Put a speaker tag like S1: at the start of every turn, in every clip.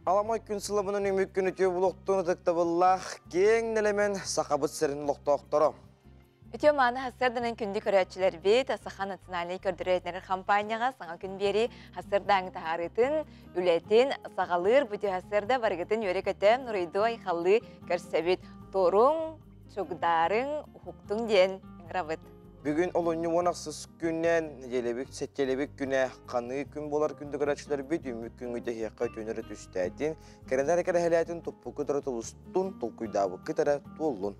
S1: Аламай күн сылабынан үмүк күн үтүө булуохтун ытыктабыллаах киэҥ нэлэмэн Сахабыт сирин олохтоохторо.
S2: Үтүө мааны хасырданан күндү көрөөччүлэрбит Саха национальнай көрдөрөөтнэр компанияға саҥа күн биэри хасырдаҥ таһаарыытын, үлэтин саҕалыыр бүтү хасырда барыгытын үөрэ-көтө нуруйду айхаллыы көрсөбүт. Туруҥ, чугдаарыҥ, уһуктуҥ диэн ыҥырабыт.
S1: Бүгүн олунньу 16 күннэн нэдиэлэбит сэттиэлэбит күнэ ханыы күн буолар күндү көрөөччүлэрбит үмүк күҥҥү тэһиэххэ үтүөнөрө түстээтин, кэрэнэр кэрэһэлээтин туппуккут эрэ тулустун, толкуйдаабыккыт эрэ туоллун.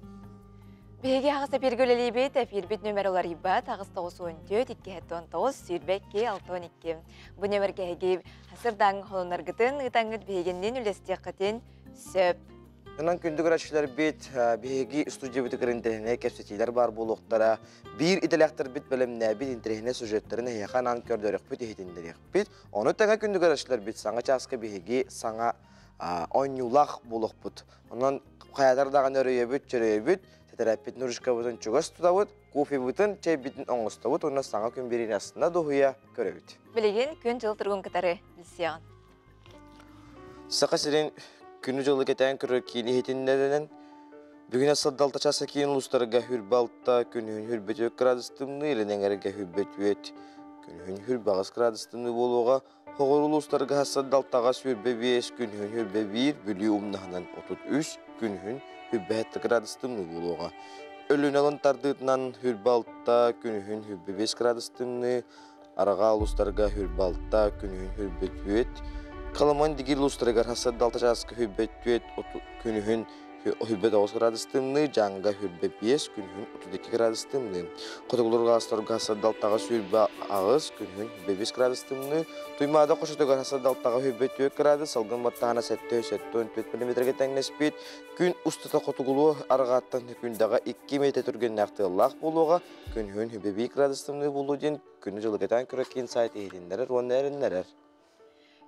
S2: Биһиги аҕыс эпиргэ үлэлиибит, эфирбит нөмер уларыйбат, 894 219 22 62. Бу нөмергэ эһиги хасырдаҥ холоннаргытын ыытаҥҥыт биһигиннин үлэстиэххитин сөп.
S1: Онон күндү көрөөччүлэрбит, биһиги студиябытыгар интэриэһинэй кэпсэтиилэр баар буолуохтара. Биир идэлээхтэрбит бэлэмнээбит интэриэһинэй сюжеттарын эһиэхэ анаан көрдөрүөхпүт, иһитиннэриэхпит. Ону тэҥэ күндү көрөөччүлэрбит саҥа чааска биһиги саҥа оонньуулаах буолуохпут. Онон хайатар даҕаны өрөйөбүт, чөрөйөбүт, тэтэрээппит нурушкабытын чугас тутабыт, кофебытын, чэйбитин оҥостобут уонна саҥа күн биэриини астына дуһуйа көрөбүт.
S2: Билигин күн-дьыл туругун кытары билсиэҕин.
S1: Саха сирин күнү-дьылы кэтээн көрөр киин иһитиннэринэн, бүгүн Садалта часа киин улуустарга хүрбэ алта, күнүһүн хүрбэ түөрт градус тымныы, илин эҥэргэ хүрбэ түөрт, күнүһүн хүрбэ аҕыс градус тымныы буолуоҕа. Хоҕур улуустарга Садалтаҕа 25, күнүһүн хүрбэ биир, Бүлүү умнаһынан 33, күнүһүн хүрбэ сэттэ градус тымныы буолуоҕа. Өлүнэ алын тардыытынан хүрбэ алта, күнүһүн хүрбэ биэс градус тымныы, Араҕаа улуустарга хүрбэ алта, күнүһүн хүрбэ түөрт, Каламан дигир улуустарыгар хасырда алта чааска хүрбэ түөрт, күнүһүн хүрбэ тоҕус градус тымныы, Дьааҥыга хүрбэ биэс, күнүһүн 32 градус тымныы. Хотугулуурга астарга хасырда алтаҕа сүүрбэ аҕыс, күнүһүн хүрбэ биэс градус тымныы. Туймаада хочотугар хасырда алтаҕа хүрбэ түөрт градус, салгын баттаһана 774 миллиметргэ тэҥнэспит. Күн устата хотугулуу арҕааттан күндэҕэ 2 метр түргэннээх тыаллаах буолуоҕа, Күнүһүн хүбэбии градус тымныы буолуо диэн күнү-дьылы кэтээн көрөр киин сайт иһитиннэрэр уонна эрэннэрэр.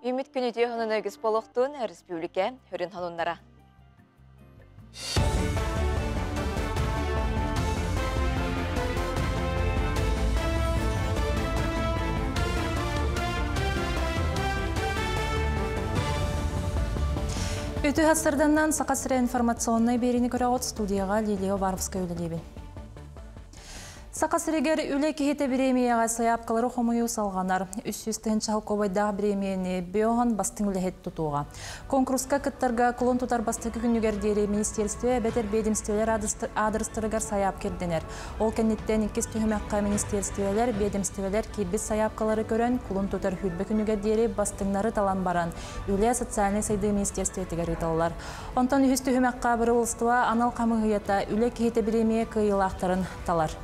S2: Үмит күн үтүө хонун өгүс болохтун республика хөрүн хонуннара.
S3: Үтү хастарданнан Саха сирэ информационнай биэриини көрөҕүт студияға Лилия Уваровская үлэлиибин. Саха сиригэр үлэ киһитэ бириэмийэҕэ сайаапкалары хомуйуу салҕанар. 300 тыһыынча холкуобайдаах бириэмийэни Биоһон бастыҥ үлэһит тутуоҕа. Конкурска кыттарга кулун тутар бастакы күнүгэр диэри министиэристибэ эбэтэр биэдэмистибэлэр аадырыстарыгар сайаапка ирдэнэр. Ол кэнниттэн иккис түһүмэххэ министиэристибэлэр, биэдэмистибэлэр киирбит сайаапкалары көрөн, кулун тутар хүрбэ күнүгэр диэри бастыҥнары талан баран, Үлэ социальнай сайдыы министиэристибэтигэр ыыталлар. Онтон үһүс түһүмэххэ бырабыылыстыба анал хамыыһыйата үлэ киһитэ бириэмийэ кыайыылаахтарын талар.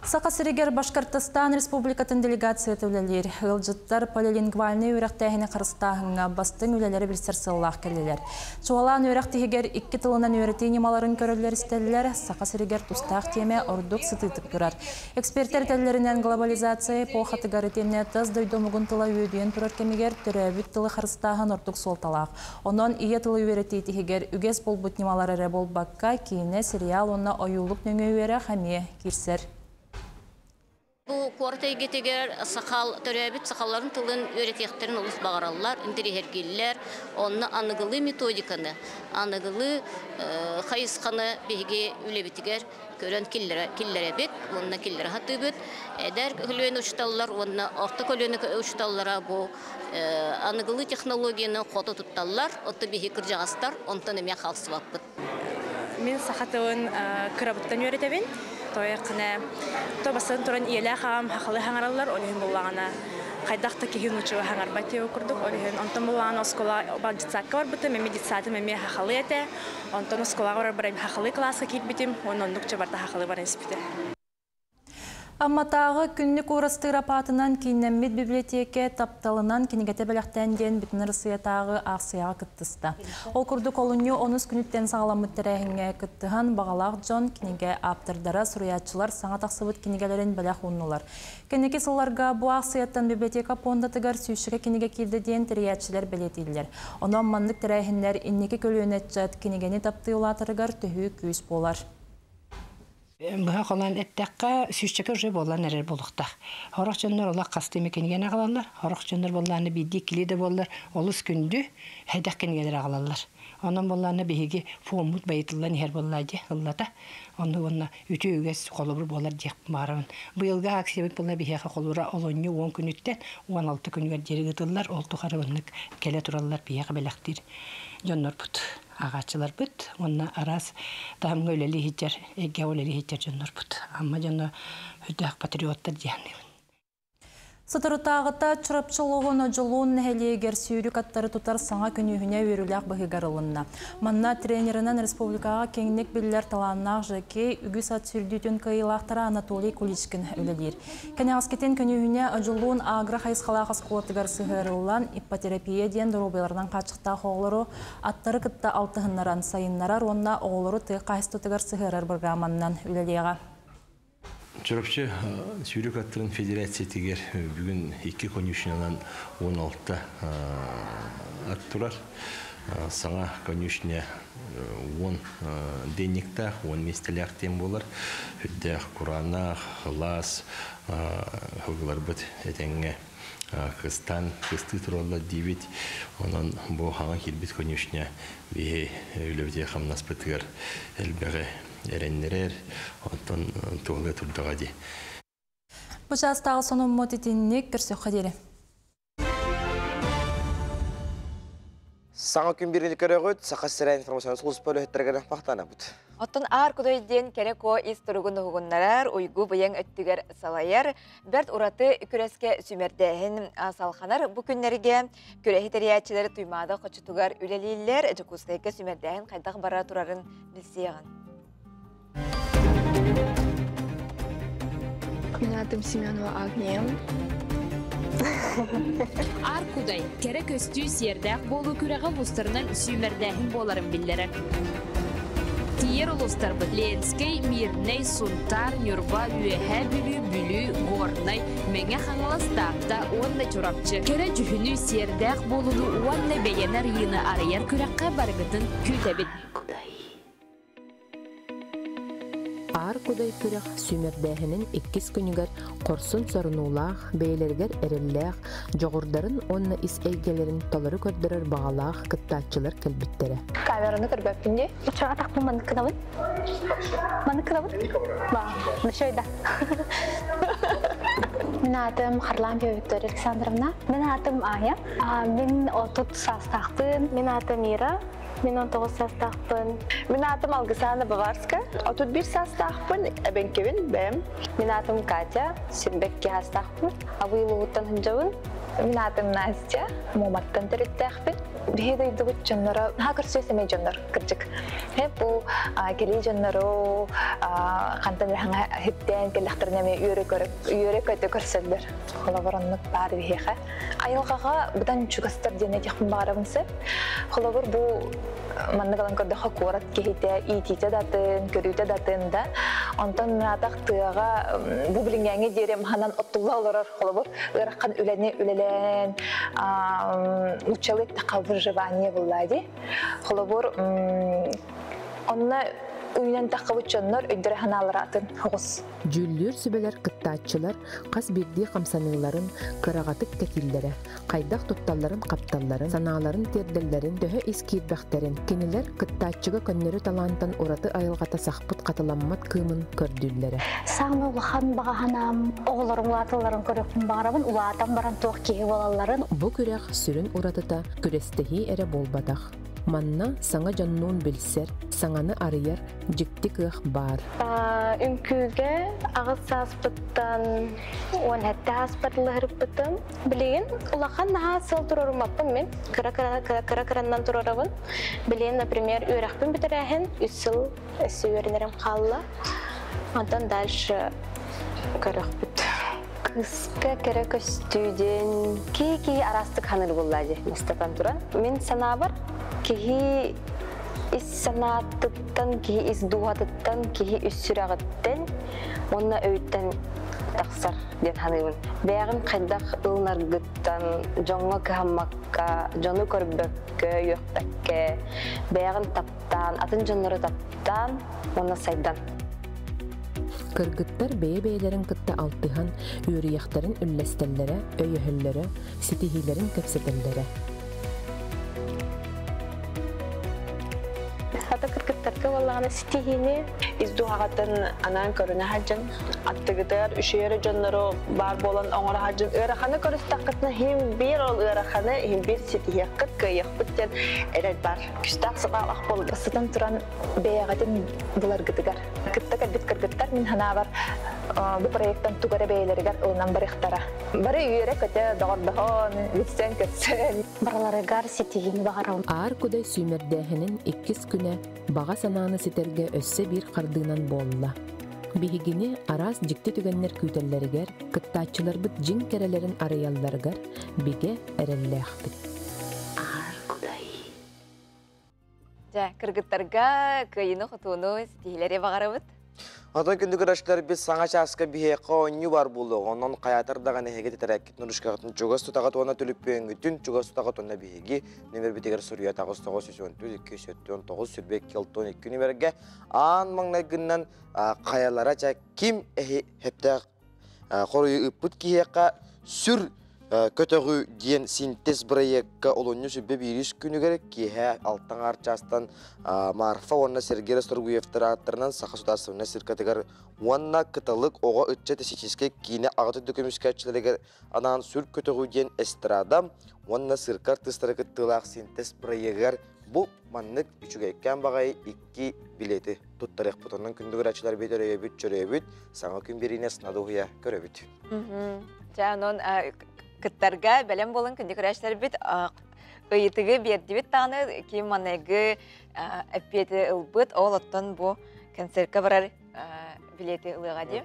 S3: Саха сиригэр Башкортостан Республикатын делегацията үлэлиир. Ыалдьыттар полилингвальнай үөрэхтээһини харыстааһыҥҥа бастыҥ үлэлэри билсэр сыаллаах кэллилэр. Чуолаан үөрэх тиһигэр икки тылынан үөрэтии ньымаларын көрөллөр-истэллэр. Саха сиригэр тустаах тиэмэ ордук сытыытык турар. Экспертэр этэллэринэн, глобализация эпохатыгар итиэннэ тас дойду омугун тыла үөдүйэн турар кэмигэр төрөөбүт тылы харыстааһын ордук суолталаах. Онон ийэ тылы үөрэтии тиһигэр үгэс буолбут ньымалар эрэ буолбакка, киинэ, сериал уонна ойуулук нөҥүө үөрэх эмиэ киирсэр.
S4: Бу куорат эйгэтигэр сахал төрөөбүт сахаларын тылын үөрэтиэхтэрин олус баҕараллар, интэриэһиргииллэр. Онно аныгылыы методиканы, аныгылыы хайысханы биһиги үлэбитигэр көрөн киллэрэбит уонна киллэрэ сатыыбыт. Эдэр көлүөнэ учууталлар уонна орто көлүөнэ учууталлара бу аныгылыы технологияны хото тутталлар, оттон биһиги кырдьаҕастар онтон эмиэ хаалсыбаппыт.
S5: Мин саха тылын кырабыттан үөрэтэбин. Тоойоххуна то бастан туран ийэлээх аҕам хахалы хаҥараллар, ол иһин буллаҕына хайдах да киһи нууччалыы хаҥарбат диэбит курдук. Ол иһин онтон буллаҕына оскуола детсадка барбытым, эмиэ детсадым эмиэ хахалы этэ. Онтон оскуолаҕа барар хахалы кылааска киирбитим, уонна оннук барта хахалы баран испитэ.
S3: Амматааҕы күннүк уурастыыр апаатынан кииннэммит библиотека тапталынан кинигэтэ бэлэхтээн диэн Бүтүн Арассыыйатааҕы аахсыйаҕа кыттыста. Ол курдук олунньу онус күнүттэн саҕаламмыт тэрээһиҥҥэ кыттыһан баҕалаах дьон, кинигэ ааптардара, суруйааччылар саҥа тахсыбыт кинигэлэрин бэлэх ууннулар. Кэнники сылларга бу аахсыйаттан библиотека пуондатыгар сүүсчэкэ кинигэ киирдэ диэн тэрийээччилэр бэлиэтииллэр. Онон маннык тэрээһиннэр инники көлүөнэ ыччат кинигэни таптыы улаатарыгар төһүү күүс буолар.
S6: Быһа холоон эттэххэ, сүүсчэкэ уже буолан эрэр буолуохтаах. Сорох дьоннор олох хастыы эмэ кинигэни аҕалаллар, сорох дьоннор буоллаҕына биирдии иккилии да буоллар олус күндү, сэдэх кинигэлэри аҕалаллар. Онон буоллаҕына биһиги фоммут байытыллан иһэр буоллаа дии ыллата. Онно уонна үтүө үгэс холобур буолар диэх баҕарабын. Быйылгы акциябыт буолла биһиэхэ холобура олунньу 10 күнүттэн 16 күнүгэр диэри ыытыллар. Ол тухары оннук кэлэ тураллар биһиэхэ бэлэхтиир дьоннорбут, ааҕааччыларбыт уонна араас таһымҥа үлэлии сылдьар, эйгэҕэ үлэлии сылдьар дьоннорбут. Амма дьоно үрдээх патриоттар диэхнибин.
S3: Соторутааҕыта Чурапчы олоҕун Одьулуун нэһилиэгэр сүүрүк аттары тутар саҥа күнүүһүнэ үөрүүлээх быһыыгар ылынна. Манна тренеринэн республикаҕа киэҥник биллэр талааннаах жокей, үгүс ат сүүрдүүтүн кыайыылаахтара Анатолий Куличкин үлэлиир. Кэнэҕэскитин күнүүһүнэ Одьулуун агро хайысхалаах оскуолатыгар сыһыарыллан, иппотерапия диэн доруобуйаларынан хааччахтаах оҕолору аттары кытта алтыһыннаран сайыннарар уонна оҕолору тыа хаһаайыстыбатыгар сыһыарар бырагырааманнан үлэлиэҕэ.
S7: Чурапчы сүүрүк аттарын федерациятыгар бүгүн икки конюшнянан 16 ат турар. Саҥа конюшня 10 денниктаах, 10 миэстэлээх диэн буолар. Үрдээх кураанах, лаас сылгыларбыт этэҥҥэ кыстаан кыстыы тураллар диибит. Онон бу хаҥа киирбит конюшня биһи үлэбитигэр хамнаспытыгар элбэҕи эрэннэрэр, оттон туһалыы турдаҕа дии.
S3: Бу чаастааҕы сонуммут итинник көрсүөххэ диэри.
S1: Саҥа күн бириини көрөҕүт, Саха сирэ информационнай сулууспа үлэһиттэригэр махтанабыт.
S2: Оттон Аар Кудай диэн кэрэ куо ис туругун уһугуннарар, уйгу быйаҥ өттүгэр салайар, бэрт ураты күрэскэ сүмэрдээһин салханар. Бу күннэргэ күрэһи тэрийээччилэри Туймаада хочотугар үлэлииллэр, Дьокуускайга сүмэрдээһин хайдах бара турарын билсиэҕин.
S8: Мин аатым Семенова Агния.
S9: Аар Кудай кэрэ көстүү сиэрдээх буолуу күрэҕэ улуустарынан сүүмэрдээһин буоларын биллэрэр. Тиийэр улуустарбыт Ленскэй, Мирнэй, Сунтаар, Ньурба, Үөһээ Бүлүү, Бүлүү, Горнай, Мэҥэ Хаҥалас, Таатта уонна Чурапчы. Кэрэ дьүһүнү, сиэрдээх буолууну уонна бэйэни арыйыыны арыйар күрэххэ барыгытын күүтэбит.
S10: Аар Кудай күрэх сүүмэрдээһинин иккис күнүгэр хорсун сорунуулаах, бэйэлэригэр эрэллээх, дьоҕурдарын уонна ис эйгэлэрин толору көрдөрөр баҕалаах кыттааччылар кэлбиттэрэ.
S8: Камераны көрбөппүн дии. Оччоҕо атахпын маннык гынабын. Маннык гынабын? Ба, да. Мин аатым Харлампьева Виктория Александровна. Мин аатым Ая. Мин 30 саастаахпын. Мин аатым Ира. Мин 19 саастаахпын.
S11: Мин аатым Алгысаана Баварска. 31 саастаахпын, эбэҥкибин, бэйэм.
S12: Мин аатым Катя, сүүрбэкки саастаахпын. Абый улууһуттан сылдьабын.
S13: Мин аатым Настя, Муоматтан төрүттээхпин. Биһи дойдубут дьонноро, наһаа көрсүө сэмэй дьоннор, кырдьык. Бу кэлии дьоннору хантан эрэ хиттээн кэллэхтэринэ эмиэ үөрэ көтө көрсөллөр. Холобур, оннук баар биһиэхэ. Айылҕаҕа быдан чугастар диэн этиэхпин баҕарабын сөп. Холобур, бу маннык ылан көрдөххө куорат киһитэ иитиитэ да атын, көрүүтэ да атын да. Онтон мыраатах тыаҕа бу билиҥҥээҥҥи диэри маһынан оттулла олорор холобур ыарахан үлэни үлэлээн нууччалыы эттэххэ выживание булла дии. Холобур, онно үүнэн таххыбыт дьоннор өйдөрө санаалара атын оҕус.
S10: Дьүүллүүр сүбэлэр кыттааччылар хас биирдии хамсаныыларын кыраҕатык кэтииллэрэ, хайдах тутталларын-хапталларын, санааларын тиэрдэллэрин, төһө ис киирбэхтэрин, кинилэр кыттааччыга көннөрү талаантан ураты айылҕата сахпыт хатыламмат кыымын көрдүүллэрэ.
S14: Саамай улахан баҕа санаам оҕолорум улааталларын көрүөхпүн баҕарабын, улаатан баран туох киһи буолалларын.
S10: Бу күрэх сүрүн уратыта күрэстэһии эрэ буолбатах. Манна саҥа дьоннуун билсэр, саҥаны арыйар дьикти кыах баар.
S8: Үҥкүүгэ аҕыс сааспыттан 17 ааспар ылыһырбытым. Билигин улахан наһаа сыл турорумаппын мин. Кыра-кыранан турарабын. Билигин, например, үөрэхпин бүтэрээһин үс сыл өссө үөрэнэрим хаалла. Онтон дальше көрөхпүт.
S12: Кыска кэрэ көстүү диэн киһи-киһи араастык ханыр булла дии бастатан туран. Мин санаабар киһи ис санаатыттан, киһи ис дууһатыттан, киһи үс сүрэҕиттэн уонна өйүттэн тахсар диэн саныыбын. Бэйэҕин хайдах ылынаргыттан, дьоҥҥо кыһаммакка, дьону көрбөккө, үөхпэккэ, бэйэҕин таптаан, атын дьоннору таптаан уонна сайдан.
S10: Кыргыттар бэйэ-бэйэлэрин кытта алтыһан, үөрүйэхтэрин үллэстэллэрэ, өйөһөллөрө, ситиһиилэрин кэпсэтэллэрэ.
S11: Хата кыргыттарга буоллаҕына ситиһиини ис дууһаҕыттан анаан көрүнэ сылдьан, аттыгытыгар үчүгэй дьоннору баар буолан оҥоро сылдьан ыараханы көрүстэххитинэ иһин биир ол ыараханы иһин биир ситиһиэххит, кыайыахпыт диэн эрэл баар. Күстээх санаалаах буолла.
S13: Сытан туран бэйэҕитин буларгытыгар. Кытта кэлбит кыргыттар мин санаабар бу проекттан тугу эрэ бэйэлэригэр ылынан барыахтара. Бары үөрэ-көтө, доҕордоһон, билсэн-көрсөн.
S14: Барыларыгар ситиһиини баҕарабын.
S10: Аар Кудай сүүмэрдээһинин иккис күнэ баҕа санааны ситэргэ өссө биир хардыынан буолла. Биһигини араас дьикти түгэннэр күүтэллэригэр, кыттааччыларбыт дьиҥ кэрэлэрин арыйалларыгар бигэ эрэллээхпит.
S14: Аар Кудай.
S2: Дьэ, кыргыттарга кыайыыны-хотууну ситиһиилэри баҕарабыт.
S1: Онтон күндү көрөөччүлэрбит саҥа чааска биһиэхэ оонньуу бар буолуоҕа. Онон хайаатар даҕаны эһиги тэтэрээккит нурушкаҕытын чугас тутаҕыт уонна түлүппүөҥҥүтүн чугас тутаҕыт уонна биһиги нүмербитигэр суруйа таҕыс 914 279 22 62 нүмергэ аан маҥнайгыннан хайалара ча ким эһи хэптээх хоруйу ыыппыт киһиэхэ сүр көтөҕүү диэн синтез бырайыакка олунньу сүрбэ биирис күнүгэр киэһэ алтан аҥаар чаастан Марфа уонна Сергей Расторгуевтар ааттарынан Саха судаарыстыбаннай циркатыгар уонна Кыталык оҕо ыччат эстетическэй киинэ аҕа дойду көмүскээччилэригэр анаан сүр көтөҕүү диэн эстрада уонна цирка артыыстара кыттыылаах синтез бырайыагар бу маннык үчүгэйкээн баҕайы икки билети туттарыахпыт. Онон күндү көрөөччүлэрбит өрөйөбүт, чөрөйөбүт, саҥа күн бириинэ сына көрөбүт.
S2: Дьэ, онон кыттарга бэлэм буолан күндү көрөөччүлэрбит ыйытыгы биэрдибит даҕаны ким манныгы эппиэти ылбыт, ол оттон бу концертка барар билети ылыаҕа дии.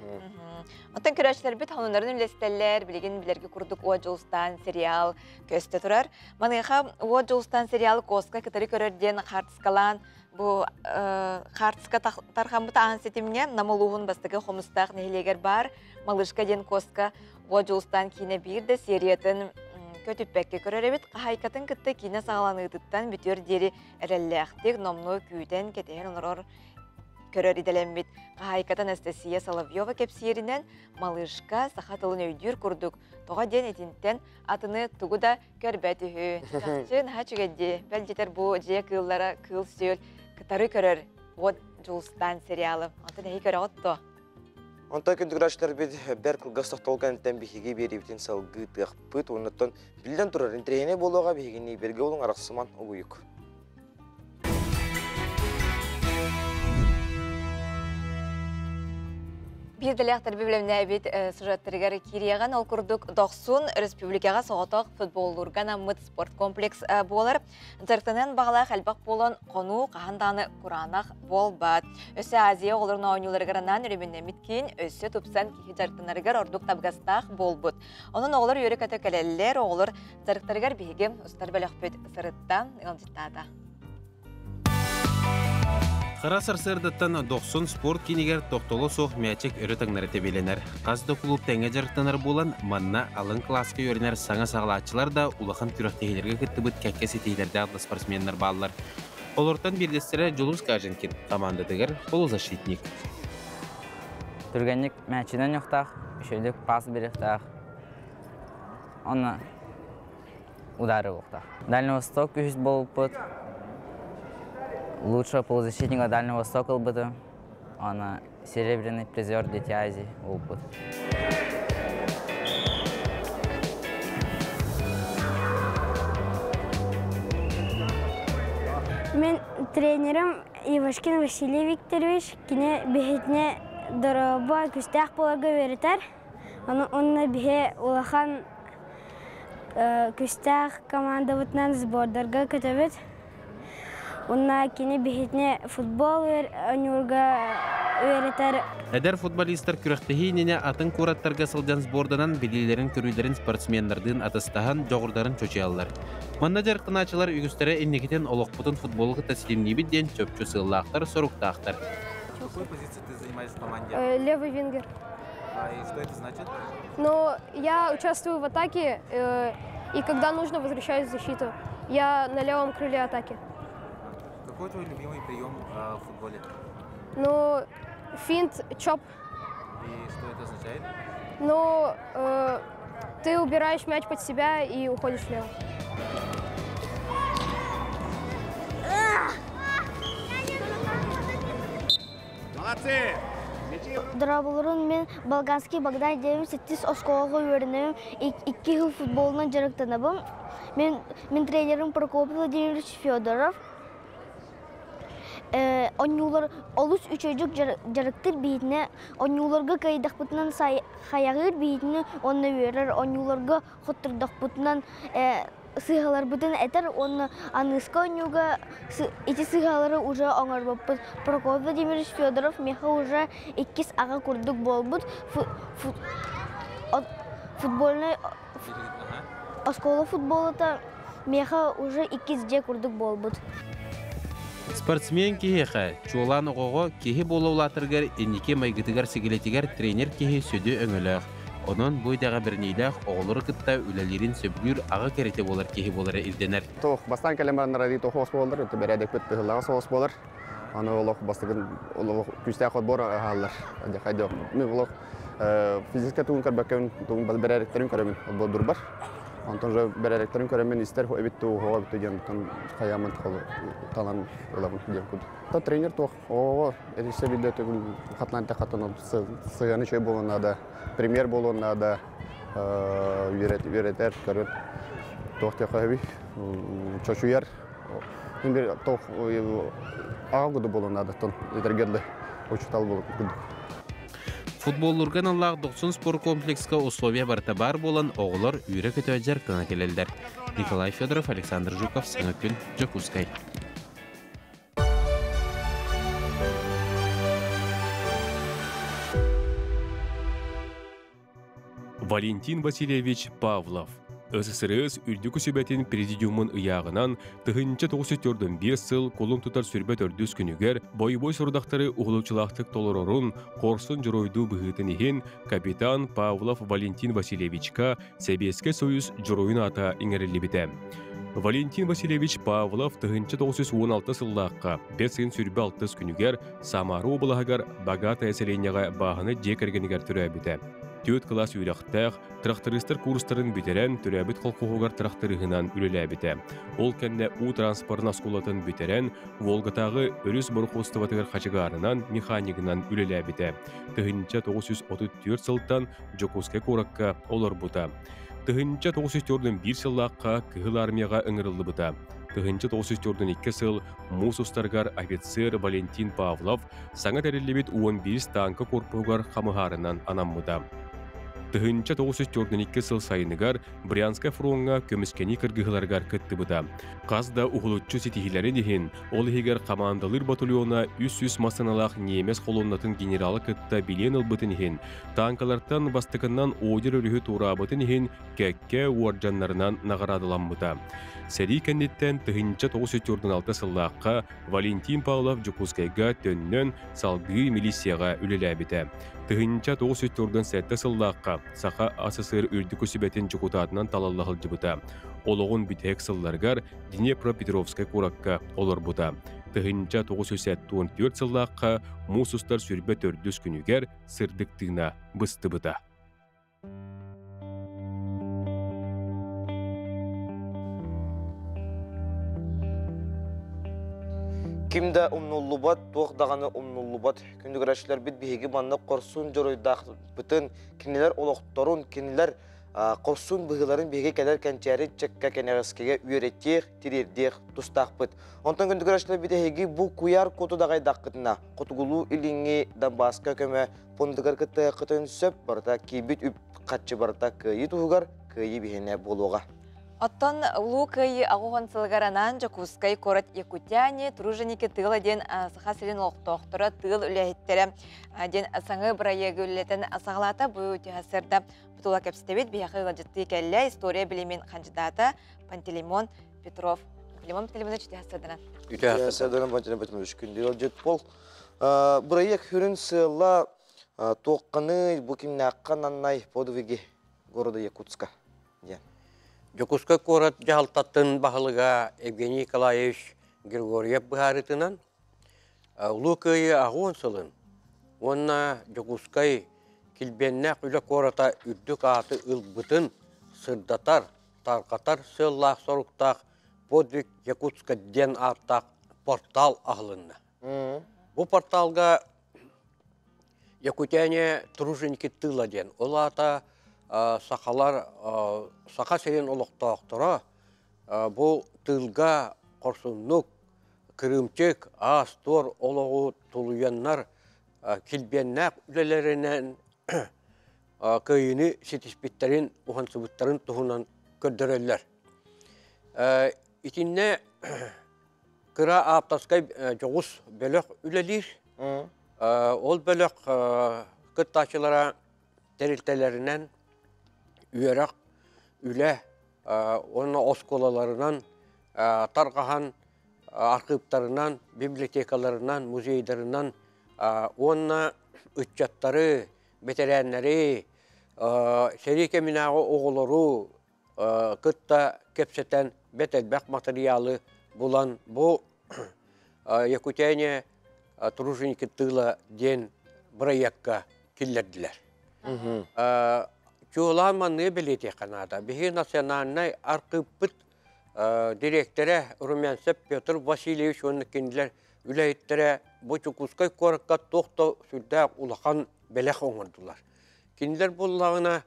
S2: Оттон көрөөччүлэрбит хонуннарын үллэстэллэр, билигин билэргэ курдук Уот Дьулустаан сериал көстө турар. Маныаха Уот Дьулустаан сериал Коска кытары көрөр диэн хаартыскалаан бу хаартыска тархаммыт аан ситимҥэ Нам улууһун бастакы Хомустаах нэһилиэгэр баар Малышка диэн Коска Уот Дьулустаан киинэ биир да сериятын көтүппэккэ көрөр эбит. Хаһайкатын кытта киинэ саҕаланыытыттан бүтүөр диэри эрэллээхтик номнуо күүтэн кэтэһэн олорор көрөр идэлэммит хаһаайката Анастасия Соловьева кэпсииринэн малышка саха тылын өйдүүр курдук тоҕо диэн итинтэн атыны тугу да көрбөт үһү. Чахчы наһаа үчүгэйдии. Бэл дьитэр бу дьиэ кыыллара кыыл-сүөл кытары көрөр Вот Дьулустаан сериалы. Онтон эһи көрөҕүт дуо?
S1: Онтон күндү бэр кылгас тохтол кэнниттэн биһиги биэриибитин салгыы тыахпыт. Оннуттан биллэн турар интэриэһинэй буолуоҕа биһигини бэргэ олуҥ арахсыман угуйук.
S2: Биир дэлээх билэмнээбит сюжеттарыгар киириэҕин ол курдук Дохсун республикаҕа соҕотох футболлуурга анаммыт спорткомплекс буолар. Дьарыктаныан баҕалаах элбэх буолан хонуу хаһан даҕаны кураанах буолбат. Өссө Азия оҕолорун оонньууларыгар анаан өрөмүннэммит киин өссө тупсан киһи дьарыктанарыгар ордук табыгастаах буолбут. Онон оҕолор үөрэ-көтө кэлэллэр, оҕолор дьарыктарыгар биһиги устар бөлөхпүт сырытта, ыалдьыттаата.
S15: Хара сарсыардаттан Дохсун спорт киинигэр тохтоло суох мээчик өрө таҥнары тэбиэлэнэр. Хас да кулууп тэҥҥэ дьарыктанар буолан, манна алын кылааска үөрэнэр саҥа саҕалааччылар да улахан күрэхтэһиилэргэ кыттыбыт кэккэ ситиһиилэрдээх да спортсменнар бааллар. Олортон биирдэстэрэ Дьулус Каженкин хамаандатыгар полузащитник.
S16: Түргэнник мээчинэн ньохтаах, үчүгэйдик пас бириэхтээх. Онно удары буолта. Дальний Восток үһүс буолбуппут. Лучшего полузащитника Дальнего Востока ылбытым. Аны серебряный призер Дети Азии буолбут.
S17: Мен тренерим Ивашкин Василий Викторович кини биһитине дорогобо күстээх буоларга үөрэтэр. Онно биһи улахан Күстээх командабытынан сбордарга көтөбүт. Уонна кини биһитини футбол оонньуурга үөрэтэр.
S15: Эдэр футболистар күрэхтэһии иннинэ атын куораттарга сылдьан сборданан билиилэрин-көрүүлэрин спортсменнардыын атастаһан дьоҕурдарын чочуйаллар. Манна дьарыктанааччылар үгүстэрэ инникитин олохпутун футболу кытта ситимниибит диэн чопчу сыаллаахтар-соруктаахтар.
S18: Какую позицию ты занимаешь в команде?
S19: Левый вингер.
S18: А, и что это значит?
S19: Но я участвую в атаке, и когда нужно, возвращаюсь в защиту. Я на левом крыле атаки.
S18: Какой твой любимый прием в футболе?
S19: Ну, финт, чоп.
S18: И что это означает?
S19: Ну, ты убираешь мяч под себя и уходишь влево.
S18: Молодцы!
S17: Дорооболорун мен Болгарский Богдан диэбин сэттис оскуолаҕа үөрэнэбин, икки сыл футболунан дьарыктанабын. Мин, мин тренерим Прокопий Владимирович Федоров. Онньуулар олус үчүгэйдик дьарыктыыр биһитинэ, онньууларга кыайдахпытынан хайаҕыыр биһитинэ уонна үөрэр, онньууларга хоттордохпутунан сыыһаларбытын этэр уонна аныыска оонньууга ити сыыһалары уже оҥорбуппут. Прокопий Владимирович Федоров миэхэ уже иккис аҕа курдук буолбут. Футбольнай оскуола футболута миэхэ уже иккис дьиэ курдук буолбут.
S15: Спортсмен киһиэхэ, чуолаан оҕоҕо киһи буола улаатарыгар инники майгытыгар-сигилитигэр тренер киһи сүдү өҥөлөөх. Онон бу идэҕэ бэриниилээх оҕолору кытта үлэлиирин сөбүлүүр аҕа кэрэтэ буолар киһи буолара ирдэнэр.
S20: Туох бастаан кэлэн баран радио соҕус буолар, бэрээдэкпит тыһыллаҕа соҕус буолар. Аны олох бастакын олох күүстээх отбор аһааллар. Хайдах мен олох физическэ тугун көрбөккөбүн, тугун бэрээдэктэрин көрөмүн отбордурбар. Онтон же бэрээдэктэрин көрөмүн истэр эбит туу хоҕо эбит диэн хайаамын талан ылабын диэн курдук. Та тренер туох оҕоҕо этисе билде төгүл хатылаан хатан сыһыаны үчүгэй буолуон наада, премьер буолуон наада, үөрэтэр, көрөр туох диэххэ чочуйар бир туох аҕа курдук буолуон наада этэргэ дылы учуутал курдук.
S15: Футболлурга аналлаах Дохсун спорткомплекска условия барыта баар буолан, оҕолор үөрэ-көтө дьарыктана кэлэллэр. Николай Федоров, Александр Жуков, Саҥа күн, Дьокуускай.
S21: Валентин Васильевич Павлов СССР Үрдүкү Сүбэтин Президиумун ыйааҕынан 1904 сыл кулун тутар сүрбэ төрдүс күнүгэр бойобуой сорудахтары уһулуччулаахтык толорорун, хорсун дьоруойдуу быһыытын иһин капитан Павлов Валентин Васильевичка Сэбиэскэй Союз Дьоруойун аата иҥэриллибитэ. Валентин Васильевич Павлов 1916 сыллаахха бэс ыйын сүрбэ алтыс күнүгэр Самара уобалаһыгар Богатая сэлиэнньэҕэ бааһына дьиэ кэргэнигэр төрөөбүтэ. Түөрт кылаас үөрэхтээх, трактористар курстарын бүтэрэн, төрөөбүт колхоһугар тракториһынан үлэлээбитэ. Ол кэннэ уу транспорын оскуолатын бүтэрэн, Волгатааҕы өрүс борохуостубатыгар хачыгаарынан, механигынан үлэлээбитэ. 1934 сылтан Дьокуускай куоракка олорбута. 1941 сыллаахха Кыһыл Армияҕа ыҥырыллыбыта. 1942 сыл муус устарыгар офицер Валентин Павлов саҥа тэриллибит 11 тааҥка корпуһугар хамыһаарынан анаммыта. 1942 сыл сайыныгар Брянскай фроҥҥа көмүскэнии кыргыһыыларыгар кыттыбыта. Хас да уһулуччу ситиһиилэрин иһин, ол иһигэр хамаандалыыр батальона 300 массыыналаах ньиэмэс холуоннатын генералы кытта билиэн ылбытын иһин, Тааҥкалартан бастакыннан Одер өрүһү туораабытын иһин кэккэ уордьаннарынан наҕараадаламмыта. Сэрии кэнниттэн 1946 сыллаахха Валентин Павлов Дьокуускайга төннөн салгыы милицияҕа үлэлээбитэ. 1947 сыллаахха Саха АССР Үрдүкү Сүбэтин дьокутаатынан талылла сылдьыбыта. Олоҕун бүтэһик сылларыгар Днепропетровскай куоракка олорбута. 1974 сыллаахха муус устар сүрбэ төрдүс күнүгэр сырдык тыына быстыбыта.
S1: Ким да умнуллубат, туох даҕаны умнуллубат. Күндүгүрәчилэрбит биһиги маннык хорсун дьоруйдаахпытын, кинилэр олохторун, кинилэр хорсун быһыыларын биһиги кэлэр кэнчээри ыччакка кэнэҕэскигэ үөрэтиэх, тириэрдиэх тустаахпыт. Онтон күндүгүрәчилэрбит эһиги бу куйаар куту даҕайдаххытына, Хотугулуу-Илиҥҥи Донбасска көмө пуондатыгар кыттыһыаххытын сөп, барыта киирбит үп харчы барыта кыайыы туһугар кыайыы биһиэнэ буолуоҕа.
S2: Оттон Улуу Кыайыы аҕыс сылыгар анаан Дьокуускай куорат Якутяне, труженики тыла диэн Саха сирин олохтоохторо, тыыл үлэһиттэрэ диэн саҥа бырайыагы үлэлэтэн саҕалаата. Бу түһэсэрдэ бутула кэпсэтэбит. Биһиэхэ ыалдьыттыы кэллэ история билимин хандьыдаата Пантелеймон Петров. Пантелеймон Пантелеймонович үтүө
S1: Үтүө сарданан Пантелеймон Петрович күндү ыалдьыт бол. Бырайыак сүрүн сыала туохханы бу кимнээххэ наннай подвиги города Якутска диэн.
S22: Дьокуускай куорат дьаһалтатын баһылыга Евгений Николаевич Григорьев быһаарыытынан Улуу Кыайыы аҕыс уон сылын уонна Дьокуускай Килбиэннээх үлэ куората үрдүк ааты ылбытын сырдатар, тарҕатар сыаллаах-соруктаах «Подвиг Якутска» диэн ааттаах портал аһылынна. Бу порталга Якутяне труженики тыла диэн, ол аата сахалар Саха сирин олохтоохторо бу тыылга хорсуннук, кырыымчык, аас-туор олоҕу тулуйаннар килбиэннээх үлэлэринэн кыайыыны ситиспиттэрин, уһансыбыттарын туһунан көрдөрөллөр. Итиннэ кыра ааптарскай дьоҕус бөлөх үлэлиир. Ол бөлөх кыттааччылара тэрилтэлэринэн үөрэх, үлэ уонна оскуолаларынан тарҕаһан архыыптарынан, библиотекаларынан, музейдарынан уонна ыччаттары, бэтэрээннэри, сэрии кэминээҕи оҕолору кытта кэпсэтэн бэрт элбэх матырыйаалы булан бу Якутяне труженики тыла диэн бырайыакка киллэрдилэр. Чуолаан манныгы бэлиэтиэххэ наада. Биһиги национальнай архыыппыт дириэктэрэ Румянцев Петр Васильевич уонна кинилэр үлэһиттэрэ бу Дьокуускай куоракка туох да сүрдээх улахан бэлэх оҥордулар. Кинилэр буоллаҕына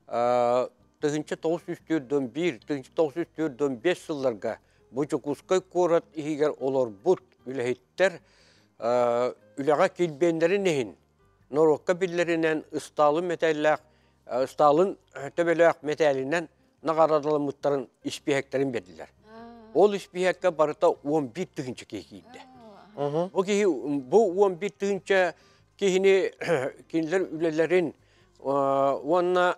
S22: 1941, 1945 сылларга бу Дьокуускай куорат иһигэр олорбут үлэһиттэр үлэҕэ килбиэннэрин иһин норуокка биллэринэн Ыстаалын мэтээллээх Ыстаалын төбөлөөх мэтээлинэн наҕараадаламмыттарын испииһэктэрин биэрдилэр. Ол испииһэккэ барыта 11 тыһыынча киһи киирдэ. Бу киһи бу 11 тыһыынча киһини кинилэр үлэлэрин уонна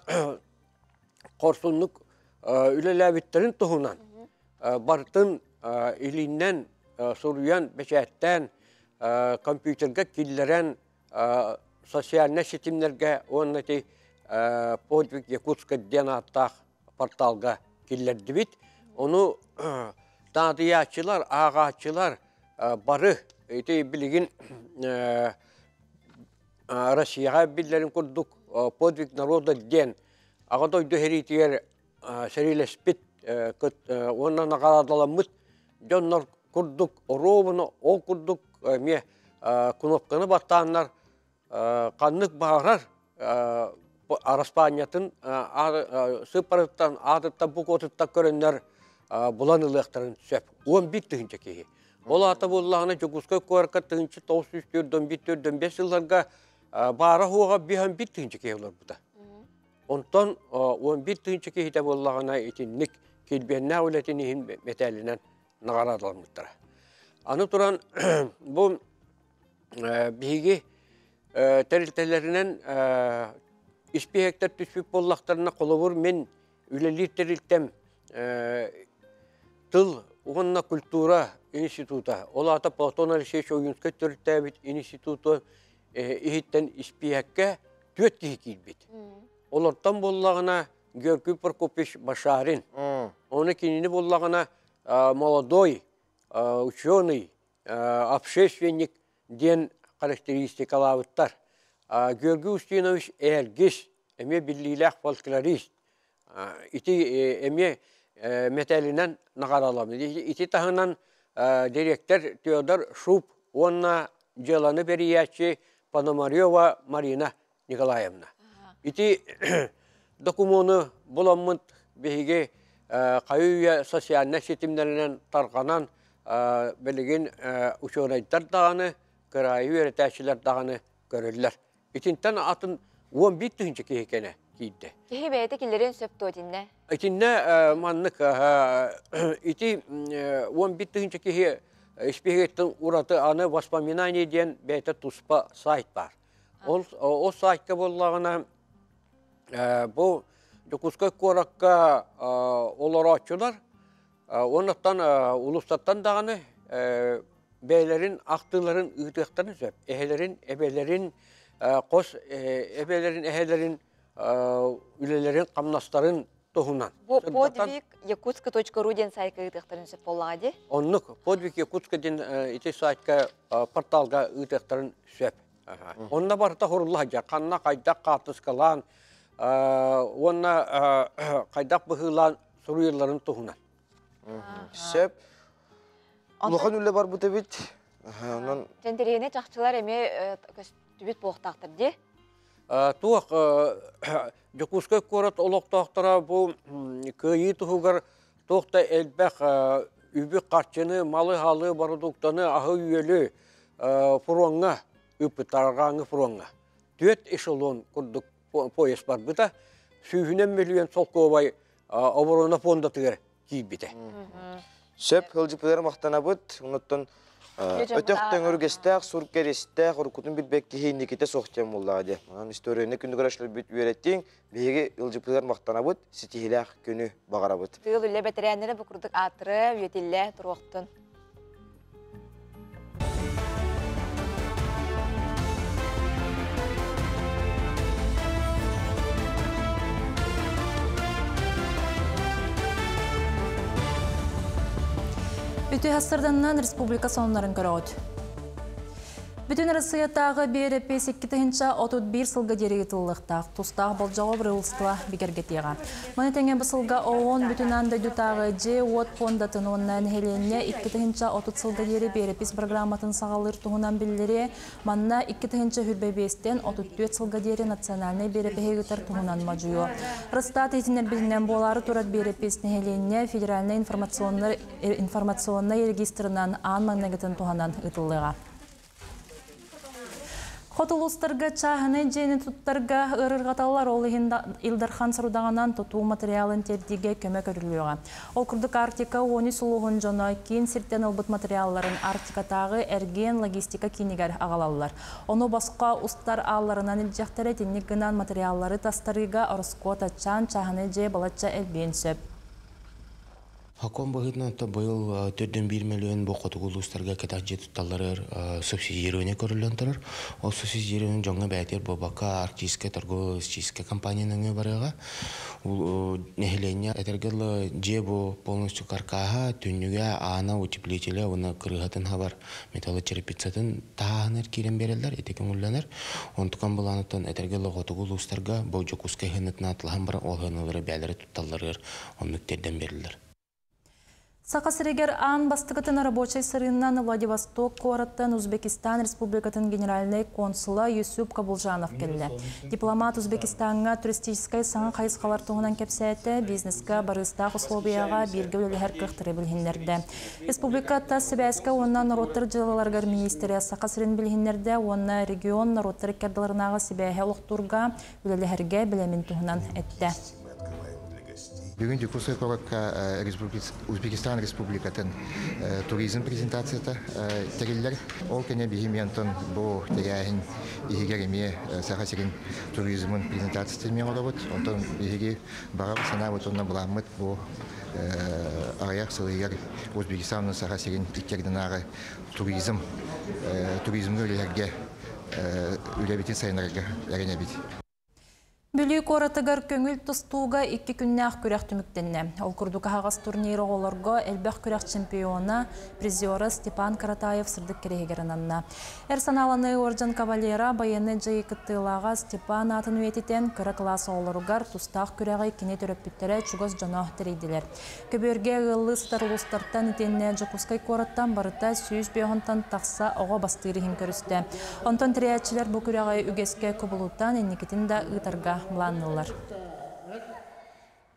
S22: хорсуннук үлэлээбиттэрин туһунан барытын илиинэн суруйан, бэчээттээн, компьютерга киллэрэн социальнай ситимнэргэ уонна ити «Подвиг Якутска» диэн ааттаах порталга киллэрдибит. Ону таатыйааччылар, ааҕааччылар бары ити билигин Россияҕа биллэрин курдук «Подвиг народа» диэн Аҕа дойду сэриитигэр сэриилэспит уонна наҕараадаламмыт дьоннор курдук оруобуна ол курдук эмиэ кнопканы баттааннар ханнык баҕарар араспаанньатын сыыппарыттан аатыттан букватыттан көрөннөр булан ылыахтарын сөп. 11 тыһыынча киһи. Ол аата буоллаҕына Дьокуускай куоракка 1904-1 сылларга баара суоҕа 51 тыһыынча киһи олорбута. Онтон 11 тыһыынча киһитэ буоллаҕына итинник килбиэннээх үлэтин иһин мэтээлинэн наҕараадаламмыттара. Аны туран бу биһиги тэрилтэлэринэн испииһэктэр түспүт буоллахтарына, холобур мин үлэлиир тэрилтэм тыл уонна культура института, ол аата Платон Алексеевич Ойуунскай төрүттээбит институту иһиттэн испииһэккэ түөрт киһи киирбит. Олортон буоллаҕына Георгий Прокопьевич Башарин. Оны кинини буоллаҕына молодой ученый, общественник диэн характеристикалаабыттар. Георгий Устинович Эргис эмиэ биллиилээх фольклорист. Ити эмиэ мэтээлинэн наҕараадаламмыт. Ити таһынан дириэктэр Теодор Шуб уонна дьыаланы бэрийээччи Пономарева Марина Николаевна. Ити докумуону буламмыт биһиги хайы-үйэ социальнай ситимнэринэн тарҕанан билигин учуонайдар даҕаны, кыраайы үөрэтээччилэр даҕаны көрөллөр. Итинтэн атын 11 тыһыынча киһи кэнэ киирдэ.
S2: Киһи бэйэтэ киллэриэн сөп дуо итиннэ?
S22: Итиннэ маннык ити 11 тыһыынча киһи испииһэктэн ураты аны воспоминание диэн бэйэтэ туспа сайт баар. Ол, ол сайтка буоллаҕына бу Дьокуускай куоракка олорооччулар уоннаттан улуустартан даҕаны бэйэлэрин ахтыыларын ыытыахтарын сөп. Эһэлэрин, эбэлэрин, хос эбэлэрин, эһэлэрин үлэлэрин, хамнастарын туһунан.
S2: Бу подвиг якутска.ру диэн сайтка ыытыахтарын сөп буоллаҕа дии?
S22: Оннук, подвиг якутска диэн ити сайтка порталга ыытыахтарын сөп. Онно барыта хурулла сылдьар. Ханна хайдах хаартыскалаан уонна хайдах быһыылаан суруйалларын туһунан.
S1: Сөп. Улахан үлэ барбыт эбит. Онон
S2: Тэнтэриэни чахчылар эмиэ көстүбүт буолуохтаахтар дии.
S22: Туох Дьокуускай куорат олохтоохторо бу кыайыы туһугар туох да элбэх үбү-харчыны, малы-халы, бородууктаны, аһы-үөлү фроҥҥа ыыппыттар, арҕааҥҥы фроҥҥа. Түөрт эшелон курдук поезд барбыта. Сүүһүнэн миллион солкуобай оборона фондатыгар киирбитэ.
S1: Сөп, ыалдьыппытыгар махтанабыт. Онуттан өтөх төҥүргэстээх, сур кэристээх, уруккутун билбэт киһи инникитэ суох диэн буоллаҕа дии. Онон историяны күнүгэр ашларбыт үөрэтиҥ, биһиги ыалдьыппытыгар махтанабыт, ситиһиилээх күнү баҕарабыт.
S2: Тыыл үлэ бэтэрээннэрэ бу курдук ааттара үйэтиллэ туруохтун.
S3: Үтүө хастарданынан республика сонуннарын көрөҕүт. Бүтүн Россиятааҕы биэрэпис 2031 сылга диэри ыытыллыахтаах тустаах болдьоҕу бырыылыстыба бигэргэтиэҕэ. Маны тэҥэ бу сылга ООН бүтүн аан дойдутааҕы дьиэ-уот пуондатын уонна нэһилиэнньэ 2030 сылга диэри биэрэпис программатын саҕалыыр туһунан биллэриэ. Манна 2025-тэн 34 сылга диэри национальнай биэрэпиһи ыытар туһунан модьуйуо. Росстат иһитиннэрбитинэн буолаары турар биэрэпис нэһилиэнньэ федеральнай информационнай регистрынан аан маҥнайгытын туһанан ыытыллыаҕа. Хоту улуустарга чааһынай дьиэни туттарга ыарырҕаталлар, ол иһин Ил Дархан сорудаҕынан тутуу материалын тиэрдиигэ көмө көрүллүөҕэ. Ол курдук Арктика 13 улууһун дьоно киин сиртэн ылбыт материалларын Арктикатааҕы эргиэн-логистика киинигэр аҕалаллар. Ону босхо устар аалларынан илдьэхтэрэ итинник гынан материаллары тастарыыга ороскуот аччаан чааһынай дьиэ балачча элбиэн сөп.
S4: Сокуон быһыытынан то быйыл 4,1 миллион бу хотугу улуустарга кэтэх дьиэ тутталларыгар субсидирование көрүллэн турар. Ол субсидирование дьоҥҥо бэйэтигэр буолбакка Арктическая торгово-логистическая компания нөҥүө барыаҕа. Нэһилиэнньэ этэргэ дылы дьиэ бу полностью каркаһа, түннүгэ, аана, утеплителэ уонна кырыыһатын хабар металлочерепицатын таһааһынар киирэн биэрэллэр, ити көҥүллэнэр. Онтукан былааныттан этэргэ дылы хотугу улуустарга бу Дьокуускай хыынытын атлаһан баран ол хыыналары бэйэлэрэ тутталларыгар оннук тиэрдэн биэрэллэр.
S3: Саха сиригэр аан бастакытын рабочай сырыыннан Владивосток куораттан Узбекистан Республикатын генеральнай консула Юсуп Кабулжанов кэллэ. Дипломат Узбекистаҥҥа туристическай саҥа хайысхалар туһунан кэпсээтэ, бизнеска барыыстаах условияҕа бииргэ үлэлэһэр кыахтары билиһиннэрдэ. Республика тас сибээскэ уонна норуоттар дьыалаларыгар миниистирэ Саха сирин билиһиннэрдэ уонна регион норуоттар иккардыларынааҕы сибээһи олохтуурга үлэлэһэргэ бэлэмин туһунан эттэ.
S5: Бүгүн Дьокуускай куоракка Узбекистан Республикатын туризм презентацията тэриллэр. Ол кэннэ биһи онтон бу тэрээһин иһигэр эмиэ Саха сирин туризмын презентацията эмиэ оҥоробут. Онтон биһиги баҕар санаабыт уонна былааммыт бу аҕыйах сыл иһигэр Узбекистан уонна Саха сирин икки туризм туризмҥа үлэлэргэ үлэбитин сайыннарарга эрэнэбит.
S3: Бүлүү куоратыгар көҥүл тустууга икки күннээх күрэх түмүктэннэ. Ол курдук аһаҕас турнир оҕолорго элбэх күрэх чемпиона, призера Степан Каратаев сырдык кэриэһигэр ананна. Эр санааланыы уордьан кавалера, байыаннай дьайыы кыттыылааҕа Степан аатын үйэтитэн, кыра кылаас оҕолоругар тустаах күрэҕи кини төрөппүттэрэ чугас дьоно тэрийдилэр. Көбүөргэ ыаллыы сытар улуустартан итиэннэ Дьокуускай куораттан барыта 150-тан тахса оҕо бастыыр иһин көрүстэ. Онтон тэрийээччилэр бу күрэҕи үгэскэ кубулутан инникитин да ыытарга былаанныыллар.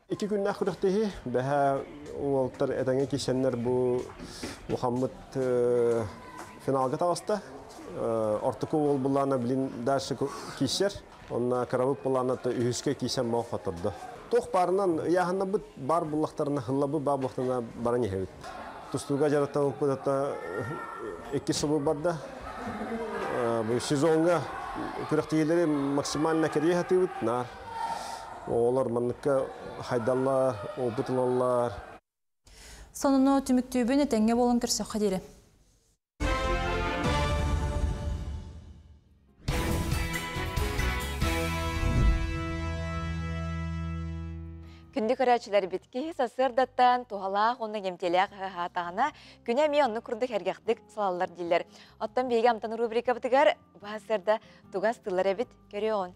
S23: Икки күннээх күрэхтэһии. Бэһэ уолтар этэҥҥэ киирсэннэр бу улахаммыт финалга таҕыста. Ортоку уол былаана билин дальше киирсэр. Онно кырабыт былаана үһүскэ киирсэн мал хотордо. Туох баарынан ыйааһыннарбыт баар буллахтарына, хыллабыт баар буллахтарына баран иһэбит. Тустууга дьарыктаммыппыт икки сыл барда. Бу сезоҥҥа күрэхтэһиилэри максимально кэрийэ сатыыбыт. Наар оҕолор манныкка хайдаллар, опыт ылаллар.
S3: Сонуну түмүктүүбүн этэҥҥэ буолан көрсөххө диэри.
S2: Күндү көрөөччүлэрбит киһи сарсыардаттан туһалаах уонна кэмтиэлээх аһаатаҕына күнэ эмиэ оннук курдук эргэхтик салаллар дииллэр. Оттон биһиги амтан рубрикабытыгар бу сарсыарда тугас тыллар эбит көрүөҕүн.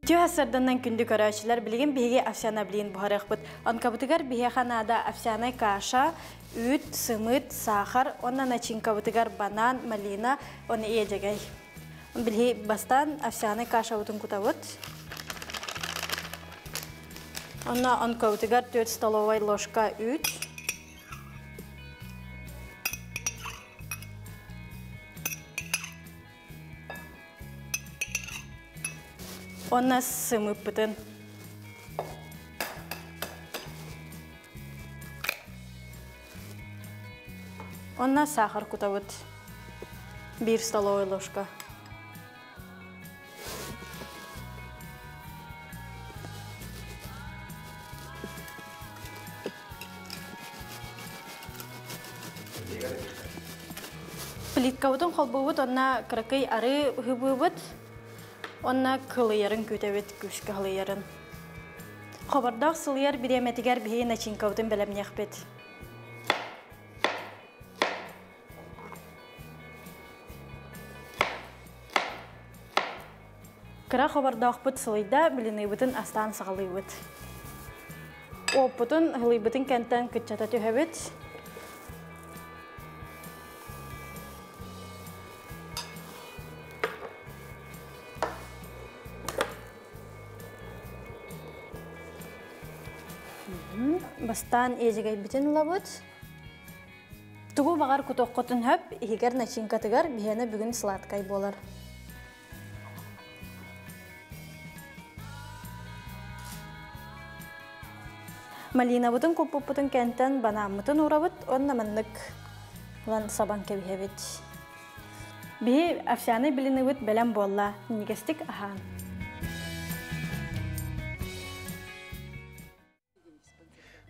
S6: Түһ сарданнан күндү көрөөчүлэр билигин биһиги овсяна блин буһарыахпыт. Онкабытыгар биһиэхэ наада овсяной каша, үүт, сымыт, сахар, онна начинкабытыгар банан, малина, оны иэдьэгэй. Билиһи бастаан овсяной кашабытын кутабыт. Онна онкабытыгар 4 столовай ложка үүт. Онна сымыппытын. Онна сахар кутабыт. Бир столовая ложка. Плиткабытын холбуубут, онна кыракый ары ыһыбыыбыт, онна кылыйарын күүтэбит, күүскэ кылыйарын. Хобордоох сылыйар бириэмэтигэр биһиги начинкабытын бэлэмниэхпит. Кыра хобордоохпут сылыйда, блиныыбытын астаан саҕалыыбыт. Уоппутун ылыйбытын кэнтэн кыччата түһэбит. Бастаан иэдьэгэйбитин ылабыт. Тугу баҕар кутуоххутун хөп, иһигэр начинкатыгар биһиэнэ бүгүн сладкай буолар. Малинабытын куппуппутун кэнтэн банааммытын уурабыт уонна маннык ылан сабан кэбиһэбит. Биһи овсяный блиныбыт бэлэм буолла, минньигэстик аһаан.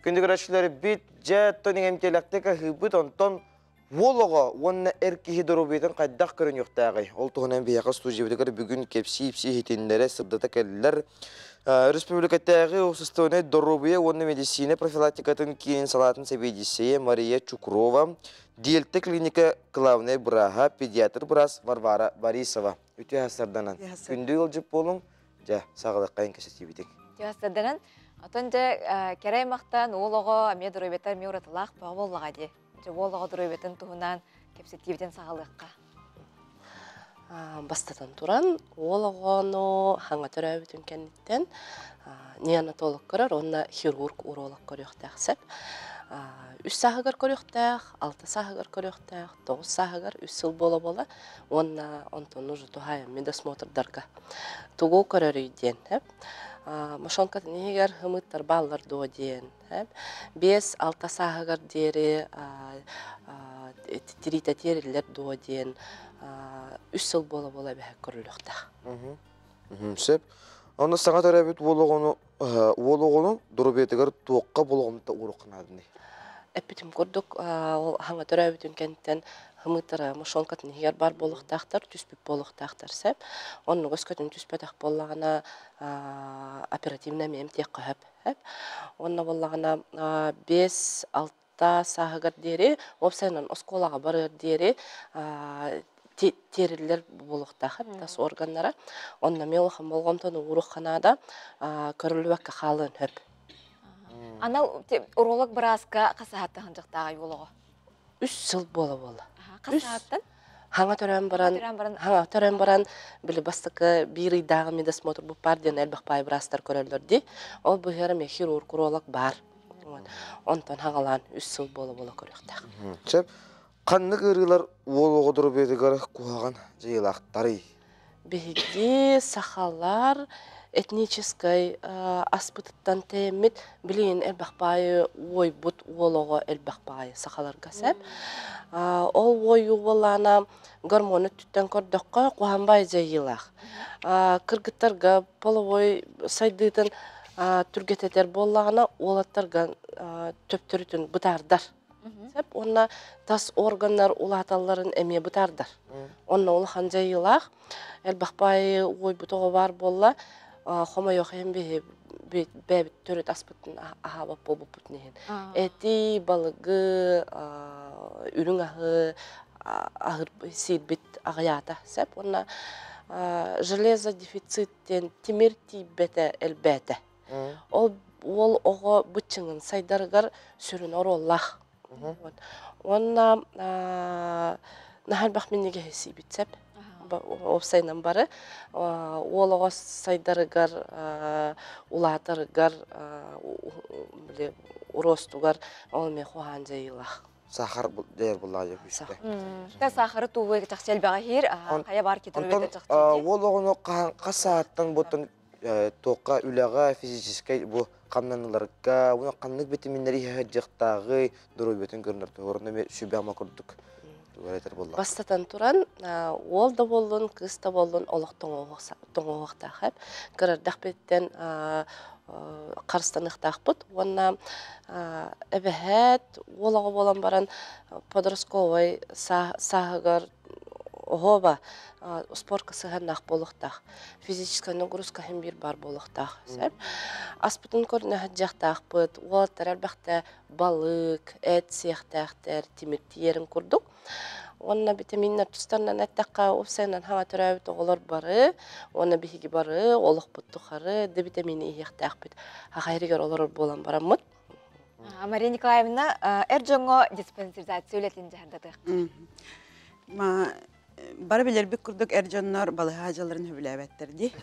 S1: Күндү көрөөччүлэрбит, дьэ, оттон иҥэмтиэлэхтик аһыыбыт, онтон уол оҕо уонна эр киһи доруобуйатын хайдах көрүнүөхтээҕий? Ол туһунан биһиэхэ студиябытыгар бүгүн кэпсии-ипсии иһитиннэрэ, сырдата кэллилэр. Республикатааҕы уопсастыбаннай доруобуйа уонна медицина профилактикатын киинин салаатын сэбиэдиссэйэ Мария Чукрова, Дельта клиника кылаабынай бырааһа, педиатр быраас Варвара Борисова. Үтүө сарданан. Күндү ыалдьыт буолуҥ, Дьэ, саҕалыаххайын кэсэтиибитин.
S2: Дьэ, Отон дьэ, кэрэ аймахтан уол оҕо эмиэ доруобуйата эмиэ уратылаах бөҕө буоллаҕа дии. Дьэ, уол оҕо доруобуйатын туһунан кэпсэтиибитин саҕалыахха.
S7: Бастатан туран, уол оҕону хаҥа төрөөбүтүн кэнниттэн неонатолог көрөр уонна хирург уролог көрүөхтээх сөп. Үс сааһыгар көрүөхтээх, алта сааһыгар көрүөхтээх, тоҕус сааһыгар үс сыл буола-буола уонна онтон уже туһаайан медосмотрдарга тугу көрөрүй диэн мошонкатын иһигэр ымыттар бааллар дуо диэн 5-6 сааһыгар диэри тириитэ тиэриллэр дуо диэн үс сыл буола-буола эбэһэ көрүлүөхтээх.
S1: Сөп. Онно саҥа төрөөбүт уол оҕону уол оҕону доруобуйатыгар туохха болҕомто ууруохха наадыный?
S7: Эппитим курдук, ол хаҥа төрөөбүтүн кэнниттэн хымыытара мошонкатын иһигэр бар буолуохтаахтар, түспүт буолуохтаахтар сөп. Оннук өскөтүн түспэтэх буоллаҕына, оперативно эмиэ эмтиэххэ сөп. Онно буоллаҕына, 5-6 сааһыгар диэри, уопсайынан оскуолаҕа барыар диэри тиэриллэр буолуохтаах тас органнара. Онно эмиэ улахан болҕомтону ууруохха наада, көрүллүбэккэ хаалыан сөп.
S2: Анал уролог бырааска хасаһаттан дьахтааҕа уолоҕо?
S7: Үс сыл буола-буола.
S2: Хасаһаттан?
S7: Хаҥа төрөөн баран, хаҥа төрөөн баран, били бастакы биир ыйдааҕы медосмотр баар диэн элбэх паай быраастар көрөллөр дии. Ол быһыара эмиэ хирург, уролог баар. Онтон хаҥалаан үс сыл буола-буола көрүөхтээх.
S1: Сөп. Ханнык ыарыылар уол оҕо доруобуйатыгар куһаҕан дьайыылаахтарый?
S7: Биһиги сахалар этническэй аспытыттан тэйэммит билигин элбэх баайы уойбут уол оҕо элбэх баайы сахаларга сөп. Ол уойуу буоллаҕына гормон өттүттэн көрдөххө куһаҕан баайы дьайыылаах. Кыргыттарга половой сайдыытын түргэтэтэр буоллаҕына уолаттарга төптөрүтүн бытаардар. Сөп уонна тас органнар улааталларын эмиэ бытаардар. Онно улахан дьайыылаах. Элбэх баайы уойбут оҕо баар буолла. Хомойуох иһин биһи бэйэбит төрүт аспытын аһаабат буолбуппутун иһин. Эти, балыгы, үрүҥ аһы аһыр сиирбит аҕыйаата сөп. Уонна железодефицит диэн тимир тиийбэтэ элбээтэ. Ол уол оҕо быччыҥын сайдарыгар сүрүн оруоллаах. Уонна наһаа элбэх минньигэһи сиибит сөп. Уопсайынан бары уол оҕо сайдарыгар, улаатарыгар, били уруостугар ол эмиэ куһаҕан дьайыылаах.
S1: Сахар дьайар буллаа дьэ күүстэй.
S2: Та сахары туугу чахчы элбэҕи иһиир, хайа баар
S1: Онтон уол оҕону хас сааттан буттан туохха үлэҕэ физическэй бу хамнаныыларга уонна ханнык битэмииннэри иһэ сылдьыахтааҕый доруобуйатын көрүнэр туһугар эмиэ сүбэ-ама курдук этэр буолла.
S7: Бастатан туран, уол да буоллун, кыыс да буоллун олох тоҥоһуохтаах эп. Кырардахпыттан харыстаныахтаахпыт уонна эбэһээт уол оҕо буолан баран подростковай сааһыгар оһуоба спортка сыһыаннаах буолуохтаах. Физическая нагрузка иһин биир баар буолуохтаах. Сөп. Аспытын көрүнэ сылдьыахтаахпыт. Уолаттар элбэхтэ балык, эт сиэхтээхтэр, тимиртийэрин курдук. Уонна витаминнар тустарынан эттэххэ, уопсайынан хаҥа төрөөбүт оҕолор бары, уонна биһиги бары олохпут тухары д витамини иһиэхтээхпит. Аха иһигэр олорор буолан бараммыт.
S2: Мария Николаевна, эр дьоҥҥо диспансеризация үлэтин дьаһардатыах.
S8: Бары билэрбит курдук эр дьоннор балыһа дьалларын сөбүлээбэттэр дии.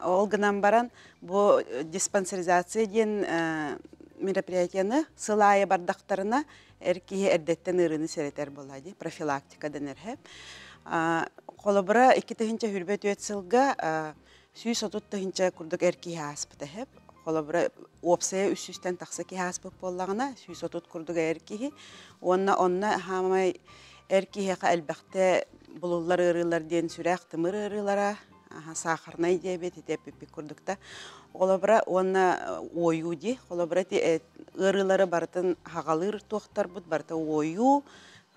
S8: Ол гынан баран бу диспансеризация диэн мероприятияны сыл аайы бардахтарына эр киһи эрдэттэн ыарыыны сэрэтэр буолла дии, профилактика дэнэр һэ. Холобура, 2024 сылга 130 тыһыынча курдук эр киһи ааспыта һэп. Холобура, уопсайа 300-тэн тахса киһи ааспыт буоллаҕына, 130 курдук эр киһи. Уонна онно хаамай эр киһиэхэ элбэхтэ булуллар ыарыылар диэн сүрэх, тымыр ыарыылара, сахарнай диабет ити эппиппит курдук да. Холобура, уонна уойуу дии. Холобура, ити ыарыылары барытын хаҕалыыр туохтарбыт барыта уойуу,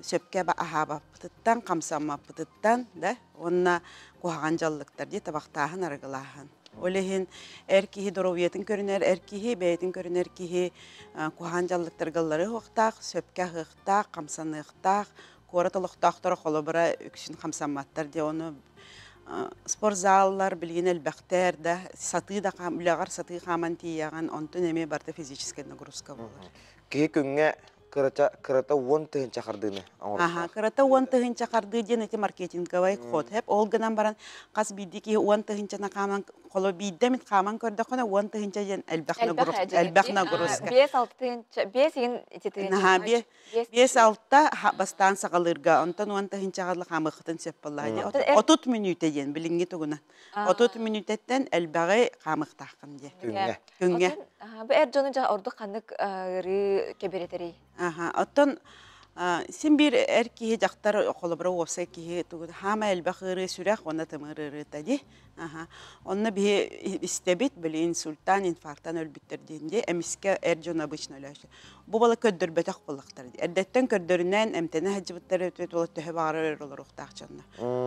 S8: сөпкө аһаабаппытыттан, хамсаммаппытыттан да уонна куһаҕан дьаллыктар дии табахтааһын, арыгылааһын. Ол иһин эр киһи доруобуйатын көрүнэр эр киһи, бэйэтин көрүнэр киһи куһаҕан дьаллыктарга ылларыы уохтаах, сөпкө аһыахтаах, хамсаныахтаах. Куорат олохтоохторо холобура үксүн хамсамматтар дии ону спортзаллар билигин элбэхтэр да сатыы да үлэҕэр сатыы хааман тиийэҕин онтун эмиэ барыта физическэй нагрузка буолар.
S1: Киһи күҥҥэ кырата кырата 10 тыһыынча хардыыны
S8: Аха, кырата 10 тыһыынча хардыы диэн ити маркетинговай ход хэп. Ол гынан баран хас биирдии киһи 10 тыһыынчаны хааман холо биирдэ эмит хааман көрдөххүнэ 10 тыһыынча диэн элбэх нагрузка элбэх нагрузка.
S2: 5-6 тыһыынча, 5 игин ити тыһыынча.
S8: Наһаа 5-6 бастаан саҕалыырга, онтон 10 тыһыынчаҕа хаамыаххытын сөп буоллаҕа дии. 30 мүнүүтэ диэн билиҥҥи тугунан. 30 мүнүүтэттэн элбэҕи хаамыахтааххын диэн.
S1: Күҥҥэ.
S8: Күҥҥэ.
S2: Бу эр дьону дьа ордук ханнык ыарыы кэбирэтэрий?
S8: Аха, оттон син биир эр киһи дьахтар холобура уопсай киһи тугу хаама элбэх ыарыы сүрэх уонна тымыр ыарыыта дии. Аха. Онно биһи истэбит, били инсульттан, инфарктан өлбүттэр диэн дии. Эмискэ эр дьон обычно өлөөччү. Бу бала көрдөрбөтөх буоллахтар дии. Эрдэттэн көрдөрүнэн эмтэнэ сылдьыбыттар өтөт буола төһө баҕарар өр олоруохтаах дьонно.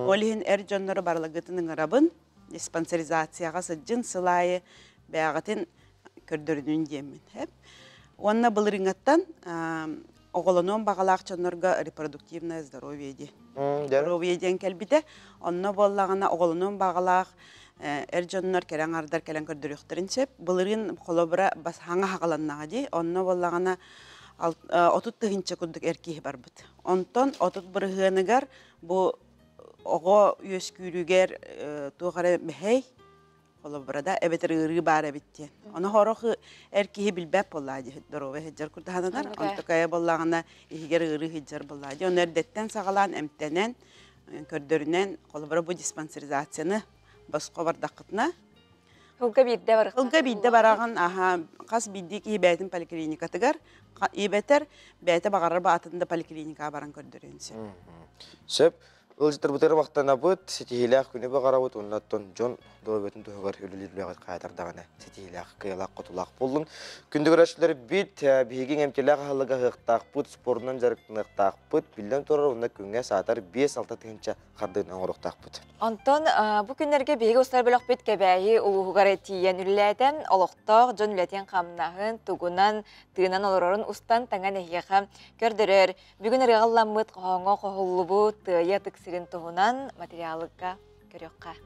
S8: Ол иһин эр дьоннору барылагытын ыҥырабын, диспансеризацияҕа сылдьын сыл аайы бэйэҕитин көрдөрүнүн диэммин. Уонна былырыҥаттан оҕолонуон баҕалаах дьоннорго репродуктивное здоровье диэн. Здоровье диэн кэлбитэ. Онно буоллаҕына оҕолонуон баҕалаах эр дьоннор кэлэн ардар кэлэн көрдөрүөхтэрин сөп. Былырыын холобура бас хаҥа хаҕаланнаҕа дии. Онно буоллаҕына 30 тыһыынча курдук эр киһи барбыт. Онтон 30 бырыһыаныгар бу оҕо үөскүүрүгэр туох эрэ мэһэй холобура да эбэтэр ыарыы баар эбит диэн. Ону хорох эр киһи билбэт буоллаа дии здоровый сылдьар курдаһананар. Онтукайа буоллаҕына иһигэр ыарыы сылдьар буоллаа дии. Ону эрдэттэн саҕалаан эмтэнэн, көрдөрүнэн, холобура бу диспансеризацияны босхо бардаххытына
S2: Сылга биирдэ барахтаах.
S8: Сылга биирдэ бараҕын, аха, хас биирдии киһи бэйэтин поликлиникатыгар, ибэтэр бэйэтэ баҕарар баатын да поликлиникаҕа баран көрдөрүөн сөп.
S1: Сөп. Ыалдьыттарбытыгар махтанабыт, ситиһиилээх күнү баҕарабыт уонна оттон дьон доруобуйатын туһугар үлэлиир үлэҕит хаайтардаҕына ситиһиилээх, кыайалаах, хотулаах буоллун. Күндү көрөөччүлэрбит, биһиги иҥэмтиэлээх аһылыгы аһыахтаахпыт, спордунан дьарыктаныахтаахпыт, биллэн турар, уонна күҥҥэ саатар 5-6 тыһыынча хардыыны оҥоруохтаахпыт.
S2: Онтон бу күннэргэ биһиги устар бөлөхпүт Кэбээйи улууһугар тиийэн үлэлээтэ. Олохтоох дьон үлэтин-хамнаһын, тугунан, тыынан олорорун устан таҥан эһиэхэ көрдөрөр. Бүгүн ырыаҕалламмыт хоһооҥҥо хоһуллубут Тыайа ытык сирин туһунан материалга көрүөххэ.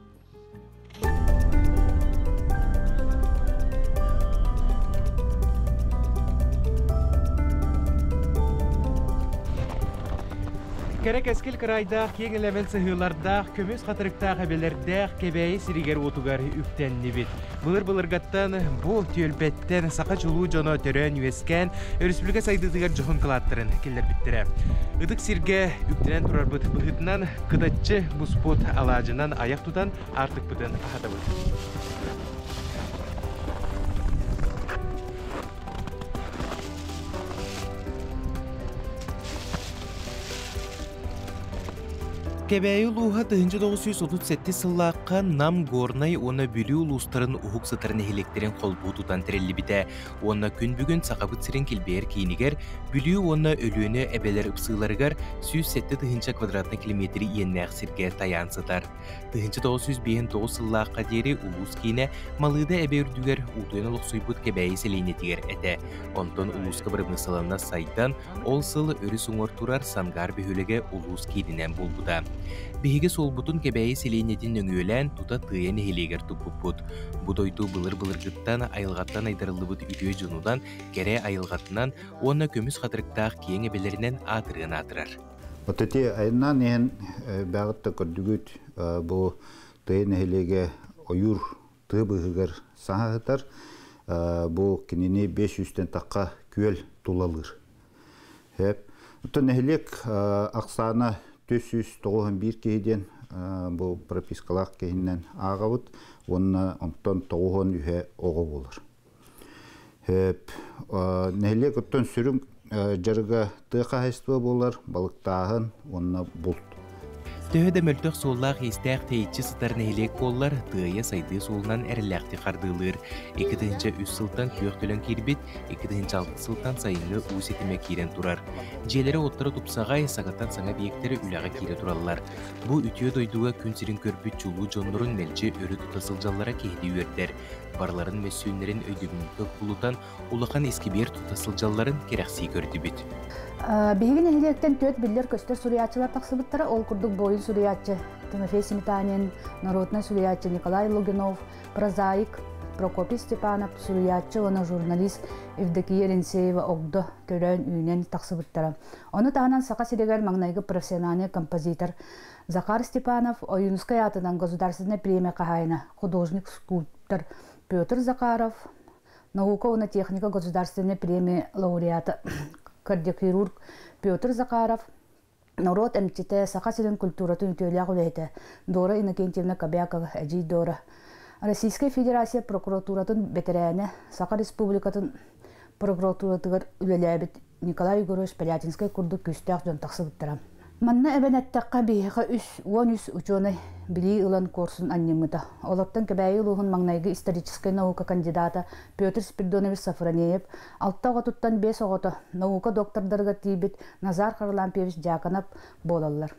S9: Кэрэ кэскил кыраайдаах, киэҥ элэмэн сыһыылардаах, көмүс хатырыктаах эбэлэрдээх Кэбээйи сиригэр-уотугар үктэннибит. Былыр-былыргаттан бу түөлбэттэн саха чулуу дьоно төрөөн-үөскээн, өрөспүүбүлүкэ сайдыытыгар дьоһун кылааттарын киллэрбиттэрэ. Ытык сиргэ үктэнэн турарбыт быһыытынан кытаччы буспут алаадьынан айах тутан аартыкпытын аһатабыт. Кэбээйи улууһа 1937 сыллаахха Нам, Горнай уонна Бүлүү улуустарын уһук сытар нэһилиэктэрин холбуу тутан тэриллибитэ уонна күн бүгүн Сахабыт сирин килбэйэр киинигэр Бүлүү уонна Өлүөнэ эбэлэр ыпсыыларыгар 107 тыһыынча квадратнай километр иэннээх сиргэ тайаан сытар. 1959 сыллаахха диэри улуус киинэ Малыыда эбэ үрдүгэр уутуйан олохсуйбут Кэбээйи сэлиэнньэтигэр этэ. Онтон улууска бырамыысыланнас сайдан, ол сыл өрүс уҥуор турар Сангаар бөһүөлэгэ улуус киининэн буолбута. Биһиги суолбутун Кэбээйи сэлиэнньэтин нөҥүөлээн тута Тыайа нэһилиэгэр туппуппут. Бу дойду былыр-былыргыттан айылҕаттан айдарыллыбыт үтүө дьонунан, кэрэ айылҕатынан уонна көмүс хатырыктаах киэҥ эбэлэринэн аатырыан аатырар.
S11: Вот эти айаннаан иһэн бэҕит да көрдүгүт бу Тыайа нэһилиэгэ ойуур тыа быыһыгар саҥа сытар. Бу кинини 500-тэн тахха күөл тулалыыр. Хэп. Оттон нэһилиэк ахсаана 491 киһи диэн бу пропискалаах киһинэн ааҕабыт уонна онтон 93 оҕо буолар. Хэп. Нэһилиэк оттон сүрүн дьарыга тыа хаһайыстыба буолар, балыктааһын уонна булт.
S15: Төһө да мөлтөх суоллаах-иистээх тэйиччи сытар нэһилиэк буоллар, Тыайа сайдыы суолунан эрэллээхтик хардыылыыр. 2003 сылтан күөх төлөн киирбит, 2006 сылтан сайыҥҥы уу ситимэ киирэн турар. Дьиэлэрэ-уоттара тупсаҕай, саҥаттан саҥа объектары үлэҕэ киирэ тураллар. Бу үтүө дойдуга күн сирин көрбүт чулуу дьоннорун мэлдьи өрө тута сылдьаллара киһини үөрдэр. Барыларын мөссүөннэрин өйдөбүнньүккэ кулутан, улахан искибиэр тута сылдьалларын кэрэхсии көрдүбүт.
S12: Биһиги нэһилиэктэн түөрт биллэр-көстөр суруйааччылар тахсыбыттара. Ол курдук буойун суруйааччы Тимофей Сметанин, народнай суруйааччы Николай Лугинов, прозаик Прокопий Степанов, суруйааччы уонна журналист Евдокия Ренсеева Огдо төрөөн-үүнэн тахсыбыттара. Ону таһынан Саха сиригэр маҥнайгы профессиональный композитор Захар Степанов, Ойуунускай аатынан государственнай премия хаһаайына, художник-скульптор Петр Захаров, Наука уонна техника государственной премия лауреата кардиохирург Петр Захаров, норуот эмчитэ, Саха сирин культуратын үтүөлээх үлэһитэ Дора Иннокентьевна Кобякова, Эдьиий Дора, Российскай Федерация прокуратуратын бэтэрээнэ, Саха Республикатын прокуратуратыгар үлэлээбит Николай Егорович Полятинскай курдук күүстээх дьон тахсыбыттара. Манна эбэн эттэххэ, биһиэхэ 3 13 учуонай билии ылан куорсун анньыммыта. Олортон Кэбээйи улууһун маҥнайгы историческай наука кандидата Петр Спиридонович Софронеев, алта оҕотуттан биэс оҕото наука доктордарыгар тиийбит Назар Харлампьевич Дьяконов буолаллар.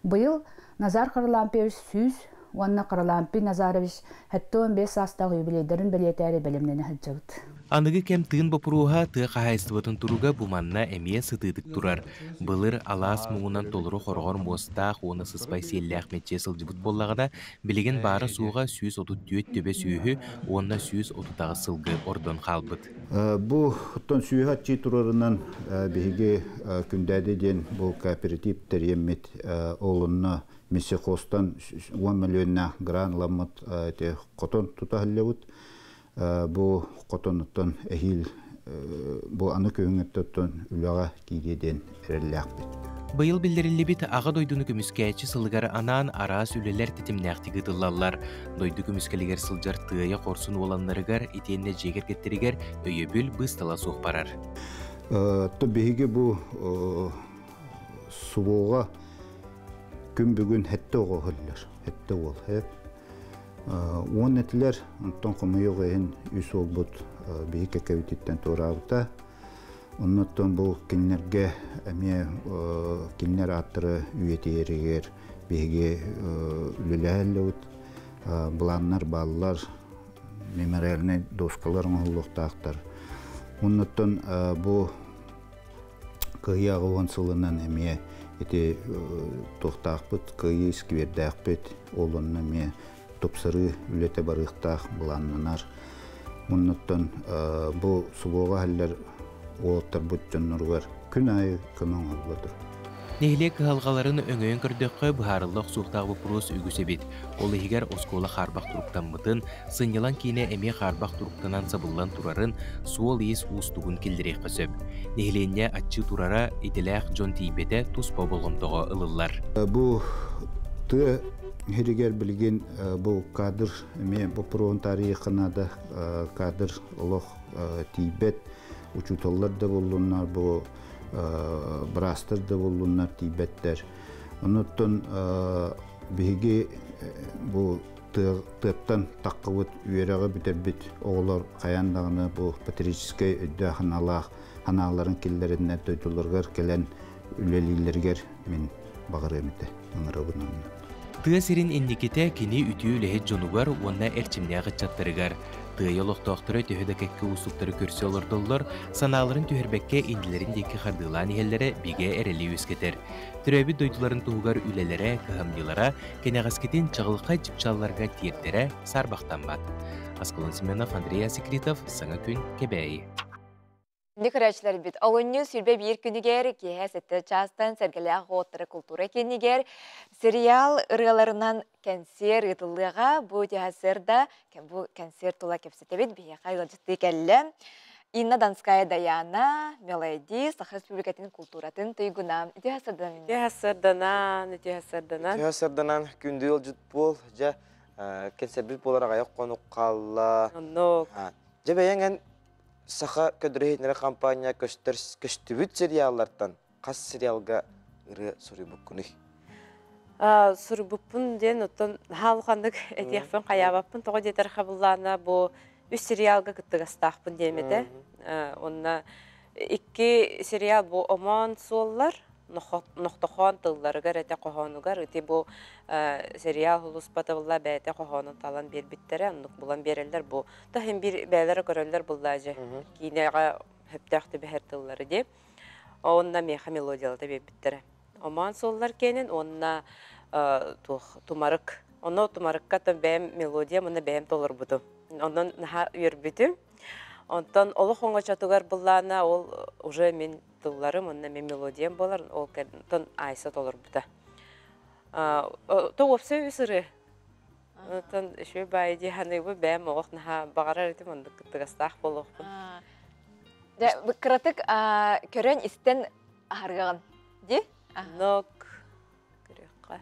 S12: Быйыл Назар Харлампьевич 100 уонна Харлампий Назарович 75 саастаах юбилейдарын бэлиэтээри бэлэмнэнэ сылдьабыт.
S15: Аныгы кэм тыын боппуруоһа тыа хаһаайыстыбатын туруга бу манна эмиэ сытыытык турар. Былыр алаас муҥунан толору хороҕор муостаах уонна сыспай сиэллээх мэччийэ сылдьыбыт буоллаҕына, билигин баара-суоҕа 134 төбө сүөһү уонна 138 сылгы ордон хаалбыт.
S11: Бу оттон сүөһү аччыы турарынан биһиги Күндээдэ диэн бу кооператив тэрийэммит ол онно Мессихостан 10 миллионнаах гран ыламмыт ити хотон тута сылдьабыт. Бу хотонуттан эһиил бу аны күһүҥҥүттэн үлэҕэ киириэ диэн эрэллээхпит.
S15: Быйыл биллэриллибит Аҕа дойдуну көмүскээччи сылыгар анаан араас үлэлэр тэтимнээхтик ыытыллаллар. Дойду көмүскэлигэр сылдьар тыайа хорсун уоланнарыгар итиэннэ дьиэ кэргэттэригэр өйөбүл быыстала суох барар.
S11: То биһиги бу СВО-ҕа Күн бүгүн хетте оҕо хөллөр, хетте уол хеп. Уон этилер, онтон хомойуох иһин үс уолбут биһи кэкэбититтэн туораабыта. Оннуттан бу кинилэргэ эмиэ кинилэр ааттары үйэтийэригэр биһиги үлэлэһэллэбит. Былааннар бааллар, мемориальнай доскалар оҥоһуллуохтаахтар. Оннуттан бу Кыайыы 80 сылынан эмиэ ити туохтаахпыт, кыайыы сквердээхпит, ол онно эмиэ тупсарыы үлэтэ барыахтаах былааннанар. Оннуттан бу субуоҕа иһэллэр уолаттарбыт дьонноругар күн аайы көмө оҥоһулла турар.
S9: Нэһилиэк кыһалҕаларын өҥөйөн көрдөххө, быһаарылла охсуохтаах боппуруос үгүс эбит. Ол иһигэр оскуола хаарбах туруктаммытын, сынньалаҥ киинэ эмиэ хаарбах туруктанан сабыллан турарын, суол-иис уустугун киллэриэххэ сөп. Нэһилиэнньэ аччыы турара, идэлээх дьон тиийбэтэ туспа болҕомтоҕо ылыллар.
S11: Бу тыа сиригэр билигин бу кадр эмиэ боппуруоһун таарыйыахха наада. Кадр олох тиийбэт. Учууталлар да буоллуннар, бу быраастар да буоллуннар тиийбэттэр. Онуттан биһиги бу тыаттан таххыбыт үөрэҕи бүтэрбит оҕолор хайаан даҕаны бу патриотическай өйдөөх санаалаах санааларын киллэриннэр дойдуларыгар кэлэн үлэлииллэригэр мин баҕарыам этэ, ыҥырабын онно.
S9: Тыа сирин инникитэ кини үтүө үлэһит дьонугар уонна эрчимнээх ыччаттарыгар. Тыайа олохтоохторо төһө да кэккэ уустуктары көрсө олордоллор, санааларын түһэрбэккэ иннилэрин диэки хардыылаан иһэллэрэ бигэ эрэли үөскэтэр. Төрөөбүт дойдуларын туһугар үлэлэрэ, кыһамньылара кэнэҕэскитин чаҕылхай чыпчаалларга тиэрдэрэ саарбахтаммат. Аскалон Семенов, Андрей Асекритов, Саҥа күн, Кэбээйи.
S2: Күндү көрөөччүлэрбит, олунньу 21 күнүгэр киэһэ 7 чаастан Сэргэлээх уоттара култуура киинигэр сериал ырыаларынан кэнсиэр ыытыллыаҕа. Бу да бу кэнсиэр тула кэпсэтэбит. Биһиэхэ ыалдьыттыы кэллэ. Инна Донская Даяна, Мелоди, Саха Республикатын култууратын туйгуна. Үтүө сарданан.
S10: Үтүө сарданан, үтүө сарданан.
S1: Үтүө сарданан, күндү ыалдьыт буол. Дьэ, кэнсэрбит буолар аҕайах хонук хаалла.
S10: Оннук.
S1: Дьэ, бэйэҥ эн Саха көдөрүһүннэрэ компания көстөр көстүбүт сериаллартан хас сериалга ырыа суруйбуккунуй?
S10: Суруйбуппун диэн оттон хаалханнык этиэхпин хайаабаппын тоҕо диэтэр хабыллаана бу үс сериалга кыттыгастаахпын диэм этэ. Онно икки сериал бу омоон суоллар нохтохоон тылларыгар этэ хоһоонугар ити бу сериал хулуспата булла бэйэтэ хоһоонун талан биэрбиттэрэ оннук булан биэрэллэр бу таһын биир бэйэлэрэ көрөллөр буллаажы киинэҕэ хөптөөх түбэһэр тыллары дии онно миэхэ мелодиялата биэрбиттэрэ омоон суоллар киэнин уонна туох тумарык онно тумарыкка бэйэм мелодиям уонна бэйэм толорбутум онон наһаа үөрбүтүм онтон олох оҥочотугар буллаана ол уже мин тылларым уонна мин мелодиям буолар ол кэнтон Айса толорбута то уопсай үс ырыа Оттон үчүгэй баайы дии саныыбын бэйэм оҕох наһаа баҕарар этим оннук кыттыгастаах буолуохпун.
S2: Дьэ, кыратык көрөн истэн аһарыаҕын дии?
S10: Оннук көрүөххэ.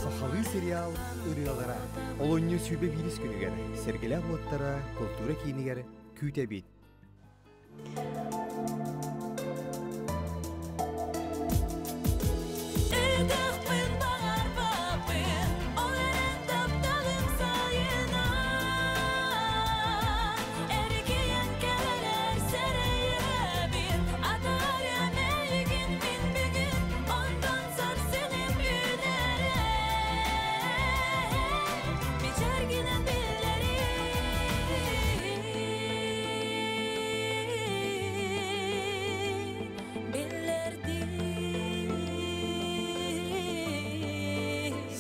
S13: Сахалыы сериал ырыалара олунньу 21 күнүгэр Сэргэлээх уоттара култуура киинигэр күүтэбит.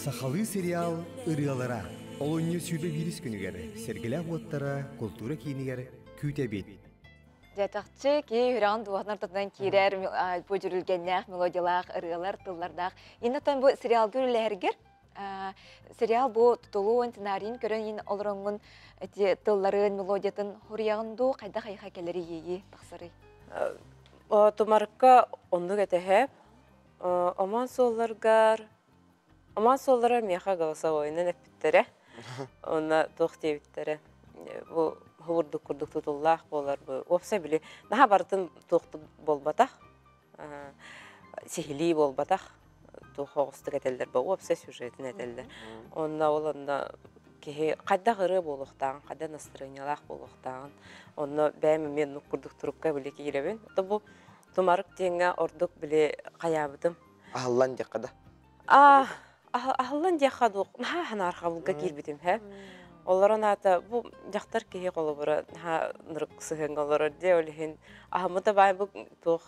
S13: Сахалыы сериал ырыалара олунньу 21 күнүгэр Сэргэлээх уоттара култуура киинигэр күүтэбит.
S2: Дьэ, киһи үрэҕин дууһатын ортотунан киирэр бу дьүрүлгэннээх мелодиялаах ырыалар, тыллардаах. Иннаттан бу сериалга үлэлэһэргэр Сериал бу тутулуун, сценарийын көрөн иин олороҥҥун эти тылларын, мелодиятын хуруйаҕын дуу, хайдах айха кэлэри иэйии тахсарый?
S10: Тумарыкка оннук этэһэ. Омон суолларгар Омон суоллара миэхэ голосовойунан эппиттэрэ. Онно туох диэбиттэрэ. Бу хубурдук курдук тутуллаах буолар бу. Уопсай били наһаа барытын туох буолбатах. Сиһилии буолбатах. Туох оҕустук этэллэр бу уопсай сюжетин этэллэр. Онно ол онно киһи хайдах ырыа буолуохтааҕын, хайдах настроениялаах буолуохтааҕын онно бэйэм эмиэ оннук курдук турукка били киирэбин. То бу тумарык диэҥҥэ ордук били хайаабытым.
S1: Аһыллан диэххэ да.
S10: А аһыллан диэххэ дуу, наһаа ханаархабылга киирбитим һэ. Олорон аата бу дьахтар киһи холобура наһаа нырык сыһыаҥҥа олорор диэ ол иһин аһыммыта баай бу туох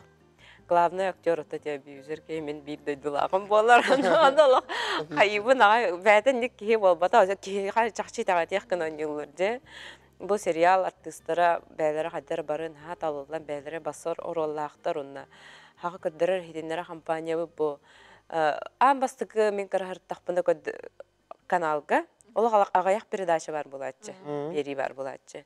S10: главный актер ото диэ абьюзер киһи мин биир дойдулааҕым буолар ону олох хайыыбын аҕай бэйэтэ инник киһи буолбата киһи чахчы итэҕэтиэх гына оонньууллар дьэ бу сериал артыыстара бэйэлэрэ хайдары бары наһаа талыллан бэйэлэрэ бассар оруоллаахтар уонна хаҕа көрдөрөр иһитиннэрэ компаниябыт бу аан бастакы мин кыраһыртахпына каналга олох аҕыйах передача бар буолааччы биэрии бар буолааччы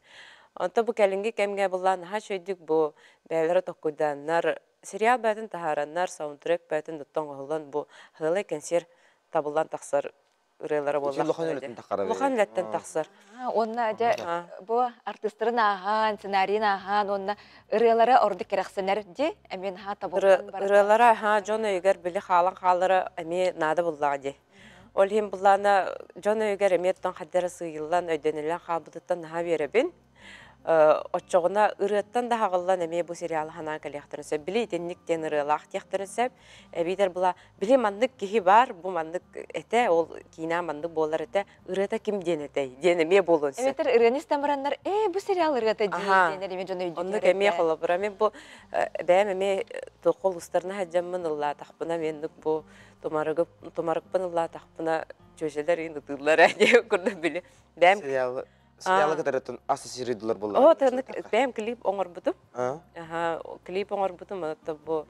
S10: онто бу кэлиҥҥи кэмҥэ буллаан наһаа үчүгэйдик бу бэйэлэрэ токкуйдааннар сериал бэйэтин таһаараннар саундтрек бэйэтин туттан оҥоһуллан бу һыалай кэнсиэр табыллан тахсар ырыалара буоллахтара
S1: Улахан үлэттэн тахсар.
S10: Улахан үлэттэн тахсар.
S2: Уонна дьэ бу артыыстарын ааһаан, сценарийын ааһаан уонна ырыалара ордук кэрэхсэнэр дии эмиэ наһаа табыллан
S10: барар. Ырыалара аһаа дьон өйүгэр били хаалан хаалара эмиэ наада буллаҕа дии. Ол иһин буллаана дьон өйүгэр эмиэ оттон хайдара сыыйыллан өйдөнүллэн хаалбытыттан наһаа үөрэбин. Оччоҕуна ырыаттан да хаҕыллан эмиэ бу сериалы ханаан кэлиэхтэрин сөп. Били итинник диэн ырыалаах диэхтэрин сөп. Эбиитэр була били маннык киһи баар, бу маннык этэ, ол киинэ маннык буолар этэ, ырыата ким диэн этэй диэн эмиэ буолуон сөп.
S2: Эбэтэр ырыаны истэн бараннар, ээ бу сериал ырыата дии диэн эмиэ дьон өйдүүр.
S10: Оннук эмиэ холобура мен бу бэйэм эмиэ туохха улуустарына сылдьаммын ыллаатахпына мен бу тумарыгы тумарыкпын ыллаатахпына чүөчэлэр иин ытыыллар диэн курдук били бэйэм
S1: сериалы Сериалы кытары ассоциируйдулар буолла.
S10: Оо, тыыннык бэйэм клип оҥорбутум. Аха, клип оҥорбутум, это бу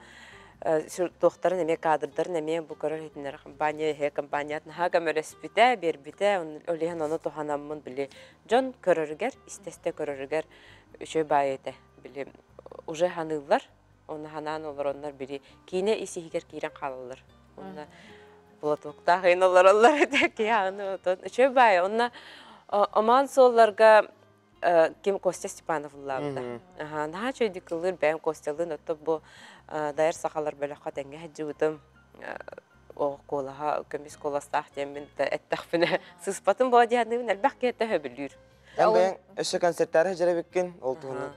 S10: туохтарын эмиэ кадрдарын эмиэ бу көрөр иһитиннэр компания иһэ компаният наһаа көмөлөспүтэ, биэрбитэ, ол иһин ону туһанаммын били дьон көрөрүгэр, истэ-истэ көрөрүгэр үчүгэй баайы этэ. Били уже ханыыллар, оны ханаан олороннор били киинэ ис иһигэр киирэн хаалаллар. Онно платоктаах ыйын олороллор этэ киһи аны үчүгэй баайы. Онно омоон суолларга ким Костя Степанов ыллаабыта. Наһаа үчүгэйдик ыллыыр бэйэм Костялыын отто бу дайар сахалар бөлөххө тэҥҥэ сылдьыбытым. О куолаһа көмүс куоластаах диэммин эттэхпинэ сыыспатым буо диэхнибин элбэх киһи төһөбүлүүр.
S1: Эн бэйэҥ өссө концерттаары сылдьар эбиккин, ол туһунан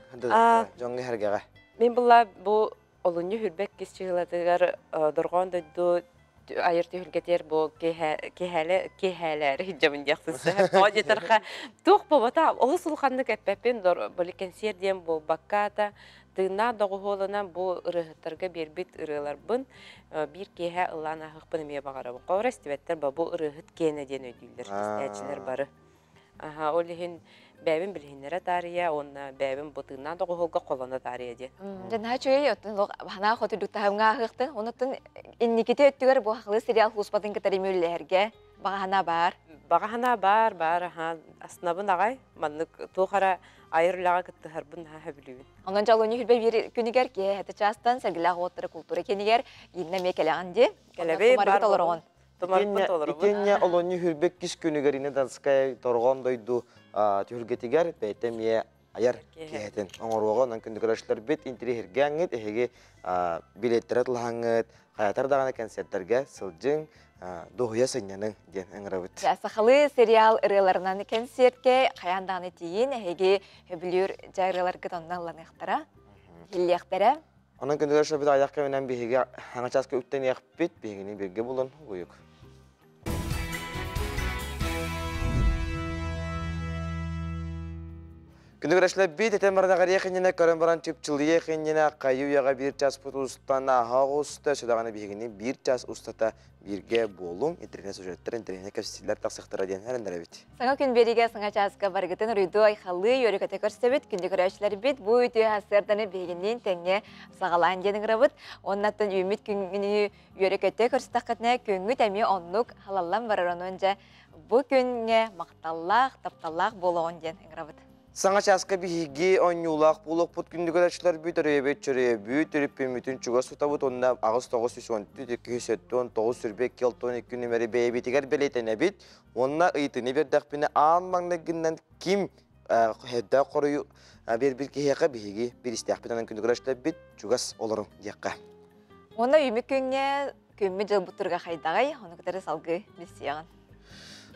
S1: дьоҥҥо эһэргэҕэ.
S10: Мин булла бу Олунньу хүрбэк кис чыһылатыгар Дорҕоон дойду айар түһүлгэтигэр бу киэһээлэ киэһээлээри сылдьабын диэхпин сөп. Тоҕо диэтэрхэ туох буолбата олус улаханнык эппэппин били кэнсиэр диэн буолбакка тыыннаах доҕуһуолунан бу ырыаһыттарга биэрбит ырыаларбын биир киэһэ ыллаан ааһыахпын эмиэ баҕарабын. Холобура истибэттэр ба бу ырыаһыт киэнэ диэн өйдүүллэр истээччилэр бары. Аха, ол иһин бэйэбин билиһиннэрэ таарыйа уонна бэйэбин бу тыыннаах доҕуһуолга холоно таарыйа диэн.
S2: Дьэ наһаа үчүгэй оттон лох ханаа хоту таһымҥа ааһыахтын онуттан инникити өттүгэр бу хахылы сериал хууспатын кытары мүллэһэргэ баҕа санаа баар.
S10: Баҕа санаа баар, баар аха аснабын аҕай маннык туох эрэ айар үлэҕэ кыттыһарбын наһаа сөбүлүүбүн.
S2: Онон дьолуну хүрбэ биир күнүгэр киэһэ хэтэ чаастан сэргэлээх уоттара култуура киинигэр инна эмиэ кэлэҕин дии.
S10: Кэлэби
S2: бар толороҕун.
S10: Тумарпын толоробун.
S1: Итиэннэ олонньу хүрбэк кис күнүгэр Инна Донская торҕон дойду түһүлгэтигэр бэйэтэ эмиэ айар киэһэтин оҥоруоҕа. Онон күндү көрөөччүлэрбит интириэһиргээҥҥит, эһиги билиэттэрэ тылаһаҥҥыт, хайатар даҕаны концертэргэ сылдьыҥ, дуоһуйа сынньаныҥ диэн ыҥырабыт.
S2: Сахалыы сериал ырыаларынан кэнсиэркэ хайаан даҕаны тиийин, эһиги сөбүлүүр дьэ ырыаларгыт онно ылланыахтара, иһиллиэхтэрэ.
S1: Онон күндү көрсөбүт аҕыйах кэминэн биһиги хаҥа чааска үктэниэхпит, биһигини бииргэ булан угуйук. Күнү көрөшлөр бит этен барана қария көрөн баран чыпчылые хиннене кайы уяга бир час путустан ағуста сөдағаны бигини бир час устата бирге болуң интернет сюжеттер интернет кәсилер тақсықтыра диэн әрендер бит.
S2: Саңа күн бериге саңа часка баргытын руйду айхалы йөрүкөтө көрсөбүт күндү көрөчлөр бит бу үтү хасырданы бигинин теңге сагалаан диэн грабыт. Оннаттан үмүт күнгүнү йөрүкөтө көрсөтөккөтүнө күнгү теми оннук халаллан барар онунжа бу күнгө макталлах тапталлах болгон диэн грабыт.
S1: Саңа часка биһиги онньуулаах буолуохпут күндү көрөөччүлэр бүт өрөйөбүт чөрөйөбүт төрүппүмүтүн чугас тутабыт онна аҕыс тоҕус үс он түт икки үс өттү он тоҕус сүрбэ икки алта он икки нүмэри бэйэбитигэр бэлиэтэнэбит уонна ыйытыны биэрдэхпинэ аан маҥнайгыннан ким хэдда хоруйу биэрбит киһиэхэ биһиги биристээхпит онон күндү көрөөччүлэрбит чугас олоруҥ диэххэ.
S2: Онно үмүт күҥҥэ күммүт дьылбыттырга хайдаҕай, ону кытары салгыы билсиэҕин.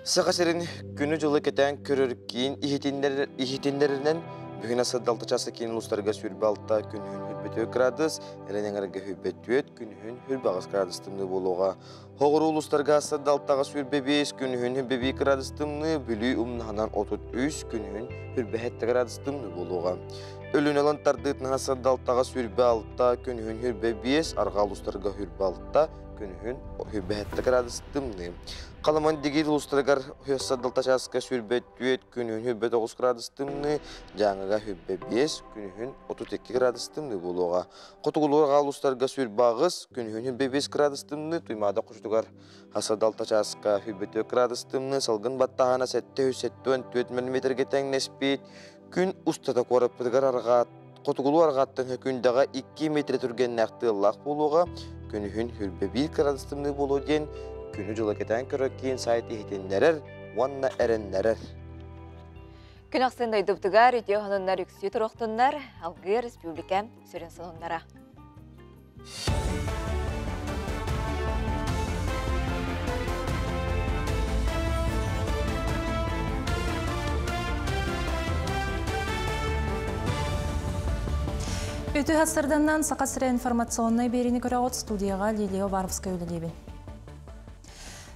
S1: Саха сирин күнү-дьылы кэтээн көрөр киин иһитиннэринэн бүгүн асырдалта часы киин улуустарга сүүрбэ алта күнүһүн хүрбэ градус, Элен эҥэргэ хүрбэ түөрт күнүһүн хүрбэ аҕыс градус тымныы буолуоҕа. Хоҕуруу улуустарга асырдалтаҕа сүүрбэ биэс күнүһүн хүрбэ биир градус тымныы, Бүлүү умнаһынан 33 күнүһүн хүрбэ сэттэ градус тымныы буолуоҕа. Өлүнэ ылан тардыытынан асырдалтаҕа сүүрбэ алта күнүһүн хүрбэ биэс, арҕаа улуустарга хүрбэ алта күнүһүн хүрбэ сэттэ градус тымныы. Халаман дигиир улуустарыгар саддалта чааска сүүрбэ түөрт күнүһүн хүрбэ тоҕус градус тымныы, Дьааҥыга хүрбэ биэс, күнүһүн 32 градус тымныы буолуоҕа. Хотугулуур аҕа улуустарга сүүрбэ аҕыс, күнүһүн хүрбэ биэс градус тымныы, Туймаада хочотугар саддалта чааска хүрбэ түөрт градус тымныы, салгын баттааһына 774 миллиметргэ тэҥнэспит. Күн устата куораппытыгар арҕаа хотугулуу арҕааттан хөкүндэҕэ 2 метр түргэннээх тыаллаах буолуоҕа, күнүһүн хүрбэ биир градус тымныы буолуо диэн күнү-дьылы кэтээн көрөр киин сайт иһитиннэрэр уонна эрэннэрэр.
S2: Күн ахсын дойдубутугар үтүө сонуннар үксүү туруохтуннар, алгыы республика сүрүн сонуннара.
S3: Үтү хастарданнан Саха сирэ информационнай биэриини көрөҕүт студияҕа Лилия Уваровская үлэлиибин.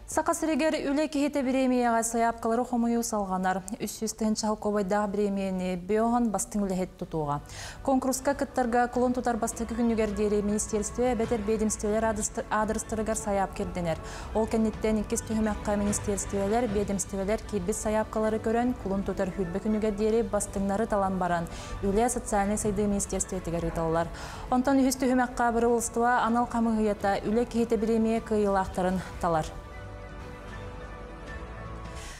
S3: Саха сиригэр үлэ киһитэ бириэмийэҕэ сайаапкалары хомуйуу салҕанар. 300 тыһыынча холкуобайдаах бириэмийэни Бөһон бастыҥ үлэһит тутууга. Конкурска кыттарга кулун тутар бастакы күнүгэр диэри министерство эбэтэр биэдэмстибэлэр аадырыстарыгар сайаапка ирдэнэр. Ол кэнниттэн иккис түһүмэххэ министерстволар, биэдэмстибэлэр киирбит сайаапкалары көрөн, кулун тутар хүрбэ күнүгэр диэри бастыҥнары талан баран, Үлэ социальнай сайдыы министерствотыгар ыыталлар. Онтон үһүс түһүмэххэ бырабыылыстыба анал хамыыһыйата үлэ киһитэ бириэмийэ кыайыылаахтарын талар.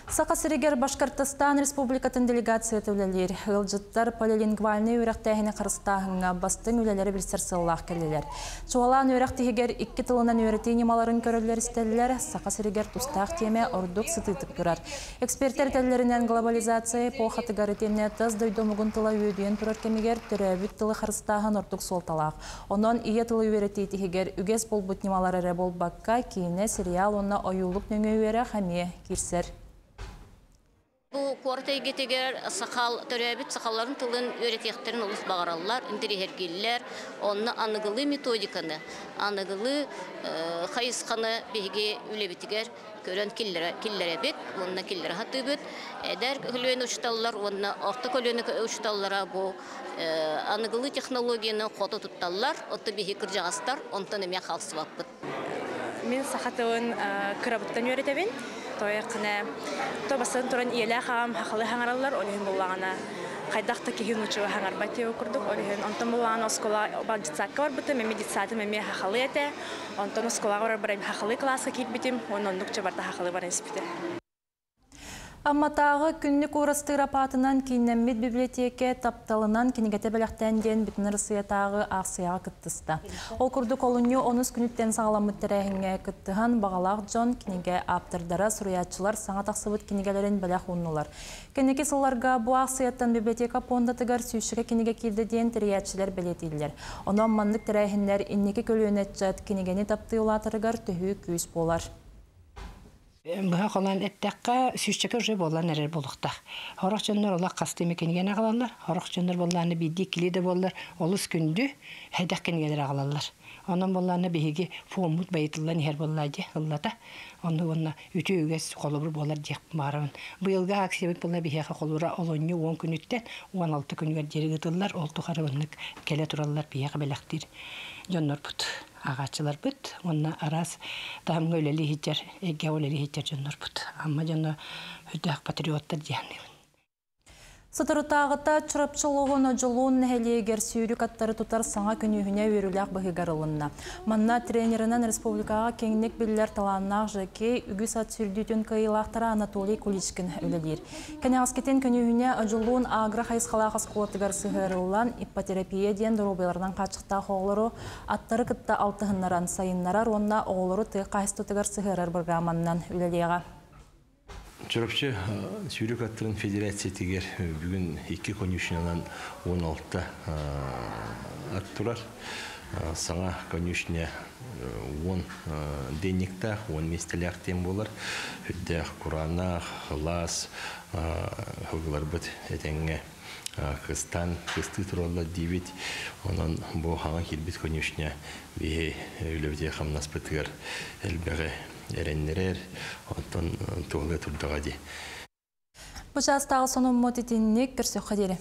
S3: Саха сиригэр Башкортостан Республикатын делегацията үлэлиир. Ыалдьыттар полилингвальнай үөрэхтээһини харыстааһыҥҥа бастыҥ үлэлэри билсэр сыаллаах кэллилэр. Чуолаан үөрэх тиһигэр икки тылынан үөрэтии ньымаларын көрөллөр-истэллэр, Саха сиригэр тустаах тиэмэ ордук сытыытык турар. Экспертэр этэллэринэн, глобализация эпохатыгар итиэннэ тас дойду омугун тыла үөдүйэн турар кэмигэр төрөөбүт тылы харыстааһын ордук суолталаах. Онон ийэ тылы үөрэтии тиһигэр үгэс буолбут ньымалар эрэ буолбакка, киинэ, сериал уонна ойуулук нөҥүө үөрэх эмиэ киирсэр.
S14: Бу куорат эйгэтигэр сахал төрөөбүт сахаларын тылын үөрэтиэхтэрин олус баҕараллар, интэриэһиргииллэр. Онно аныгылыы методиканы, аныгылыы хайысханы биһиги үлэбитигэр көрөн киллэрэбит уонна киллэрэ сатыыбыт. Эдэр көлүөнэ учууталлар уонна орто көлүөнэ учууталлара бу аныгылыы технологияны хото тутталлар, оттон биһиги кырдьаҕастар онтон эмиэ хаалсыбаппыт.
S16: Мин саха тылын кырабыттан үөрэтэбин. Тоойаххына то бастан туран ийэлээх аҕам хахалы хаҥараллар, ол иһин буллаҕына хайдах да киһи нууччалыы хаҥарбат диэбит курдук. Ол иһин онтон буллаҕына оскуола детсадка барбытым, эмиэ детсадым эмиэ хахалы этэ. Онтон оскуолаҕа барар хахалы кылааска киирбитим, уонна оннук барта хахалы баран испитэ.
S3: Амматааҕы күннүк уурастыыр апаатынан кииннэммит библиотека тапталынан кинигэтэ бэлэхтээн диэн Бүтүн Арассыыйатааҕы аахсыйаҕа кыттыста. Ол курдук олунньу онус күнүттэн саҕаламмыт тэрээһиҥҥэ кыттыһан баҕалаах дьон, кинигэ ааптардара, суруйааччылар саҥа тахсыбыт кинигэлэрин бэлэх ууннулар. Кэнники сылларга бу аахсыйаттан библиотека пуондатыгар сүүсчэкэ кинигэ киирдэ диэн тэрийээччилэр бэлиэтииллэр. Онон маннык тэрээһиннэр инники көлүөнэ ыччат кинигэни таптыы улаатарыгар төһүү күүс буолар.
S17: Быһа холоон эттэххэ, сүүсчэкэ уже буолан эрэр буолуохтаах. Сорох дьоннор олох хастыы эмэ кинигэни аҕалаллар, сорох дьоннор буоллаҕына биирдии иккилии да буоллар олус күндү, сэдэх кинигэлэри аҕалаллар. Онон буоллаҕына биһиги фоммут байытыллан иһэр буоллаа дии ыллата. Онно уонна үтүө үгэс холобур буолар диэх баҕарабын. Быйылгы акциябыт буолла биһиэхэ холобура олунньу 10 күнүттэн 16 күнүгэр диэри ыытыллар. Ол тухары маннык кэлэ тураллар биһиэхэ бэлэхтиир дьоннорбут, ааҕааччыларбыт уонна араас таһымҥа үлэлии сылдьар, эйгэҕэ үлэлии сылдьар дьоннорбут. Амма дьоно үрдээх патриоттар диэхниибин.
S3: Соторутааҕыта Чурапчы олоҕун Одьулуун нэһилиэгэр сүүрүк аттары тутар саҥа күнүүһүнэ үөрүүлээх быһыыгар ылынна. Манна тренеринэн республикаҕа киэҥник биллэр талааннаах жокей, үгүс ат сүүрдүүтүн кыайыылаахтара Анатолий Куличкин үлэлиир. Кэнэҕэскитин күнүүһүнэ Одьулуун агро хайысхалаах оскуолатыгар сыһыарыллан, иппотерапия диэн доруобуйаларынан хааччахтаах оҕолору аттары кытта алтыһыннаран сайыннарар уонна оҕолору тыа хаһаайыстыбатыгар сыһыарар бырагырааманнан үлэлиэҕэ.
S18: Чурапчы сүүрүк аттарын федерациятыгар бүгүн икки конюшнянан 16 ат турар. Саҥа конюшня 10 денниктаах, 10 миэстэлээх диэн буолар. Үрдээх кураанах, лаас хылгыларбыт этэҥҥэ кыстаан кыстыы тураллар диибит. Онон бу хаҥа киирбит конюшня биһи үлэбитигэр хамнаспытыгар элбэҕи эрэннэрэр, оттон туһалыы турдаҕа дии.
S3: Бу чаастааҕы сонуммут итинник көрсөххө диэри.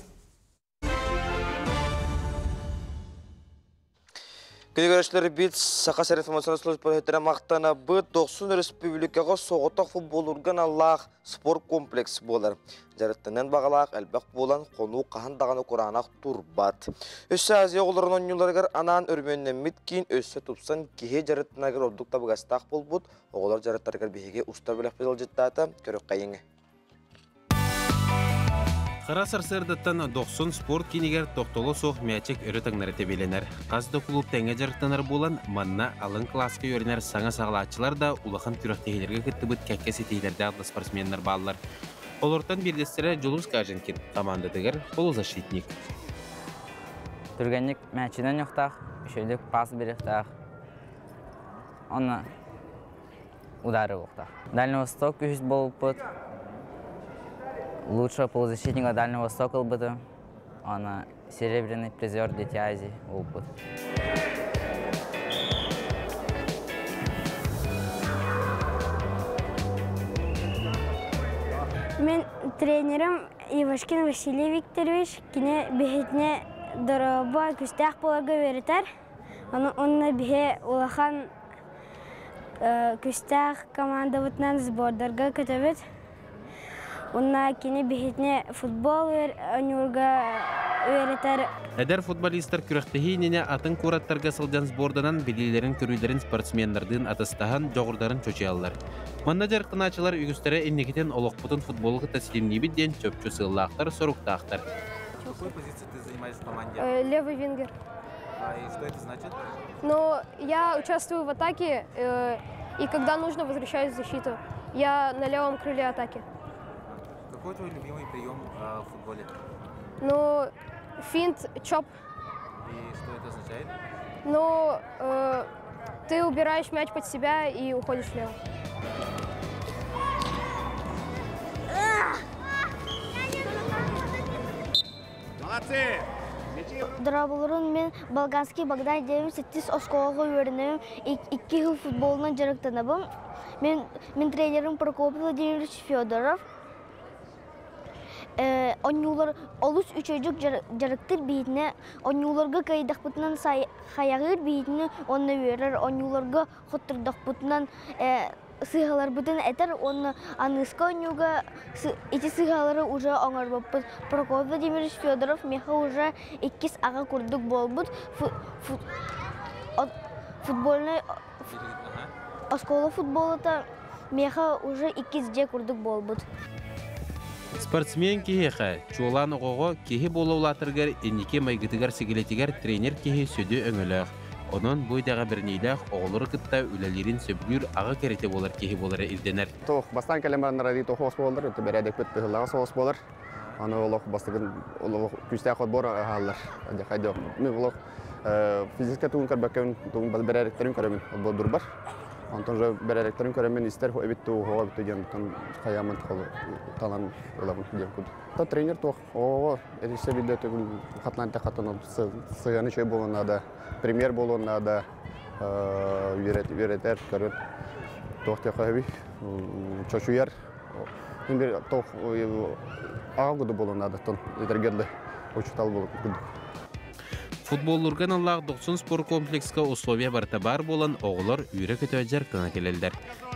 S1: Күнүгөрөчлөр бит Саха сирин информационнай служба үлэһиттэрэ махтанабыт. 90 республикаҕа соҕотох футболурган аллаах спорт комплекс буолар. Дьарыктанан баҕалаах элбэх буолан хонуу хаһан даҕаны кураанах турбат. Өссө Азия оҕолорун оонньууларыгар анаан өрөмүөннэммит киин өссө тупсан киһи дьарыктанарыгар ордук табыгастаах буолбут. Оҕолор дьарыктарыгар биһиги устар бөлөхпүт ыалдьыттаата. Көрүөххэйиҥ.
S15: Хара сарсыардаттан Дохсун спорт киинигэр тохтоло суох мээчик өрө таҥнары тэбиэлэнэр. Хас да кулууп тэҥҥэ дьарыктанар буолан, манна алын кылааска үөрэнэр саҥа саҕалааччылар да улахан күрэхтэһиилэргэ кыттыбыт кэккэ ситиһиилэрдээх да спортсменнар бааллар. Олортон биирдэстэрэ Дьулус Каженкин хамаандатыгар полузащитник.
S19: Түргэнник мээчинэн ньохтаах, үчүгэйдик пас бириэхтээх. Онно удары буолуохтаах. Дальний Восток үһүс буолбуппут. Лучшего полузащитника Дальнего Востока ылбытым. Аны серебряный призер Дети Азии буолбут.
S24: Мен тренерим Ивашкин Василий Викторович кини биһитине дорогобо күстээх буоларга үөрэтэр. Онно биһи улахан күстээх командабытынан сбордарга көтөбүт. Уонна кини биһитини футбол оонньуурга үөрэтэр.
S15: Эдэр футболистар күрэхтэһии иннинэ атын куораттарга сылдьан сборданан билиилэрин-көрүүлэрин спортсменнардыын атастаһан дьоҕурдарын чочуйаллар. Манна дьарыктанааччылар үгүстэрэ инникитин олохпутун футболу кытта ситимниибит диэн чопчу сыаллаахтар-соруктаахтар.
S25: Какую позицию ты занимаешь в команде?
S26: Левый вингер.
S25: А, и что это значит?
S26: Ну, я участвую в атаке, и когда нужно, возвращаюсь в защиту. Я на левом крыле атаки.
S25: Какой твой любимый прием в футболе?
S26: Ну, финт, чоп.
S25: И что это означает?
S26: Ну, ты убираешь мяч под себя и уходишь влево.
S27: Молодцы!
S24: Дорооболорун мен Болгарский Богдан диэбин сэттис оскуолаҕа үөрэнэбин, икки жыл футболунан дьарыктанабын. Мен, мин тренерим Прокопий Владимирович Федоров. Онньуулар олус үчүгэйдик дьарыктыыр биһитинэ, онньууларга кыайдахпытынан хайаҕыыр биһитинэ уонна үөрэр, онньууларга хоттордохпутунан сыыһаларбытын этэр уонна аныыска оонньууга ити сыыһалары уже оҥорбуппут. Прокопий Владимирович Федоров миэхэ уже иккис аҕа курдук буолбут. Футбольнай оскуола футболута миэхэ уже иккис дьиэ курдук буолбут.
S15: Спортсмен киһиэхэ, чуолаан оҕоҕо киһи буола улаатарыгар инники майгытыгар-сигилитигэр тренер киһи сүдү өҥөлөөх. Онон бу идэҕэ бэриниилээх оҕолору кытта үлэлиирин сөбүлүүр аҕа кэрэтэ буолар киһи буолара ирдэнэр.
S20: Туох бастаан кэлэн баран радио тоһоос буолар, бэрээдэкпит тыһыллаҕа соҕус буолар. Аны олох бастакын олох күүстээх отбор аһааллар. Хайдах мен олох физическэ тугун көрбөккөбүн, тугун бэрээдэктэрин көрөбүн отбордурбар. Онтон уже бэрээдэктэрин көрөммүн истэр эбит дуу, оһоҕо эбит диэн хайааммын талан ылабын диэн курдук. Та тренер туох оҕоҕо этиссэ билде төгүл хатылаан хатан сыһыаны үчүгэй буолуон наада, премьер буолуон наада, үөрэтэр, көрөр туох диэххэ сөбүй, чочуйар бир туох аҕа курдук буолуон наада, этэргэ дылы учуутал курдук.
S15: Футболлурга аналлаах Дохсун спорткомплекска условия барыта баар буолан, оҕолор үөрэ-көтө дьарыктана кэлэллэр.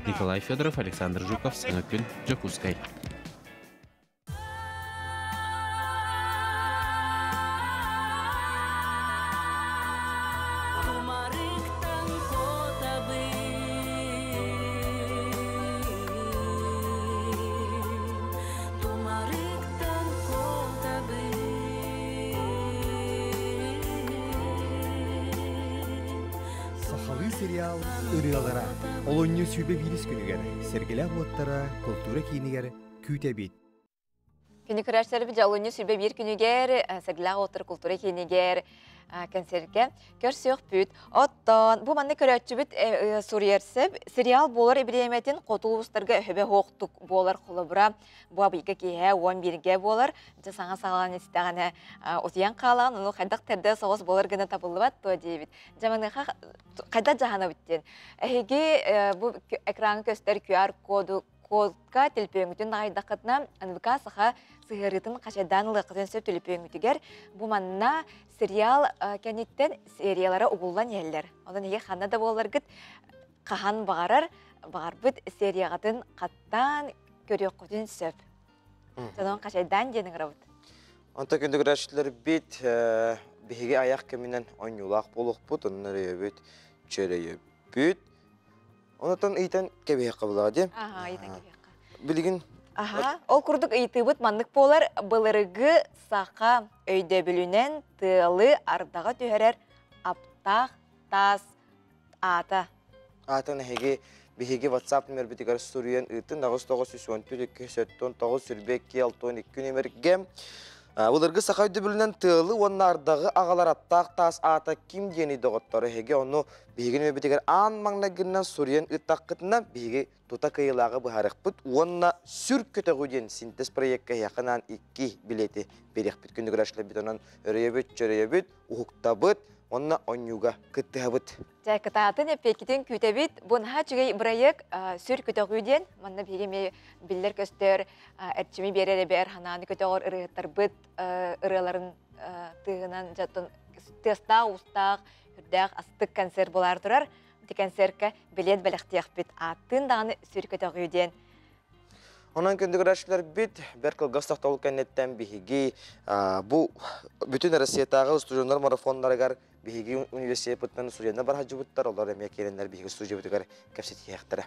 S15: Николай Федоров, Александр Жуков, Саҥа күн, Дьокуускай.
S13: Сахалыы сериал ырыалара олунньу сүүбэ биирис күнүгэр Сэргэлээх уоттара култуура киинигэр күүтэбит.
S2: Күнү көрөөччүлэрбит дьолунньу сүбэ биир күнүгэр Сэргэлээх уоттар култуура киинигэр концертке көрсүөхпүт. Оттон бу манна көрөөччүбүт суруйарсып сериал буолар эбириэмэтин хоту улуустарга өһөбө хоохтук буолар холобура бу абыйга киэһэ 11-ге буолар. Дьэ саҥа саҕалаан истэҕинэ утуйан хаалаҕын, ону хайдах тэрдэ соҕус буолар гына табыллыбат дуо диэбит. Дьэ маныаха хайдах дьаһанабыт диэн. Эһиги бу экраҥҥа көстөр QR-коду кодка төлөпүөҥҥүтүн наҕайдаххытына НВК Саха сыһыарыытын хачайдаан ылыаххытын сөп төлөпүөҥҥүтүгэр бу манна сериал кэнниттэн сериялара угуллан иһэллэр. Онон эһиги ханна да буолларгыт хаһан баҕарар баҕарбыт серияҕытын хаттаан көрүөххүтүн сөп. Онон хачайдаан диэн ыҥырабыт.
S1: Онтон күндү көрөөччүлэрбит биһиги айах кэминэн оонньуулаах буолуохпут, онон өрөйөбүт, чөрөйөбүт. Онотон ыйтан кэбиһиэххэ булаҕа дии.
S2: Аха, ыйтан кэбиһиэххэ.
S1: Билигин
S2: Аха, ол курдук ыйытыыбыт маннык буолар, былыргы саха өйдөбүлүнэн тыалы ардаҕа түһэрэр аптаах таас аата.
S1: Аатын эһиги биһиги WhatsApp нүмербитигэр суруйан ыытын 8914 279 22 62 нүмергэ Былыргы саха өйдөбүлүнэн тыалы уонна ардаҕы аҕалар аптаах таас аата ким диэний доҕоттор эһиги ону биһиги нүмербитигэр аан маҥнайгыннан суруйан ыыттаххытына биһиги тута кыайыылааҕы быһаарыахпыт уонна сүр көтөҕүү диэн синтез проекка эһиэхэ анаан икки билети биэриэхпит күндү көрөөччүлэрбит онон өрөйөбүт чөрөйөбүт уһуктабыт уонна онньууга кыттыһабыт.
S2: Дьэ, кытаатын эппиэккитин күүтэбит. Бу наһаа үчүгэй бырайыак сүр көтөҕүү диэн. Манна биһиги эмиэ биллэр-көстөр эрчими биэрэр эбээр ханааны көтөҕөр ырыаһыттарбыт ырыаларын тыаһынан дьэ тыастаах-уустаах, үрдээх астык концерт буолаар турар. Ити концертка билиэт бэлэхтиэхпит. Ааттыын даҕаны сүр көтөҕүү диэн.
S1: Онон күндү көрөөччүлэрбит, бэрт кылгас тохтобул кэнниттэн биһиги бу бүтүн Россиятааҕы устудьуоннар марафоннарыгар биһиги университеппытынан студеннар бар сылдьыбыттар, олор эмиэ киирэннэр биһиги студиябытыгар кэпсэтиэхтэрэ.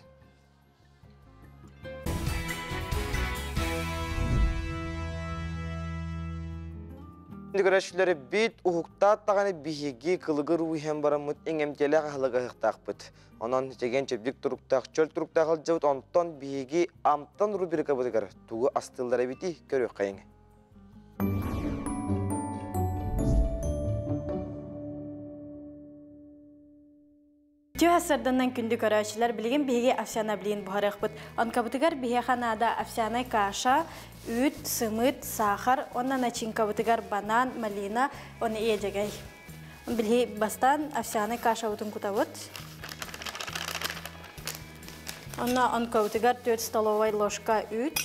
S1: Көрөөччүлэрбит уһуктаат даҕаны биһиги кылыгыр уу иһэн бараммыт иҥэмтиэлээх аһылыгы аһыахтаахпыт. Онон чэгиэн чэбдик туруктаах, чөл туруктаах сылдьабыт. Онтон биһиги Амтан рубрикабытыгар тугу астыыллар эбитий көрүөххэйиҥ.
S16: Түһэ сарданнан күндү көрөөччүлэр, билигин биһиги овсяна блин буһарыахпыт. Онкабытыгар биһиэхэ наада овсяной каша, үүт, сымыт, сахар, уонна начинкабытыгар банан, малина, уонна иэдьэгэй. Билиһи бастаан овсяной кашабытын кутабыт. Онно онкабытыгар 4 столовай ложка үүт.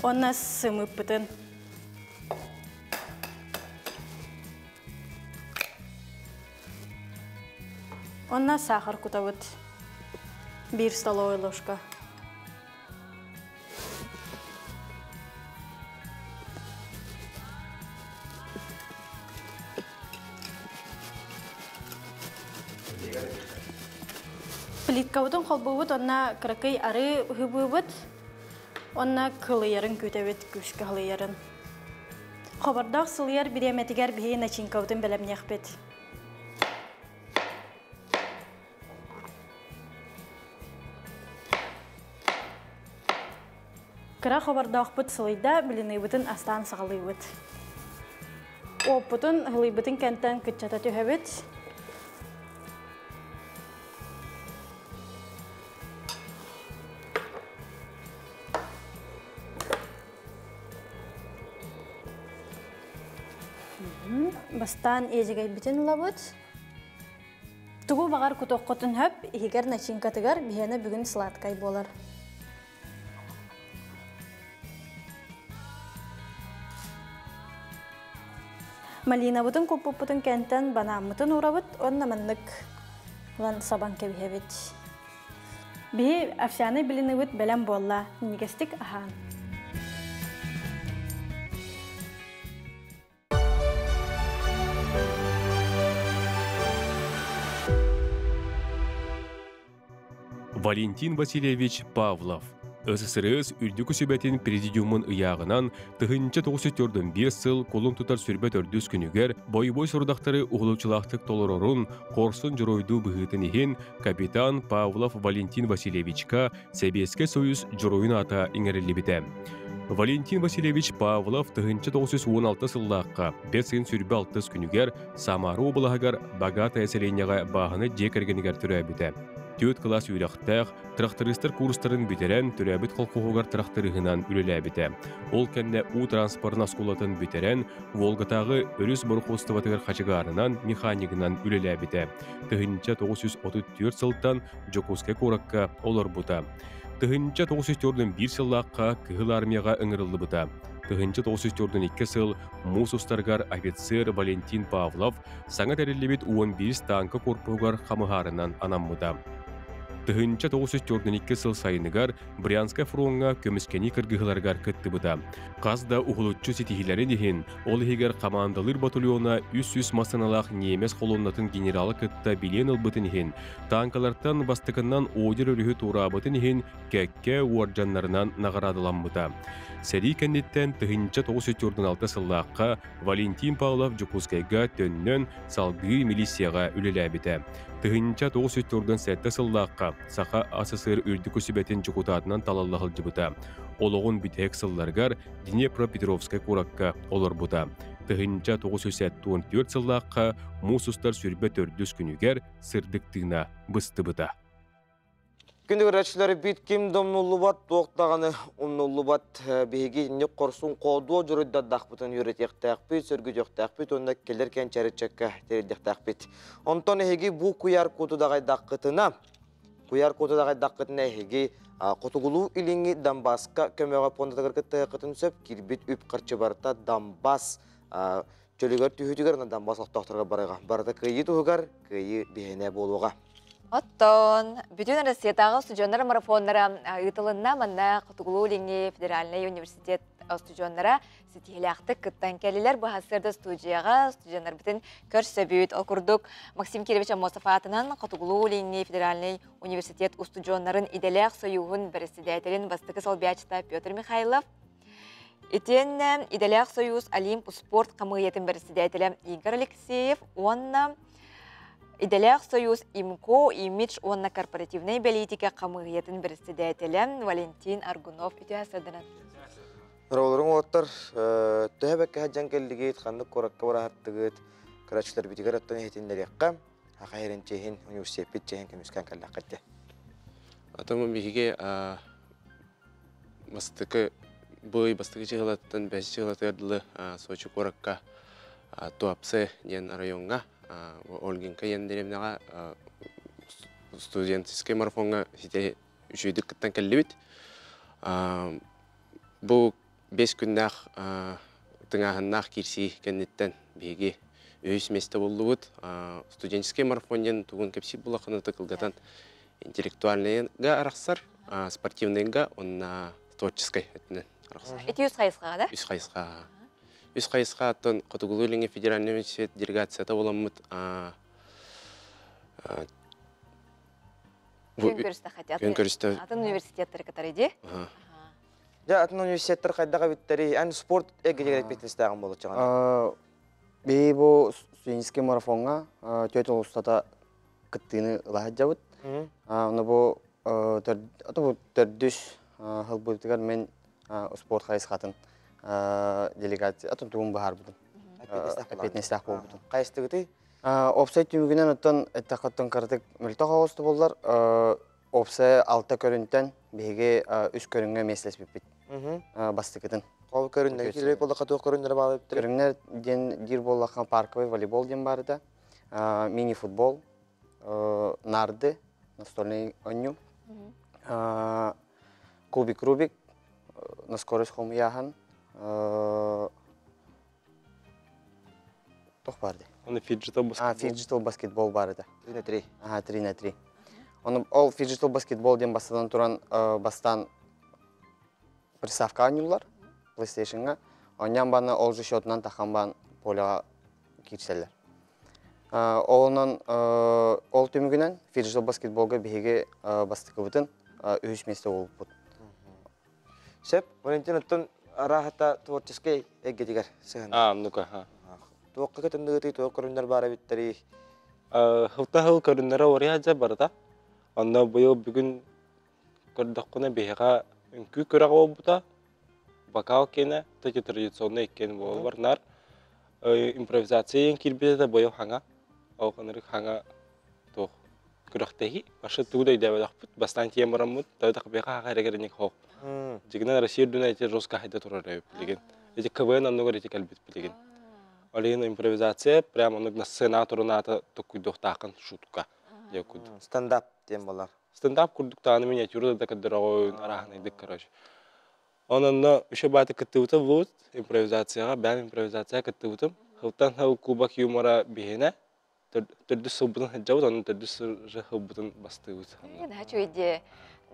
S16: Уонна сымыппытын. Онна сахар кутабыт. Биир столовая ложка. Плиткабытын холбуубут, онна кыракый ары ыһыбыыбыт, онна кылыйарын күүтэбит, күүскэ кылыйарын. Хобордоох сылыйар бириэмэтигэр биһиги начинкабытын бэлэмниэхпит. Кыра хобордоохпут сылыйда, блиныбытын астаан саҕалыыбыт. Уоппутун һылыйбытын кэнтэн кыччата түһэбит. Бастаан иэдьэгэйбитин ылабыт. Тугу баҕар кутуоххутун хөп, иһигэр начинкатыгар биһиэнэ бүгүн сладкай буолар. Малинабытын куппуппутун кэнтэн банааммытын уурабыт уонна маннык ылан сабан кэбиһэбит. Биһи овсяный блиныбыт бэлэм буолла, минньигэстик аһаан.
S4: Валентин Васильевич Павлов СССР Үрдүкү Сүбэтин Президиумун ыйааҕынан 1945 сыл кулун тутар сүрбэ төрдүс күнүгэр бойобуой сорудахтары уһулуччулаахтык толорорун, хорсун дьоруойдуу быһыытын иһин капитан Павлов Валентин Васильевичка Сэбиэскэй Союз Дьоруойун аата иҥэриллибитэ. Валентин Васильевич Павлов 1916 сыллаахха бэс ыйын сүрбэ алтыс күнүгэр Самара уобалаһыгар Богатая сэлиэнньэҕэ бааһына дьиэ кэргэнигэр төрөөбүтэ. Түөрт кылаас үөрэхтээх, трактористар курстарын бүтэрэн, төрөөбүт колхоһугар тракториһынан үлэлээбитэ. Ол кэннэ уу транспорын оскуолатын бүтэрэн, Волгатааҕы өрүс борохуостубатыгар хачыгаарынан, механигынан үлэлээбитэ. 1934 сылтан Дьокуускай куоракка олорбута. 1941 сыллаахха Кыһыл Армияҕа ыҥырыллыбыта. 1942 сыл муус устарыгар офицер Валентин Павлов саҥа тэриллибит 11 тааҥка корпуһугар хамыһаарынан анаммыта. 1942 сыл сайыныгар Брянскай фроҥҥа көмүскэнии кыргыһыыларыгар кыттыбыта. Хас да уһулуччу ситиһиилэрин иһин, ол иһигэр хамаандалыыр батальона 300 массыыналаах ньиэмэс холуоннатын генералы кытта билиэн ылбытын иһин, Тааҥкалартан бастакыннан Одер өрүһү туораабытын иһин кэккэ уордьаннарынан наҕараадаламмыта. Сэрии кэнниттэн 1946 сыллаахха Валентин Павлов Дьокуускайга төннөн салгыы милицияҕа үлэлээбитэ. 1947 сыллаахха Саха АССР Үрдүкү Сүбэтин дьокутаатынан талылла сылдьыбыта. Олоҕун бүтэһик сылларыгар Днепропетровскай куоракка олорбута. 1974 сыллаахха муус устар сүрбэ төрдүс күнүгэр сырдык тыына быстыбыта.
S1: Күндү көрөөччүлэр бит ким да умнуллубат, туох даҕаны умнуллубат биһиги инник хорсун хоодуо дьоруйдардахпытын үөрэтиэхтээхпит, сөргүтүөхтээхпит уонна кэлэр кэнчээриччэккэ тириэрдиэхтээхпит. Онтон эһиги бу куйаар куоту даҕайдаххытына, куйаар куоту даҕайдаххытына эһиги Хотугулуу-Илиҥҥи Донбасска көмөҕө пуондатыгар кыттыһыаххытын сөп, киирбит үп-харчы барыта Донбасс чөлүгэр түһүүтүгэр уонна Донбасс олохтоохторугар барыаҕа. Барыта кыайыы туһугар, кыайыы биһиэнэ буолуоҕа.
S2: Оттон бүтүн Россиятааҕы устудьуоннар марафоннара ыытылынна. Манна Хотугулуу-Илиҥҥи федеральнай университет устудьуоннара ситиһиилээхтик кыттан кэллилэр. Бу сарсыарда студияҕа студеннарбытын көрсөбүт. Ол курдук Максим Кирович Аммосов аатынан Хотугулуу-Илиҥҥи федеральнай университет устудьуоннарын идэлээх сойууһун бэрэссэдээтэлин бастакы солбуйааччыта Петр Михайлов, Итиэннэ Идэлээх сойуус Олимп успуорт хамыыһыйатын бэрэссэдээтэлэ Игорь Алексеев уонна Идэлээх сойуус ИМКО, имидж уонна корпоративнай бэлиитикэ хамыыһыйатын бэрэссэдээтэлэ Валентин Аргунов үтүө сырдынан.
S1: Норолорун уоттар төһө бэккэ сылдьан кэллигит, ханнык куоракка бараһаттыгыт, көрөөччүлэрбитигэр оттон иһитиннэриэххэ, Аха иһэрин чиэһин, университеппит чиэһин көмүскээн кэллэххит дии.
S15: Атамы биһиги бастакы бый бастакы чыһылаттан бэс чыһылатыгар дылы Сочи куоракка Туапсе диэн райоҥҥа Ольгинка диэн дэриэбинэҕэ студенческий марафоҥҥа ситэ үчүгэйдик кыттан кэллибит. Бу 5 күннээх тыҥааһыннаах киирсии кэнниттэн биһиги үһүс миэстэ буллубут. Студенческий марафон диэн тугун кэпсиир булаххына кылгатан интеллектуальныйга арахсар, спортивныйга уонна творческай өттүнэн арахсар.
S2: Ити үс хайысхаҕа да?
S15: Үс хайысха. Үс хайысха оттон Хотугулуу-Илиҥҥи федеральный университет делегацията буламмыт
S2: Күн көрүстэ хотят.
S15: Күн көрүстэ.
S2: Атын университеттары кытары ди.
S1: Дьэ, атын университеттар хайдах эбиттэрий? Эн спорт эйгэтигэр эппиэтинэстээҕин буолуччаҕына.
S5: Биһи бу студенческий марафоҥҥа түөрт устата кыттыыны ыла сылдьабыт. Ону бу төрдүс сылбытыгар мен спорт хайысхатын делегация атын тугун баһарбытым. Эппиэтинэстээх буолбутум.
S1: Хайыстыгытый?
S5: Опсай түмүгүнэн оттон эттэххэ кыратык мөлтөх оҕусту боллар. Опсай алта көрүнтэн биһиги үс көрүҥҥэ миэстэлэспиппит. Бастакытын.
S1: Ол көрүннэр киирбит буоллахха туох көрүннэр баалар
S5: Көрүҥнэр диэн диир буоллахха парковый волейбол диэн баар этэ. Мини-футбол, нарды, настольный оонньуу, кубик Рубик, на скорость хомуйааһын, туох баар дии?
S6: Оны фиджитал баскетбол.
S5: А, фиджитал баскетбол баар этэ.
S1: 3 на 3.
S5: Ага, 3 на 3. Оны ол фиджитал баскетбол диэн бастатан туран бастаан приставка оонньууллар PlayStation-га. Оонньоон баана ол же счетунан тахан баан поляҕа киирсэллэр. Онон ол түмүгүнэн фиджитал баскетболга биһиги бастакыбытын үһүс миэстэ буолбуппут.
S1: Сөп. Валентин оттон арааһата творческий эйгэтигэр сыһан.
S6: А, ну-ка, ха.
S1: Туохха көтөннүгүтүй, туох көрүннэр баар эбиттэрий?
S6: Хылта хыл көрүннэрэ орыйа дьэ барыта. Онно быйыл бүгүн көрдөххүнэ биһиэхэ үҥкүү күрэҕэ буолбута. Вокал киэнэ, таки традиционный иккиэн буолар нар. Импровизация диэн киирбитэ да быйыл хаҥа. Ол ынырык хаҥа туох күрэхтэһии. Вообще тугу да өйдөөбөтөхпүт. Бастаан тиийэн бараммыт, тойтох биһиэхэ хаха эрэгэр хоох. Дьигинэн Россия үрдүнэн эти жестко хайда турар эбит билигин. Эти КВН оннугар эти кэлбит билигин. Ол иһин импровизация прямо оннук на сцена турунаата токкуйдуохтааххын шутка.
S1: Стендап диэн болар.
S6: Стендап курдук даҕаны миниатюра да көрдөрөҕүн арааһынайдык короче. Онон үчүгэй бааты кыттыбытым буут импровизацияҕа бэйэм импровизацияҕа кыттыбытым. Хылтан хыл кубок юмора биһинэ төрдүс сылбытын сылдьабыт, онон төрдүс сылбытын бастыыбыт.
S2: Наһаа үчүгэй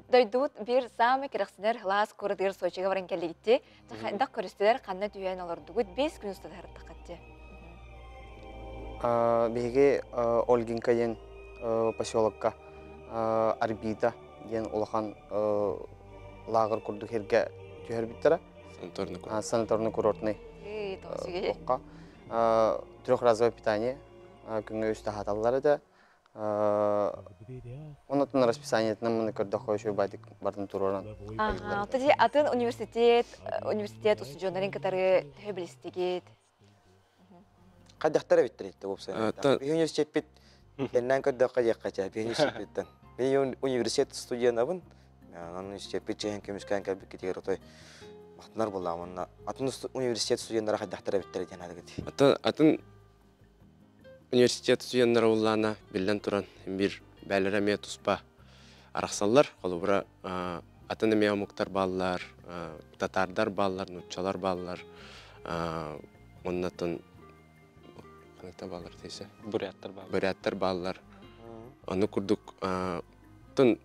S2: Дойдубут биир саамай кэрэхсэнэр кылаас куоратыгар Сочига баран кэллигитти. Хайдах көрүстүлэр, ханна түһэн олордугут, 5 күн устата сырыттаххытти.
S5: Биһиги Ольгинка диэн поселокка Орбита диэн улахан лааҕыр курдук сиргэ түһэрбиттэрэ. Санаторно-курортный. Туохха трехразовое питание күҥҥэ үстэ аһаталлар этэ. Оннотун расписаниетынан маны көрдөххө үчүгэй баайдык бардын туруоран.
S2: Ага, атын университет устудьуоннарын кытары төһө билистигит?
S1: Хайдахтар эбиттэр итте уопсайынан. Биһи университеппит кэннэн көрдөххө диэххэ чэ, биһи университеппиттэн. Мин университет студентабын. Онон университеппит чэһин көмүскээн кэлбиккитигэр отой махтанар буоллаҕым. Онно атын университет студеннара хайдахтар эбиттэр диэн адыгыт.
S7: Атын атын университет студеннара уллаана биллэн туран биир бээлэрэ эмиэ туспа арахсаллар. Холобура атын эмиэ омуктар бааллар, татаардар бааллар, нууччалар бааллар. Оннотон ханыкта бааллар дейсе?
S6: Буряттар бааллар.
S7: Буряттар бааллар. Ону курдук тун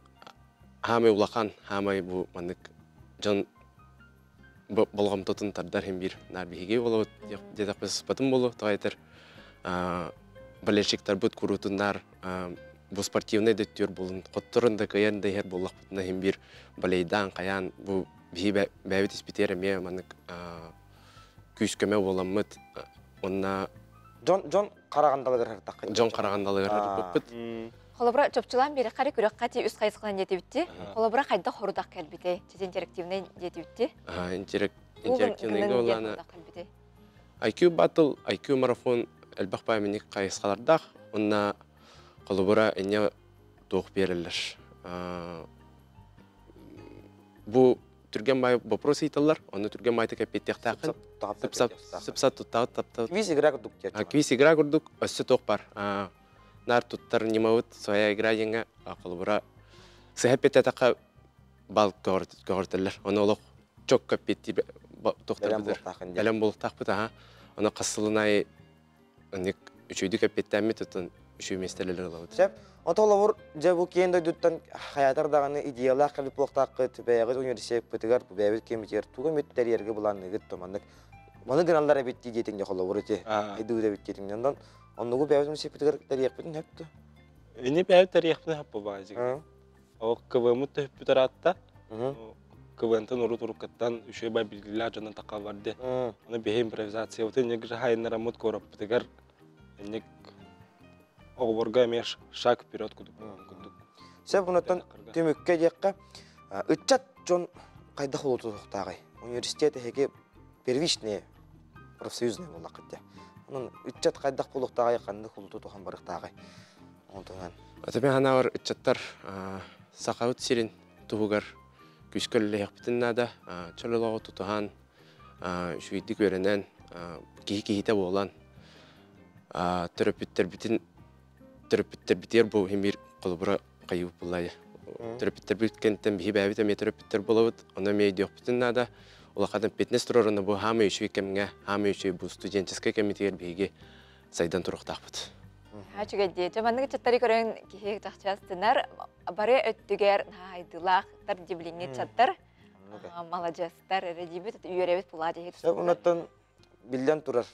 S7: хаамай улахан, хаамай бу маннык дьон болҕомтотун тардар иһин биир наар биһиги болобут диэтэхпит сыспатым болу тоҕо этэр болельщиктарбыт куруутуннаар бу спортивный да өттүөр булун хотторун да кыайан да иһэр буоллахпытына иһин биир болейдаан хайаан бу биһи бэйэбит испитиэр эмиэ маннык күүс-көмө буоламмыт уонна
S1: дьон дьон хараҕандалыгар һыртаххыт
S7: дьон хараҕандалыгар һырпыппыт.
S2: Холобура, чопчулаан биэрэххэ күрэххэ ти үс хайысханан диэтибитти. Холобура, хайдах хорудах кэлбитэй? Чис интерактивный диэтибитти.
S7: Интерактивныйга улаана IQ Battle, IQ марафон элбэх пааминник хайысхалардаах. Онна холобура инне туох биэрэллэр. Бу түргэн бай вопрос ыйталлар, онно түргэн байтык эппиэттиэхтээххин. Сып-сап туттаҕыт таптабыт.
S1: Квиз игра курдук.
S7: Квиз игра курдук өссө туох бар. Нар туттар ньымабыт своя игра диэҥҥэ холобура сыһа эппиэттээтэххэ бал көҕүртэллэр. Ону олох чокко эппиэттии туохтарбытыр. Бэлэм буолуохтаахпыт аха. Ону хас сылын аайы ынник үчүгүйдүк эппиэттээммит оттон үчүгэй миэстэлэри ылабыт.
S1: Сөп. Ото олобур дьэ бу киэн дойдуттан хайаатар даҕаны идеялаах кэлбит буолуохтааххыт, бэйэҕит университеппытыгар, бэйэбит кэмитигэр тугу эмит тэрийэргэ былаанныыгыт то маннык маны гыналлар эбит дии диэтиҥ холобур ити айдыыбыт эбит диэтиҥ. Онон оннугу бэйэбит университеппытыгар тэрийиэхпитин сөп дуо?
S6: Ини бэйэбит тэрийиэхпитин сөп буолбаҕа Ол КВМ-мыт төһүппүт ыраатта. КВН-тан урут уруккаттан үчүгэй бай билгилээх дьонун такка барды. Аны биһи импровизациябытын инник хайыннараммыт куораппытыгар инник оҕоборго эмиэ шаг вперед курдук.
S1: Сөп, онуттан түмүккэ диэххэ, ыччат дьон хайдах улутуохтааҕый? Университет эһиги первичные профсоюзные буоллаххыт дии. Онон ыччат хайдах буолуохтааҕый, ханнык хулуту тухан барыахтааҕый? Онтунан.
S7: Атымен ханаабар ыччаттар сахабыт сирин туһугар күүскэ үлэлэһиэхпитин наада. Чөл олоҕу тутуһан, үчүгэйдик үөрэнэн, киһи киһитэ буолан, төрөппүттэрбитин төрөппүттэрбитигэр бу иһин биир холобура хайыбыт буллаайа. Төрөппүттэрбит кэнниттэн биһи бэйэбит эмиэ төрөппүттэр буолабыт, ону эмиэ өйдүөхпүтүн наада. Улахан эппиэтинэс турарына бу хаамай үчүгэй кэмҥэ, хаамай үчүгэй бу студенческай кэммитигэр биһиги сайдан туруохтаахпыт.
S2: Үчүгэй дии. Дьэ маннык ыччаттары көрөн киһи чахчы астынар. Бары өттүгэр наһаа тар дибилиҥҥи ыччаттар, маладьыастар эрэ диибит, үөрэбит булаа диэхит.
S1: Оннуттан биллэн турар,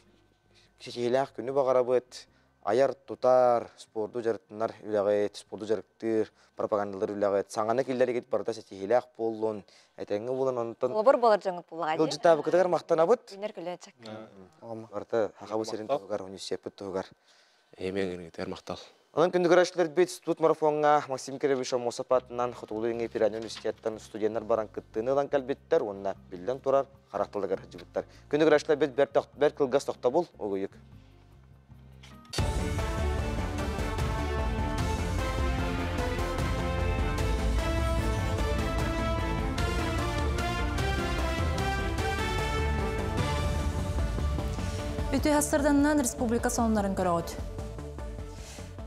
S1: киһилээх күнү баҕарабыт, айар-тутар, спорду дьарыктанар үлэҕит, спорду дьарыктыыр, пропагандалар үлэҕит, саҥаны киллэригит барыта ситиһиилээх буоллун, этэҥҥэ буолан онтон
S2: Холобур буолар дьоҥут буллаҕа дии.
S1: Ыалдьыттаабыкытыгар махтанабыт.
S2: Үүнэр көлүөнэ
S1: Барыта Хахабы сирин туһугар, университеппит туһугар.
S7: Эйэмиэн гыныгытыгар махтал.
S1: Онон күндү көрөөччүлэрбит Студ марафоҥҥа Максим Кирович Аммосов аатынан Хотугулуу-Илиҥҥи федеральнай университеттан студеннар баран кыттыыны ылан кэлбиттэр уонна биллэн турар харах тылыгар сылдьыбыттар. Күндү көрөөччүлэрбит бэрт кылгас тохтобул, угуйук.
S3: Үтүө хастарданынан республика сонуннарын көрөҕүт.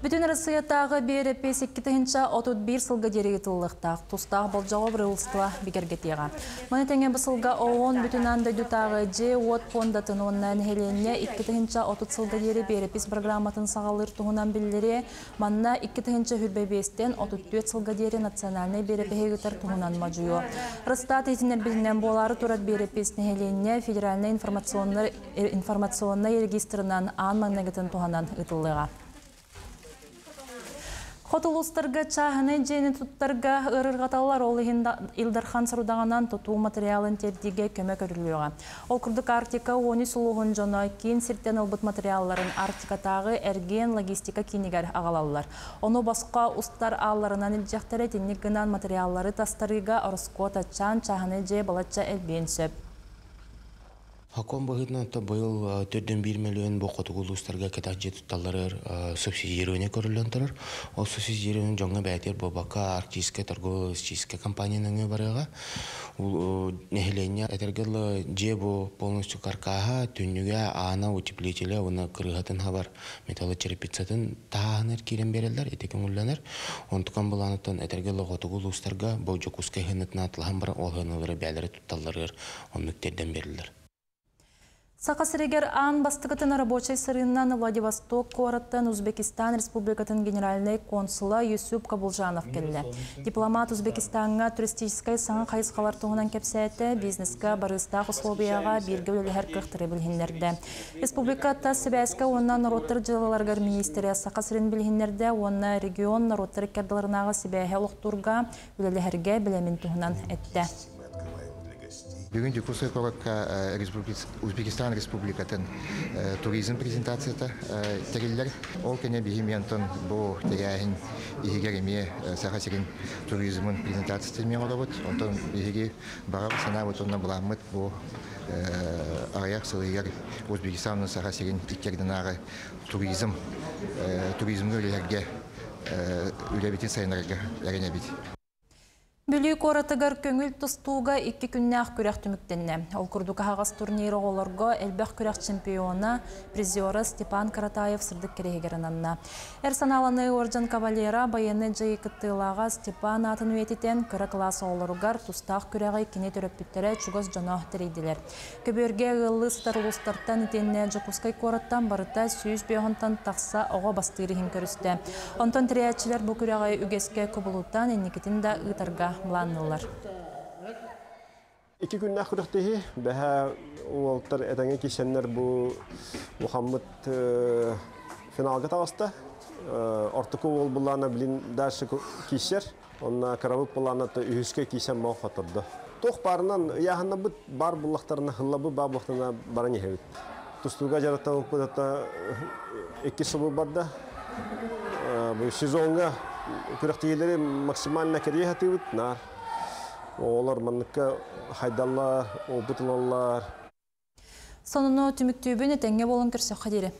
S3: Бүтүн Россиятааҕы биэрэпис 2031 сылга диэри ыытыллыахтаах тустаах болдьоҕо бырыылыстыба бигэргэтиэҕэ. Маны тэҥэ бу сылга ООН бүтүн аан дойдутааҕы дьиэ-уот пуондатын уонна нэһилиэнньэ 2030 сылга диэри биэрэпис программатын саҕалыыр туһунан биллэриэ. Манна 2025-тэн 34 сылга диэри национальнай биэрэпиһи ыытар туһунан модьуйуо. Росстат иһитиннэрбитинэн буолаары турар биэрэпис нэһилиэнньэ федеральнай информационнай регистрынан аан маҥнайгытын туһанан ыытыллыаҕа. Хоту улуустарга чааһынай дьиэни туттарга ыарырҕаталлар, ол иһин Ил Дархан сорудаҕынан тутуу материалын тиэрдиигэ көмө көрүллүөҕэ. Ол курдук Арктика 13 улууһун дьоно киин сиртэн ылбыт материалларын Арктикатааҕы эргиэн-логистика киинигэр аҕалаллар. Ону босхо устар аалларынан илдьэхтэрэ итинник гынан материаллары тастарыыга ороскуот аччаан чааһынай дьиэ балачча элбиэн сөп.
S8: Сокуон быһыытынан то быйыл 4,1 миллион бу хотугу улуустарга кэтэх дьиэ тутталларыгар субсидирование көрүллэн турар. Ол субсидирование дьоҥҥо бэйэтигэр буолбакка Арктическая торгово-логистическая компания нөҥүө барыаҕа. Нэһилиэнньэ этэргэ дылы дьиэ бу полностью каркаһа, түннүгэ, аана, утеплителэ уонна кырыыһатын хабар металлочерепицатын таһааһынар киирэн биэрэллэр, ити көҥүллэнэр. Онтукан былааныттан этэргэ дылы хотугу улуустарга бу Дьокуускай хыынытын атлаһан баран ол хыыналары бэйэлэрэ тутталларыгар оннук тиэрдэн биэрэллэр.
S3: Саха сиригэр аан бастакытын рабочай сырыыннан Владивосток куораттан Узбекистан Республикатын генеральнай консула Юсуп Кабулжанов кэллэ. Дипломат Узбекистаҥҥа туристическай саҥа хайысхалар туһунан кэпсээтэ, бизнеска барыыстаах условияҕа бииргэ үлэлэһэр кыахтары билиһиннэрдэ. Республика тас сибээскэ уонна норуоттар дьыалаларыгар миниистирэ Саха сирин билиһиннэрдэ уонна регион норуоттар иккардыларынааҕы сибээһи олохтуурга үлэлэһэргэ бэлэмин туһунан эттэ.
S9: Бүгүн Дьокуускай куоракка Узбекистан Республикатын туризм презентацията тэриллэр. Ол кэннэ биһи онтон бу тэрээһин иһигэр эмиэ Саха сирин туризмын презентацията эмиэ оҥоробут. Онтон биһиги баҕар санаабыт уонна былааммыт бу аҕыйах сыл иһигэр Узбекистан уонна Саха сирин икки ардынааҕы туризм туризмҥа үлэлэргэ үлэбитин сайыннарарга эрэнэбит.
S3: Бүлүү куоратыгар көҥүл тустууга икки күннээх күрэх түмүктэннэ. Ол курдук аһаҕас турнир оҕолорго элбэх күрэх чемпиона, призера Степан Каратаев сырдык кэриэһигэр ананна. Эр санааланыы уордьан кавалера, байыаннай дьайыы кыттыылааҕа Степан аатын үйэтитэн, кыра кылаас оҕолоругар тустаах күрэҕи кини төрөппүттэрэ чугас дьоно тэрийдилэр. Көбүөргэ ыаллыы сытар улуустартан итиэннэ Дьокуускай куораттан барыта 150-тан тахса оҕо бастыыр иһин көрүстэ. Онтон тэрийээччилэр бу күрэҕи үгэскэ кубулутан инникитин да ыытарга былаанныыллар.
S11: Икки күннээх күрэхтэһии. Бэһээ уолтар этэҥҥэ киирсэннэр бу улахаммыт финалга таҕыста. Ортоку уол былаана билин дальше киирсэр. Онно кырабыт былаана үһүскэ киирсэн мал хотордо. Туох баарынан ыйааһыннарбыт баар буллахтарына, хыллабыт баар буллахтарына баран иһэбит. Тустууга дьарыктаммыппыт икки сыл барда. Бу сезоҥҥа күрэхтэһиилэри максимально кэрийэ сатыыбыт. Наар Оҕолор манныкка хайдаллар, опыт ылаллар.
S3: Сонуну түмүктүүбүн этэҥҥэ буолун көрсөххө диэри.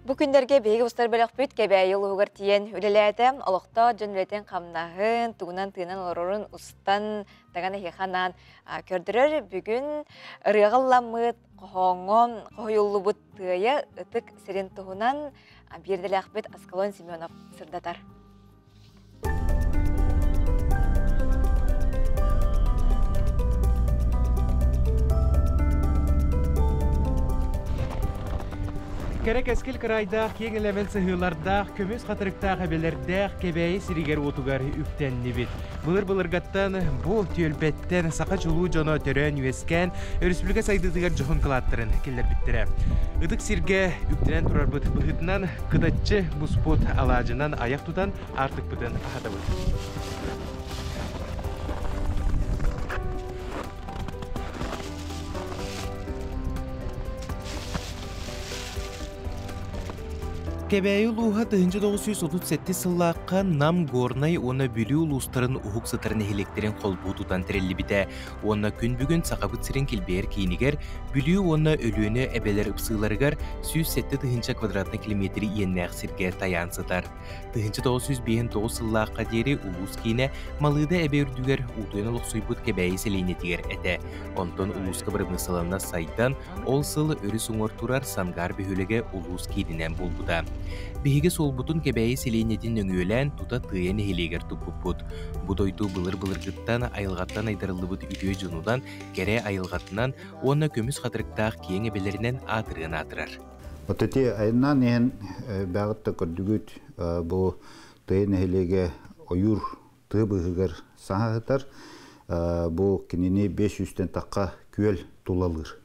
S2: Бу күннэргэ биһиги устар бөлөхпүт Кэбээйи улууһугар тиийэн үлэлээтэ. Олохтоох дьон үлэтин хамнаһын, тугунан тыынан олорорун устан, таҥан эһиэхэ анаан көрдөрөр. Бүгүн ырыаҕа ылламмыт, хоһооҥҥо хоһуйуллубут Тыайа ытык сирин туһунан биирдэлээхпит Аскалон Семенов сырдатар.
S15: Кэрэ кэскил кыраайдаах, киэҥ элэмэн сыһыылардаах, көмүс хатырыктаах эбэлэрдээх Кэбээйи сиригэр-уотугар үктэннибит. Былыр-былыргаттан бу түөлбэттэн саха чулуу дьоно төрөөн-үөскээн, өрөспүүбүлүкэ сайдыытыгар дьоһун кылааттарын киллэрбиттэрэ. Ытык сиргэ үктэнэн турарбыт быһыытынан кытаччы буспут алаадьынан айах тутан аартыкпытын аһатабыт. Кэбээйи улууһа 1937 сыллаахха Нам, Горнай уонна Бүлүү улуустарын уһук сытар нэһилиэктэрин холбуу тутан тэриллибитэ уонна күн бүгүн Сахабыт сирин килбэйэр киинигэр Бүлүү уонна Өлүөнэ эбэлэр ыпсыыларыгар 107 тыһыынча квадратнай километр иэннээх сиргэ тайаан сытар. 1959 сыллаахха диэри улуус киинэ Малыыда эбэ үрдүгэр утуйан олохсуйбут Кэбээйи сэлиэнньэтигэр этэ. Онтон улууска бырамыысыланна сайдан, ол сыл өрүс уҥуор турар Сангаар бөһүөлэгэ улуус киининэн буолбута. Биһиги суолбутун Кэбээйи сэлиэнньэтин нөҥүөлээн тута Тыайа нэһилиэгэр туппуппут. Бу дойду былыр-былыргыттан айылҕаттан айдарыллыбыт үтүө дьонунан, кэрэ айылҕатынан уонна көмүс хатырыктаах киэҥ эбэлэринэн аатырыан аатырар.
S10: Вот эти айаннаан иһэн бэҕит да көрдүгүт бу тыа нэһилиэгэ ойуур тыа быыһыгар саһаһытар бу кинини 500-тэн тахха күөл тулалыыр.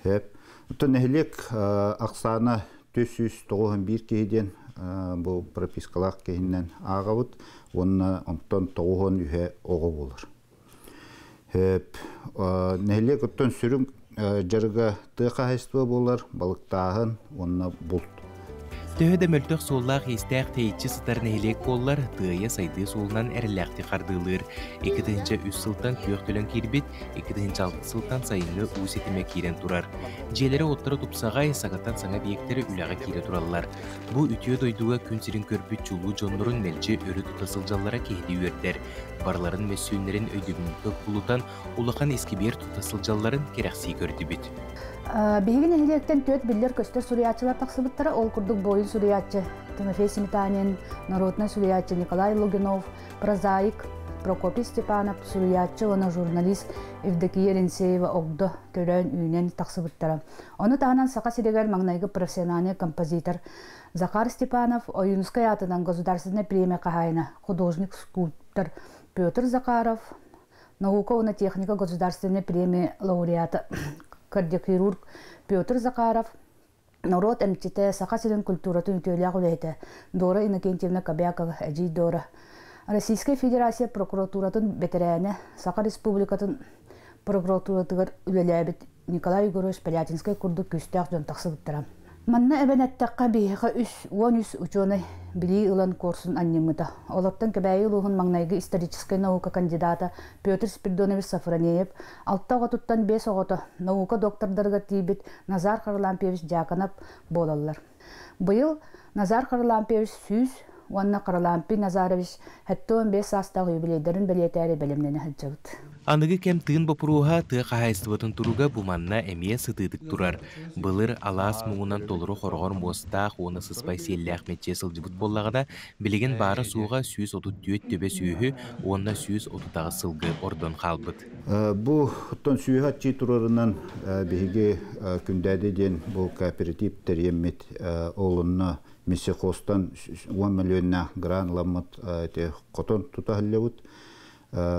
S10: Хэп. Оттон нэһилиэк ахсаана 491 киһи диэн бу пропискалаах киһинэн ааҕабыт уонна онтон 93 оҕо буолар. Нэһилиэк оттон сүрүн дьарыга тыа хаһайыстыба буолар, балыктааһын уонна булт.
S15: Төһө да мөлтөх суоллаах-иистээх тэйиччи сытар нэһилиэк буоллар, Тыайа сайдыы суолунан эрэллээхтик хардыылыыр. 2003 сылтан күөх төлөн киирбит, 2006 сылтан сайыҥҥы уу ситимэ киирэн турар. Дьиэлэрэ-уоттара тупсаҕай, саҥаттан саҥа объектары үлэҕэ киирэ тураллар. Бу үтүө дойдуга күн сирин көрбүт чулуу дьоннорун мэлдьи өрө тута сылдьаллара киһини үөрдэр. Барыларын мөссүөннэрин өйдөбүнньүккэ кулутан, улахан искибиэр тута сылдьалларын кэрэхсии көрдүбүт.
S12: Биһиги нэһилиэктэн түөрт биллэр-көстөр суруйааччылар тахсыбыттара. Ол курдук буойун суруйааччы Тимофей Сметанин, народнай суруйааччы Николай Лугинов, прозаик Прокопий Степанов, суруйааччы уонна журналист Евдокия Ленсеева Огдо төрөөн үүнэн тахсыбыттара. Ону таһынан Саха сиригэр маҥнайгы профессиональный композитор Захар Степанов, Ойуунускай аатынан государственнай премия хаһаайына, художник-скульптор Петр Захаров, наука уонна техника государственной премия лауреата, кардиохирург Петр Захаров, норуот эмчитэ, Саха сирин культуратын үтүөлээх үлэһитэ Дора Иннокентьевна Кобякова, Эдьиий Дора, Российскай Федерация прокуратуратын бэтэрээнэ, Саха Республикатын прокуратуратыгар үлэлээбит Николай Егорович Полятинскай курдук күүстээх дьон тахсыбыттара. Манна эбэн эттэххэ, биһиэхэ 313 учуонай билии ылан куорсун анньыммыта. Олортон Кэбээйи улууһун маҥнайгы историческай наука кандидата Петр Спиридонович Софронеев алта оҕотуттан биэс оҕото наука доктордарыгар тиийбит Назар Харлампьевич Дьяконов буолаллар. Быйыл Назар Харлампьевич 100 уонна Харлампий Назарович 75 саастаах юбилейдарын бэлиэтээри бэлэмнэнэ сылдьабыт.
S15: Аныгы кэм тыын боппуруоһа тыа хаһаайыстыбатын туруга бу манна эмиэ сытыытык турар. Былыр алаас муҥунан толору хороҕор муостаах уонна сыспай сиэллээх мэччийэ сылдьыбыт буоллаҕына, билигин баара-суоҕа 134 төбө сүөһү уонна 138 сылгы ордон хаалбыт.
S10: Бу оттон сүөһү аччыы турарынан биһиги Күндээдэ диэн бу кооператив тэрийэммит ол онно Мессихостан 10 миллионнаах гран ыламмыт ити хотон тута сылдьабыт.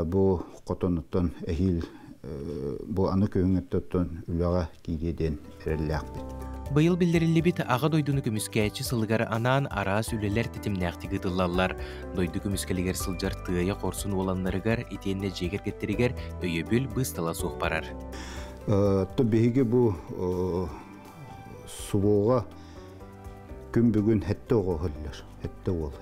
S10: Бу хотонуттан эһиил бу аны күһүҥҥүттэн үлэҕэ киириэ диэн эрэллээхпит.
S15: Быйыл биллэриллибит Аҕа дойдуну көмүскээччи сылыгар анаан араас үлэлэр тэтимнээхтик ыытыллаллар. Дойду көмүскэлигэр сылдьар тыайа хорсун уоланнарыгар итиэннэ дьиэ кэргэттэригэр өйөбүл быыстала суох барар.
S10: То биһиги бу СВО-ҕа күн бүгүн хэттэ оҕо өһөллөр, хэттэ уол.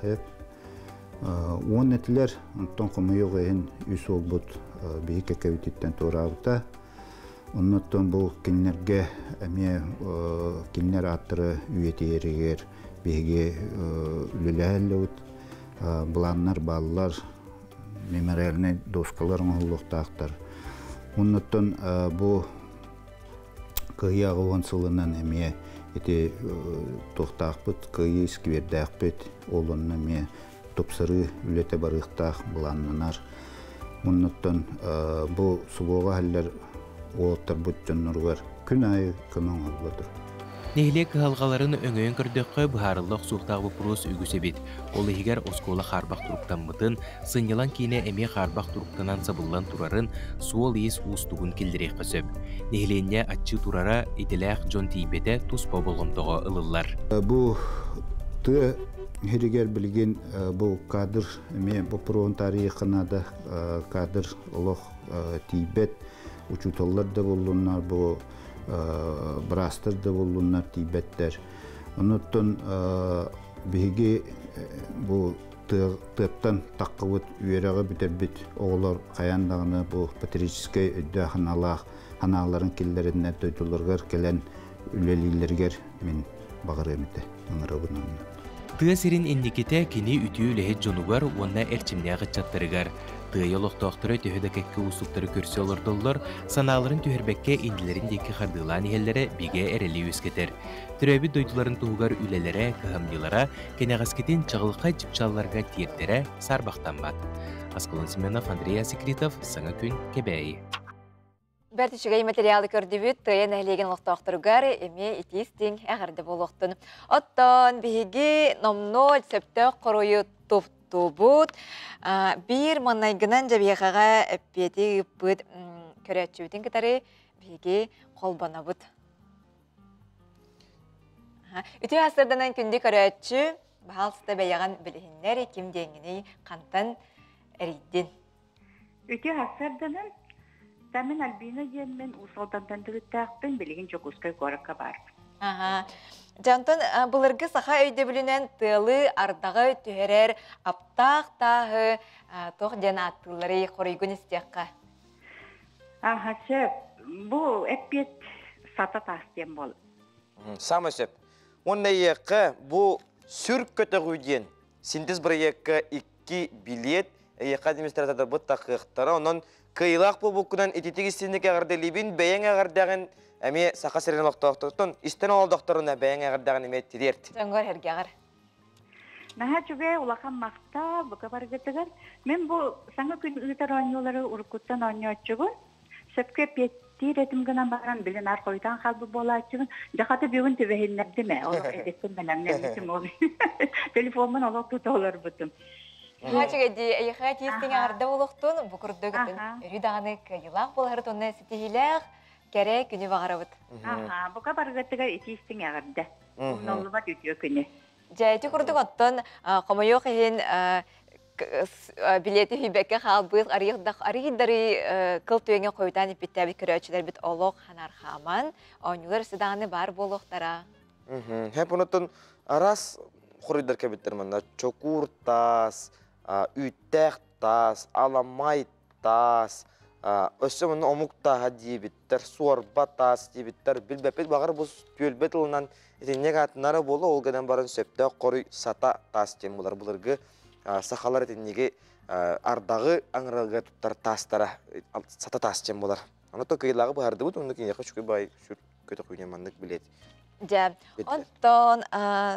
S10: Уон этилэр, онтон хомойуох иһин үс уолбут биһи кэкэбититтэн туораабыта. Оннуттан бу кинилэргэ эмиэ кинилэр ааттара үйэтийэригэр биһиги үлэлэһэллэбит. Былааннар бааллар, мемориальнай доскалар оҥоһуллуохтаахтар. Оннуттан бу Кыайыы 80 сылынан эмиэ ити туохтаахпыт, кыайыы сквердээхпит, ол онно эмиэ тупсарыы үлэтэ барыахтаах былааннанар. Оннуттан бу субуоҕа иһэллэр уолаттарбыт дьонноругар күн аайы көмө оҥоһулла турар.
S15: Нэһилиэк кыһалҕаларын өҥөйөн көрдөххө, быһаарылла охсуохтаах боппуруос үгүс эбит. Ол иһигэр оскуола хаарбах туруктаммытын, сынньалаҥ киинэ эмиэ хаарбах туруктанан сабыллан турарын, суол-иис уустугун киллэриэххэ сөп. Нэһилиэнньэ аччыы турара, идэлээх дьон тиийбэтэ туспа болҕомтоҕо ылыллар.
S10: Бу тыа сиригэр билигин бу кадр эмиэ боппуруоһун таарыйыахха наада. Кадр олох тиийбэт. Учууталлар да буоллуннар, бу быраастар да буоллуннар тиийбэттэр. Онуттан биһиги бу тыаттан таххыбыт үөрэҕи бүтэрбит оҕолор хайаан даҕаны бу патриотическай өйдөөх санаалаах санааларын киллэриннэр дойдуларыгар кэлэн үлэлииллэригэр мин баҕарыам этэ ыҥырабын онно.
S15: Тыа сирин инникитэ кини үтүө үлэһит дьонугар уонна эрчимнээх ыччаттарыгар. Тыайа олохтоохторо төһө да кэккэ уустуктары көрсө олордоллор, санааларын түһэрбэккэ иннилэрин диэки хардыылаан иһэллэрэ бигэ эрэли үөскэтэр. Төрөөбүт дойдуларын туһугар үлэлэрэ, кыһамньылара кэнэҕэскитин чаҕылхай чыпчаалларга тиэрдэрэ саарбахтаммат. Аскалон Семенов, Андрей Асекритов, Саҥа күн, Кэбээйи.
S2: Бэрт үчүгэй материалы көрдүбүт, Тыайа нэһилиэгин олохтоохторугар эмиэ итии-истиҥ эҕэрдэ буолуохтун. Оттон биһиги номнуо сөптөөх хоруйу туттубут. Биир маҥнайгынан дьэбиэхэҕэ эппиэти ыыппыт көрөөччүбүтүн кытары биһиги холбонобут. Үтүө сарсыарданан күндү көрөөччү, баһаалыста бэйэҕин билиһиннэр, ким диэҥҥиний, хантан эрийдин?
S14: Үтүө сарсыарданан Тамин Альбина диэммин Уус Алдантан төрүттээхпин, билигин Дьокуускай куоракка баарбын.
S2: Аха. Дьонтон былыргы саха өйдөбүлүнэн тыалы, ардаҕы түһэрэр аптаах тааһы туох диэн ааттыылларый хоруйгун истиэххэ.
S14: Аха, сөп. Бу эппиэт сата таас диэн буол.
S1: Самый сөп. Уонна эйиэхэ бу сүр көтөҕүү диэн синтез бырайыакка икки билиэт эйиэхэ администратордарбыт тахыахтара. Онон кыайыылаах буолбуккунан ититик истинник эҕэрдэлиибин, бэйэҥ эҕэрдэҕин эмиэ Саха сирин олохтоохторуттан истэн олордохторуна бэйэҥ эҕэрдэҕин эмиэ тириэрт.
S2: Дьоҥҥор эргэҕэр.
S14: Наһаа үчүгэй улахан махтал бука баргытыгар. Мин бу саҥа күн ыытар оонньуулары уруккуттан оонньооччубун. Сөпкө эппиэттиир этим гынан баран, били наар хойутаан хаалбыт буолааччыбын. Дьахата бүгүн түбэһиннэрдим ээ. Олох эдэттэн бэлэмнэммитим ол. Телефоммун олох тута олорбутум.
S2: Наһаа үчүгэй дии. Эйиэхэ тиистиҥ эҕэрдэ буолуохтун. Бу курдук өрүү даҕаны кыайыылаах буолаһары уонна ситиһиилээх кэрэ күнү баҕарабыт.
S14: Аха, бука барыгытыгар итиистиҥ эҕэрдэ. Умнуллубат үтүө күнү.
S2: Дьэ, ити курдук оттон хомойуох иһин билиэти үүйбэккэ хаалбыт арыйдарый кыл түгэҥҥэ хойутаан иппиттээбит көрөөччүлэрбит олох ханархааман оонньуулар өссө даҕаны баар буолуохтара.
S1: Хэп онуттан араас хоруйдар кэбиттэр манна чокуур таас, үүттээх таас, аламай таас, өссө манна омук тааһа диэбиттэр, суорба таас диэбиттэр, билбэппит баҕар бу түөлбэ тылынан итинник аатынара буолуо, ол гынан баран сөптөөх хоруй сата таас диэн булар былыргы сахалар итинниги ардаҕы аҥыралга туттар таастара сата таас диэн буолар. Аны то кыйылааҕы быһардыбыт, онно киниэхэ үчүгэй баай сүр көтөхүүнэ маннык билиэт.
S2: Дьэ, онтон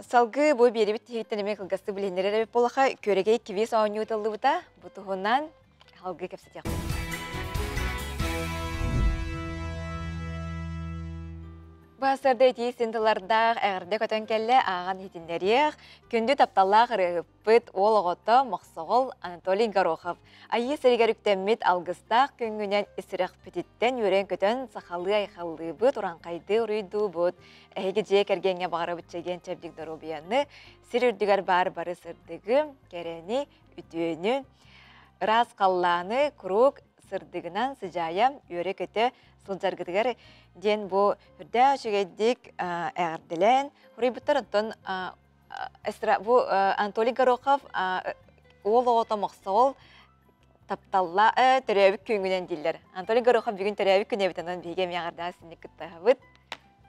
S2: салгыы бу биэрибит тиһиктэн эмиэ кылгастык билиһиннэрэр эбит буоллаха, күөрэгэй квиз оонньуу тыллыбыта. Бу туһунан Алгыы кэпсэтиэхпит. Баасарда итии синтылардаах эҕэрдэ көтөн кэллэ ааҕан иһитиннэриэх, күндү тапталлаах ырыаһыппыт уол оҕото Мохсоҕол Анатолий Горохов Айыы сиригэр үктэммит алгыстаах күҥҥүнэн исирэхпититтэн үөрэн-көтөн сахалыы айхаллыыбыт, урааҥхайдыы уруйдуубут. Эһиги дьиэ кэргэҥҥэ баҕарабыт чэгиэн чэбдик доруобуйаны, сир үрдүгэр баар бары сырдыгы, кэрэни, үтүөнү, ыраас халлааны куруук сырдыгынан сыдьаайа үөрэ-көтө сылдьаргытыгар диэн бу үрдээх үчүгэйдик эҕэрдэлээн хуруйбуттар. Оттон бу Анатолий Горохов уол оҕото мохсоҕол тапталла төрөөбүт күнгүнэн дииллэр. Анатолий Горохов бүгүн төрөөбүт күнэ эбит, онон биһиги эмиэ эҕэрдэҕэ синник кыттаһабыт.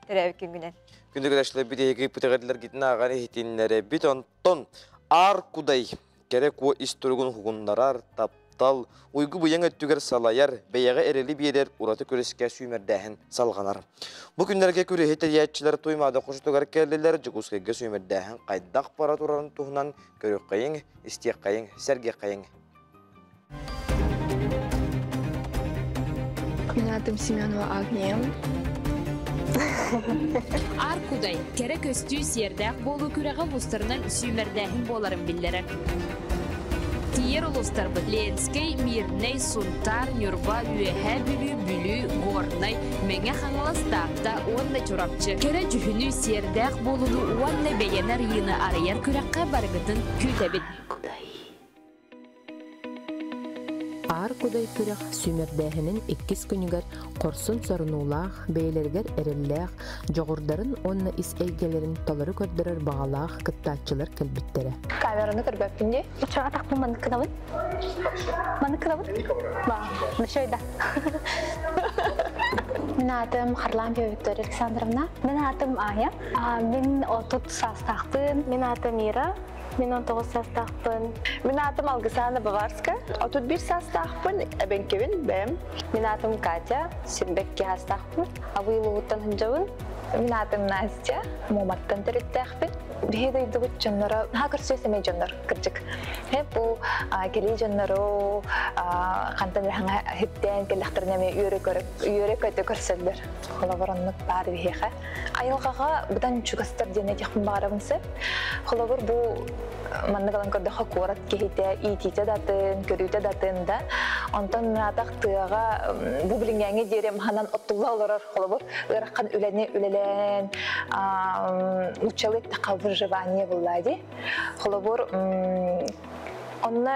S2: Төрөөбүт күнгүнэн.
S1: Күндү көрөөччүлэр биһиги пытыгырдылар ааҕан иһитиннэрэбит. Онтон Аар Кудай кэрэ куо ис туругун уһугуннарар, таптал, уйгу быйаҥ өттүгэр салайар, бэйэҕэ эрэли биэрэр ураты күрэскэ сүүмэрдээһин салҕанар. Бу күннэргэ күрэһи тэрийээччилэр Туймаада хочотугар кэллилэр, Дьокуускайга сүүмэрдээһин хайдах бара турарын туһунан көрүөххэйиҥ, истиэххэйиҥ, сэргиэххэйиҥ.
S17: Мин аатым Семенова Агния.
S18: Аар Кудай кэрэ көстүү сиэрдээх буолуу күрэҕэ улуустарынан сүүмэрдээһин буоларын биллэрэр. Тиийэр улуустарбыт Ленскэй, Мирнэй, Сунтаар, Ньурба, Үөһээ Бүлүү, Бүлүү, Горнай, Мэҥэ Хаҥалас, Таатта уонна Чурапчы. Кэрэ дьүһүнү, сиэрдээх буолууну уонна бэйэни арыйыыны арыйар күрэххэ барыгытын күүтэбит.
S19: Аар Кудай күрэх сүүмэрдээһинин иккис күнүгэр хорсун сорунуулаах, бэйэлэригэр эрэллээх, дьоҕурдарын уонна ис эйгэлэрин толору көрдөрөр баҕалаах кыттааччылар кэлбиттэрэ.
S17: Камераны көрбөппүн дии. Оччоҕо атахпын маннык гынабын. Маннык гынабын? Ба, да. Мин аатым Харлампия Виктория Александровна. Мин аатым Ая. Мин 30 саастаахпын. Мин аатым Ира. Мин 19 саастаахпын.
S21: Мин аатым Алгысана Баварска. 31 саастаахпын, эбэҥкэбин, бэм.
S22: Мин аатым Катя, 22 саастаахпын. Абый улууһуттан сылдьабын.
S23: Мин аатым Настя, Муоматтан төрүттээхпин. Биһи дойдубут дьонноро, наһаа көрсүө сэмэй дьоннор, кырдьык. Бу кэлии дьоннору хантан эрэ хиптээн кэллэхтэринэ эмиэ үөрэ көтө көрсөллөр. Холобур, оннук баар биһиэхэ. Айылҕаҕа быдан чугастар диэн этиэхпин баҕарабын сөп. Холобур, бу маннык ылан көрдөххө куорат киһитэ иитиитэ да атын, көрүүтэ да атын да. Онтон атах тыаҕа бу билиҥҥээҥҥи диэри маһынан оттулла олорор холобур ыарахан үлэни үлэлээн нууччалыы эттэххэ выживание булла дии. Холобур, онно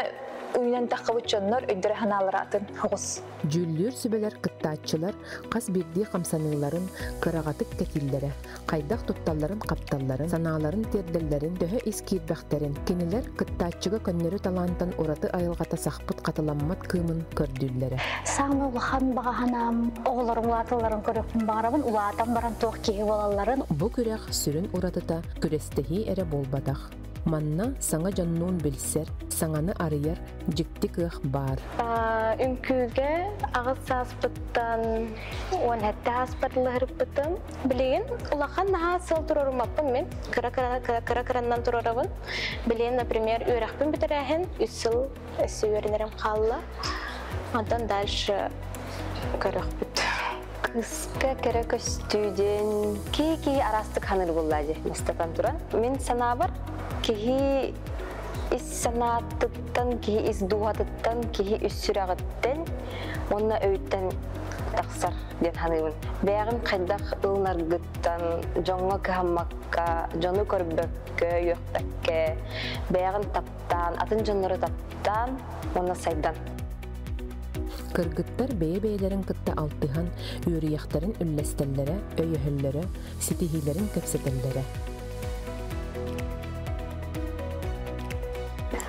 S23: үүнэн таххабыт дьоннор өйдөрө санаалара атын оҕус.
S19: Дьүүллүүр сүбэлэр кыттааччылар хас биирдии хамсаныыларын кыраҕатык кэтииллэрэ, хайдах тутталларын-хапталларын, санааларын тиэрдэллэрин, төһө ис киирбэхтэрин, кинилэр кыттааччыга көннөрү талаантан ураты айылҕата сахпыт хатыламмат кыымын көрдүүллэрэ.
S25: Саамай улахан баҕа санаам оҕолорум улааталларын көрүөхпүн баҕарабын, улаатан баран туох киһи буолалларын.
S19: Бу күрэх сүрүн уратыта күрэстэһии эрэ буолбатах. Манна саҥа дьоннуун билсэр, саҥаны арыйар дьикти кыах баар.
S28: Үҥкүүгэ аҕыс сааспыттан 17 ааспар лыһырыппытым. Билигин улахан наһаа сыл турорумаппын мин. Кыра-кыраннан турарабын. Билигин, например, үөрэхпин бүтэрээһин 3 сыл өссө үөрэнэрим хаалла. Онтон дальше көрөхпүт.
S22: Кыска кэрэ көстүү диэн киһи араастык ханыр булла дии бастатан туран. Мин санаабар киһи ис санаатыттан, киһи ис дууһатыттан, киһи үс сүрэҕиттэн уонна өйүттэн тахсар диэн ханыыбын. Бэйэҕин хайдах ылынаргыттан, дьоҥҥо кыһаммакка, дьону көрбөккө, үөхпэккэ, бэйэҕин таптаан, атын дьоннору таптаан уонна сайдан.
S19: Кыргыттар бэйэ-бэйэлэрин кытта алтыһан, үөрүйэхтэрин үллэстэллэрэ, өйөһөллөрө, ситиһиилэрин кэпсэтэллэрэ.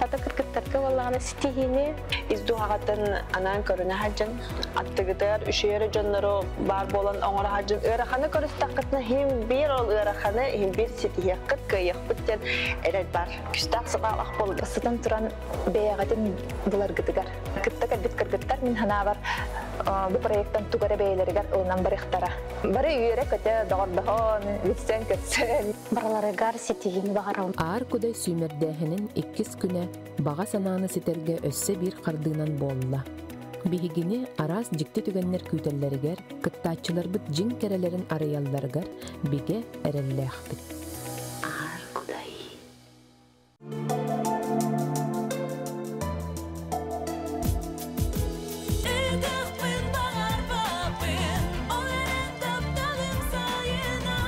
S28: Ата кыргыттарга буоллаҕына ситиһиини
S21: Ис дууһаҕыттан анаан көрүнэ сылдьын, аттыгытыгар үчүгэй дьоннору баар буолан оҥоро сылдьын, ыараханы көрүстэххитинэ иһин биир ол ыараханы иһин биир ситиһиэххит, кыайыахпыт диэн эрэл бар. Күстээх санаалаах буолла.
S23: Бастатан туран бэйэҕитин буларгытыгар. Кытта кэлбит кыргыттар мин санаабар бу проекттан тугу эрэ бэйэлэригэр ылынан барыахтара. Бары үөрэ-көтө, доҕордоһон, билсэн-көрсөн.
S25: Барыларыгар ситиһиини баҕарабын.
S19: Аар Кудай сүүмэрдээһинин иккис күнэ баҕа санааны ситэргэ өссө биир хардыынан буолла. Биһигини араас дьикти түгэннэр күүтэллэригэр, кыттааччыларбыт дьиҥ кэрэлэрин арыйалларыгар бигэ эрэллээхпит.
S25: Аар Кудай.
S29: Ыытыахпын баҕарбаппын, ол эрэн тапталым сайына.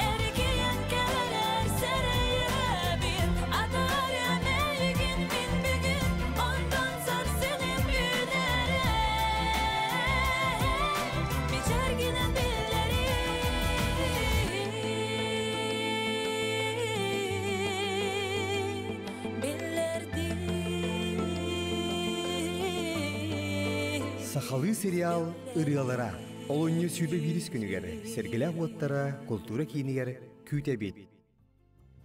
S29: Эргийэн кэлэр сэрэйэбин, атаарыам эйигин мин бүгүн, онтон сарсын
S4: Сахалыы сериал ырыалара. Олунньу 21 күнүгэр Сэргэлээх уоттара култуура киинигэр күүтэбит.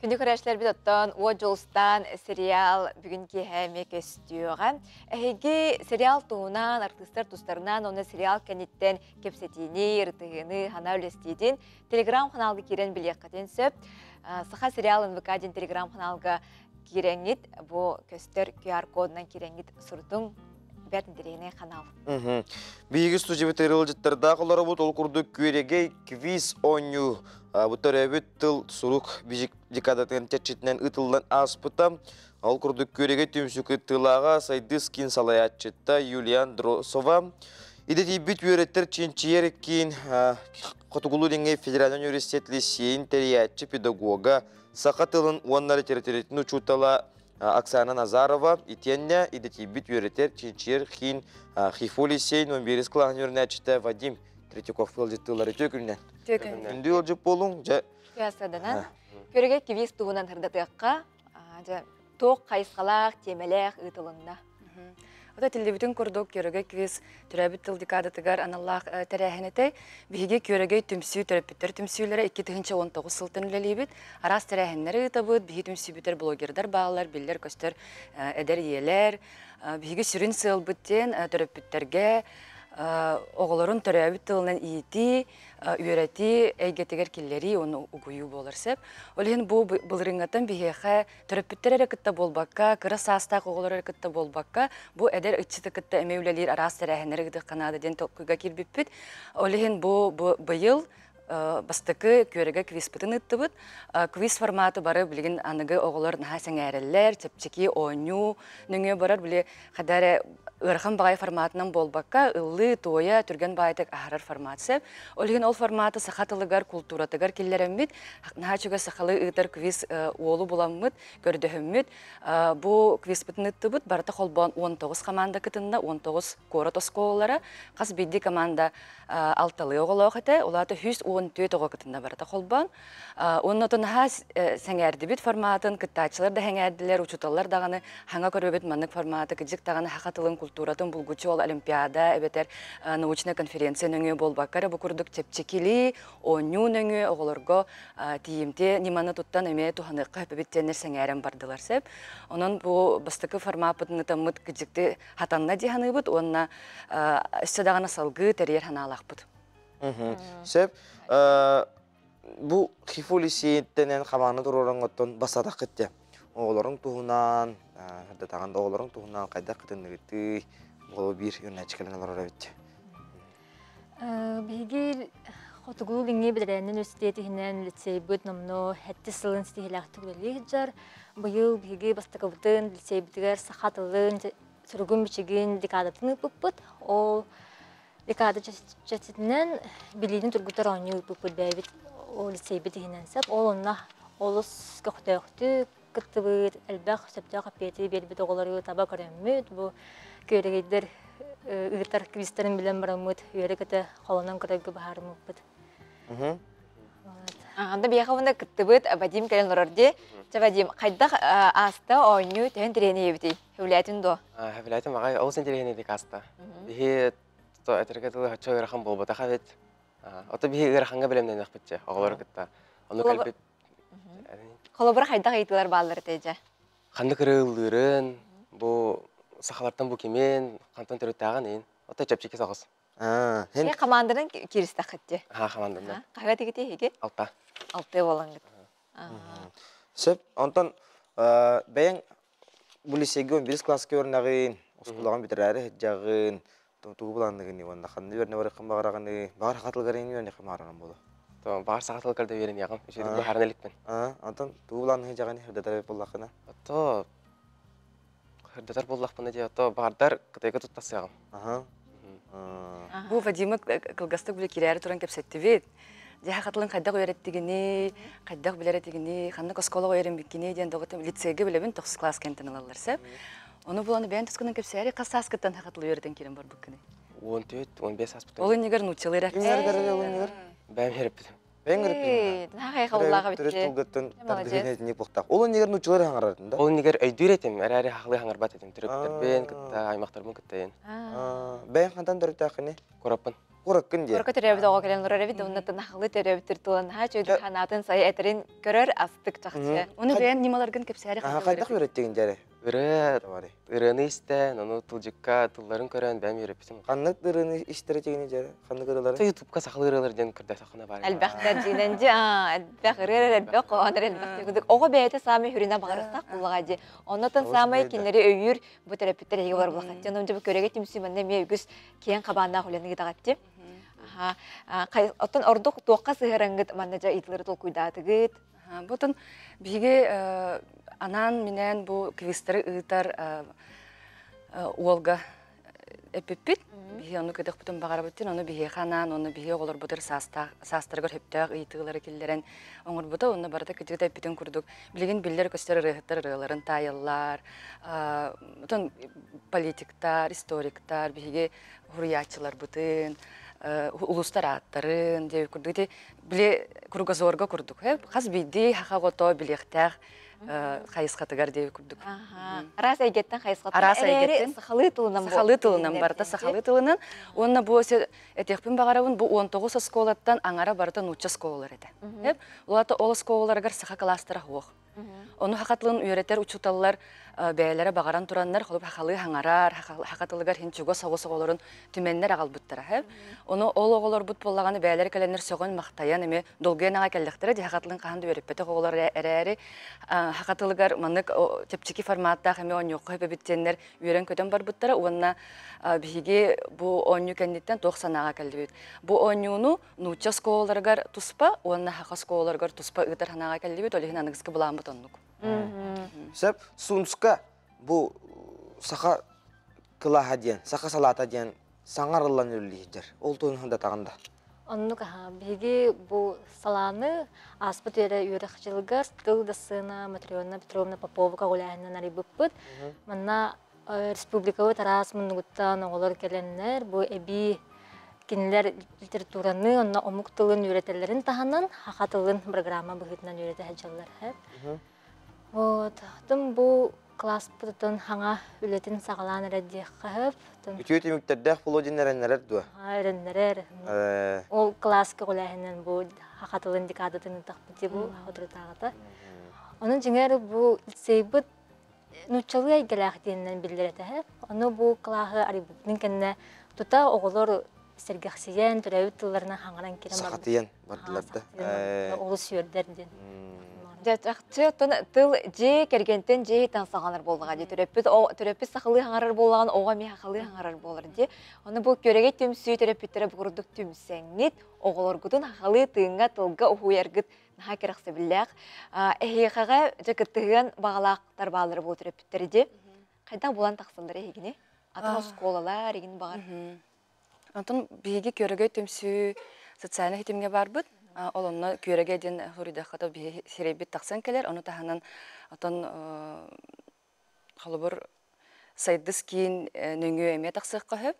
S2: Күндү көрөөччүлэрбит оттон Уот Дьулустаан сериал бүгүн киэһэ эмиэ көстүөҕэ. Эһиги сериал туһунан, артыыстар тустарынан уонна сериал кэнниттэн кэпсэтиини, ырытыһыыны, хана үлэстиитин телеграм-ханаалга киирэн билиэххитин сөп. Саха сериал НВК диэн телеграм-ханаалга киирэҥҥит бу көстөр QR-кодунан киирэҥҥит сурутуҥ бэрт интэриэһинэй ханаал.
S1: Биһиги студиябыт ырыалдьыттардаах олоробут ол курдук күөрэгэй квиз оонньуу бу төрөөбүт тыл сурук декадатын чэрчитинэн ыытыллан ааспыта. Ол курдук күөрэгэй түмсүү кыттыылааҕа Сайдыс киин салайааччыта Юлиан Дросова идэтийбит үөрэттэр чинчийэр киин Хотугулуу-Илиҥҥи федеральнай университет лиссиэйин тэрийээччи педагога саха тылын уонна литературатын учуутала Оксана Назарова итиэннэ идэтийбит үөрэтэр чинчийэр киин ХИФУ лиссиэй 11 кылааһын үөрэнээччитэ Вадим Третьяков ыалдьыттыыллар үтүө күнүнэн.
S2: Үтүө күнүнэн.
S1: Күндү ыалдьыт буолуҥ. Дьэ.
S2: Күөсаданан. Көрүгэ квиз туһунан сырдатыахха. Дьэ, туох хайысхалаах, тиэмэлээх ыытылынна?
S5: Ото этиллибитин курдук, Күөрэгэй квиз төрөөбүт тыл декадатыгар аналлаах тэрээһин этэй. Биһиги Күөрэгэй түмсүү төрөппүттэр түмсүүлэрэ 2019 сылтан үлэлиибит. Араас тэрээһиннэри ыытабыт. Биһи түмсүүбүтэр блогердар бааллар, биллэр-көстөр эдэр ийэлэр. Биһиги сүрүн сыалбыт диэн төрөппүттэргэ оҕолорун төрөөбүт тылынан иитии, үөрэтии эйгэтигэр киллэрии уонна угуйуу буолар сөп. Ол иһин бу былырыыҥҥаттан биһиэхэ төрөппүттэр эрэ кытта буолбакка, кыра саастаах оҕолор эрэ кытта буолбакка, бу эдэр ыччаты кытта эмиэ үлэлиир араас тэрээһиннэри ыытыахха наада диэн толкуйга киирбиппит. Ол иһин бу быйыл бастакы күөрэгэ квизпытын ыыттыбыт. Квиз форматы бары билигин аныгы оҕолор наһаа сэҥээрэллэр, чэпчэки оонньуу нөҥүө барар, били хада эрэ ыарахан баҕайы форматынан буолбакка, ыллыы, туойа, түргэн баайытык аһарар формат сөп. Ол иһин ол форматы саха тылыгар, култууратыгар киллэрэммит, наһаа үчүгэй сахалыы ыытар квиз уолу буламмыт, көрдөһөммүт, бу квизпытын ыыттыбыт. Барыта холбоон 19 команда кытынна, 19 куорат оскуолалара. Хас биирдии команда алталыы оҕолоох этэ, улаата 114 оҕо кытынна барыта холбоон. Уонна отон наһаа сэҥээрдибит форматын, кыттааччылар да сэҥээрдилэр, учууталлар даҕаны хаҥа көрөбүт маннык форматы, кыдьык даҕаны саха тылын култууратын булгуччу ол олимпиада эбэтэр научнай конференция нөҥүө буолбакка эрэ бу курдук чэпчэкилии, оонньуу нөҥүө оҕолорго тиийимтиэ ньыманы туттан эмиэ туһаныахха сөп эбит диэннэр сэҥээрэн бардылар сөп. Онон бу бастакы формаппытын ытаммыт кыдьыкты хатанна дии саныыбыт уонна өссө даҕаны салгыы тэрийэр санаалаахпыт.
S1: Сөп. Бу ХИФУ лиссиэйиттэнэн хамааны туруораҥҥоттон бассатаххыт дьэ. Оҕолоруҥ туһунан, сырдатаҕын да оҕолоруҥ туһунан хайдах кытынныгытый? Оҕолор биир үөрэнээччи кэлэн олорор эбит.
S6: Биһиги Хотугу Илиҥҥи бэдэрээнин университет иһинэн лицейбит номнуо сэттис сылын ситиһиилээхтик үлэлии сылдьар. Быйыл биһиги бастакыбытын лицейбитигэр саха тылын, суругун-бичигин декадатын ыыппыппыт. Ол декада чэрчитинэн билиини тургутар оонньуу ыыппыппыт бэйэбит ол лицейбит иһинэн сөп. Ол онно олус көхтөөхтүк кыттыбыт, элбэх сөптөөх эппиэти биэрбит оҕолору таба көрөммүт, бу күөрэгэйдэр ыытар квизтэрин билэн бараммыт, үөрэ-көтө холонон көрөргө быһаарыммыппыт.
S2: Анда биэхэ уонна кыттыбыт Вадим кэлэн олорор дии. Чэ, Вадим, хайдах ааста оонньуу төһөн тириэнийэбитий? Сөбүлээтин дуо?
S7: Сөбүлээтим аҕай, олус интэриэһинэйдик ааста. Биһи этэргэ дылы оччо ыарахан буолбатах эбит. Ото биһи ыарахаҥҥа бэлэмнэниэхпит дьэ, оҕолору кытта. Ону кэлбит
S2: Холобура хайдах ыйытыылар бааллар этэй дьэ?
S7: Ханнык ырыыллыырын, бу сахалартан бу кимин, хантан төрүттээҕин иин. Ото чэпчэки соҕус.
S2: Һин команданан кииристэххит дии.
S7: Аха, команданан.
S2: Хаһыат игити иһиги?
S7: Алта.
S2: Алты буолаҥҥыт.
S1: Сөп. Онтон бэйэҥ бу лиссиэйгэ 11 класска үөрэнэҕин, оскуолаҕын бүтэрээри сылдьаҕын, тугу былаанныгыный уонна ханна үөрэнэ барыаххын баҕараҕыный? Баҕар саха тылыгар үөрэниэххин баҕараҕын буолуо.
S7: Баҕар саха тылыгар да үөрэниэҕим. Үчүгэйдик быһааран иликпин.
S1: Онтон тугу былаанныгын сылдьаҕын сырдатар буоллаххына?
S7: Ото Сырдатар буоллахпына дии, ото баардар Кытайга туттарсыаҕым.
S5: Бу Вадимы кылгастык били кирээри туран кэпсэттибит. Дьэ хатылын хайдах үөрэттигиний, хайдах билэр этигиний, ханнык оскуолаҕа үөрэммиккиний диэн доҕотум лицейгэ билэбин тохсус класс кэнтэн ылаллар сөп. Ону булан бэйэн тускунан кэпсээри хас сааскыттан хатылы үөрэтэн киирэн барбыккыный?
S7: 14, 15 сааспыттан.
S5: Ол иннигэр нууччалыы
S7: Бэйэм үөрэппитим.
S1: Бэйэҥ көрөппүтүн.
S2: Наһаа хайҕабыллаах эбит.
S1: Төрүт тылгыттан тардыһыына итинник буолтаах. Ол иннигэр нууччалар хаҥарарын да?
S7: Ол иннигэр өйдүүр этим, эрээри хахлыы хаҥарбат этим. Төрөппүттэрбин кытта, аймахтарбын кытта иэн.
S1: Бэйэҥ хантан төрүттээххиний?
S7: Кураппын.
S1: Кураккын диэн.
S2: Куракка төрөөбүт оҕо кэлэн олорор эбит, онно тынахылы төрөөбүт тылын наһаа үчүгэй ханаатын сайа этэрин көрөр астык чахчы.
S5: Ону бэйэн ньымаларгын кэпсээри
S1: Хайдах үөрэттигин дьэрэ?
S7: Ырыа, ырыаны истэн, ону тылдьыкка тылларын көрөн бэйэм үөрэппитим.
S1: Ханнык ырыаны истэр этигини дьэрэ? Ханнык ырыалары?
S7: Ютубка сахалыы ырыалар диэн көрдөтөххүнэ баар.
S2: Элбэхтэр дьиинэн дьи, элбэх ырыа элбэх хоһоонор элбэх. Оҕо бэйэтэ саамай хүрүнэ баҕарыстаах буллаҕа дии. Оннотон саамай кинилэри өйүүр бу төрөппүттэр эһиги олор булахатчы. Онон дьэ бу көрөгө түмсүү манна эмиэ үгүс киэҥ хабааннаах үлэни ыытаҕатчы. Оттон ордук туохха сыһыараңгыт манна дьэ ыйытылары толкуйдаатыгыт?
S5: Бутун биһиги анаан-минээн бу квизтары ыытар уолга эппиппит. Биһи ону көтөхпүтүн баҕарабыттын, ону биһиэхэ анаан, ону биһи оҕолорбутугар саастарыгар сөптөөх ыйытыылары киллэрэн оҥорбута, онно барыта кытыыта эппитин курдук билигин биллэр-көстөр ырыаһыттар ырыаларын таайаллар, отон политиктар, историктар, биһиги суруйааччыларбытын, улуустар ааттарын диэбит курдук ити били кругозорга курдук хас биирдии саха оҕото билиэхтээх хайысхатыгар диэбит курдук.
S2: Араас эйгэттэн хайысхатыгар
S5: Араас эйгэттэн
S2: сахалыы тылынан
S5: сахалыы тылынан барыта сахалыы тылынан уонна бу этиэхпин баҕарабын бу 19 оскуолаттан аҥара барыта нуучча оскуолалар этэ. Ол ол оскуолаларыгар саха кылаастара суох. Ону саха тылын үөрэтэр учууталлар бэйэлэрэ баҕаран тураннар, холобур сахалыы хаҥарар, саха тылыгар иһин чугас соҕус оҕолорун түмэннэр аҕалбыттара. Ону ол оҕолорбут буоллаҕына бэйэлэрэ кэлэннэр сөҕөн-махтайан эмиэ долгуйан аҕай кэллэхтэрэ дии саха тылын хаһан да үөрэппэтэх оҕолор эрээри саха тылыгар маннык чэпчэки форматтаах эмиэ оонньуохха сөп эбит диэннэр үөрэн-көтөн барбыттара уонна биһиги бу оонньуу кэнниттэн туох санааҕа кэллибит. Бу оонньууну нуучча оскуолаларыгар туспа уонна саха оскуолаларыгар туспа ыытар санааҕа кэллибит, ол иһин аныгыскы былааммыт оннук.
S1: Сөп. Сунска бу саха кылааһа диэн, саха салаата диэн саҥарыллан үлэлиир. Ол туһунан да таҕында.
S6: Оннук аха. Биһиги бу салааны ааспыт үөрэ үөрэх дьылыгар тыл дассыына Матрена Петровна Попова көҕүлээһинэн арыйбыппыт. Манна республикабыт араас муннугуттан оҕолор кэлэннэр бу эбии кинилэр литератураны онно омук тылын үөрэтэллэрин таһынан саха тылын программа быһыытынан үөрэтэ сылдьаллар. Вот, тым бу класспытын хаҥа үлэтин саҕалаан эрэ диэххэ сөп.
S1: Үтүө түмүктэрдээх буолуо диэн эрэннэрэр дуо?
S6: Эрэннэрэр. Ол класс көҕүлээһинэн бу саха тылын декадатын ыытахпыт бу соторутааҕыта. Онон дьиҥэр бу лицейбыт нууччалыы эйгэлээх диэнинэн биллэр этэ. Ону бу кылааһы арыйбыппытын кэннэ тута оҕолор сэргэхсийэн, төрөөбүт тылларынан хаҥаран киирэн
S1: Сахатыйан бардылар да.
S6: Олус үөрдэр диэн.
S2: Дьэ, чахчы оттон тыл дьиэ кэргэнтэн дьиэ иһиттэн саҕаланар буоллаҕа дии. Төрөппүт төрөппүт сахалыы хаҥарар буоллаҕын, оҕо эмиэ сахалыы хаҥарар буолар дии. Ону бу күөрэгэй түмсүү төрөппүттэрэ бу курдук түмсэҥҥит, оҕолоргутун сахалыы тыыҥҥа, тылга уһуйаргыт наһаа кэрэхсэбиллээх. Эһиэхэҕэ дьэ кыттыһыан баҕалаахтар бааллара буолуо төрөппүттэр дии. Хайдах булан тахсаллар эһигини? Атын оскуолалар игин баҕар.
S5: Онтон биһиги Күөрэгэй түмсүү социальнай ситимҥэ баарбыт. Ол онно Күөрэгэй диэн суруйдахха биһи сирэйбит тахсан кэлэр. Ону таһынан отон холобур Сайдыс киин нөҥүө эмиэ тахсыахха сөп.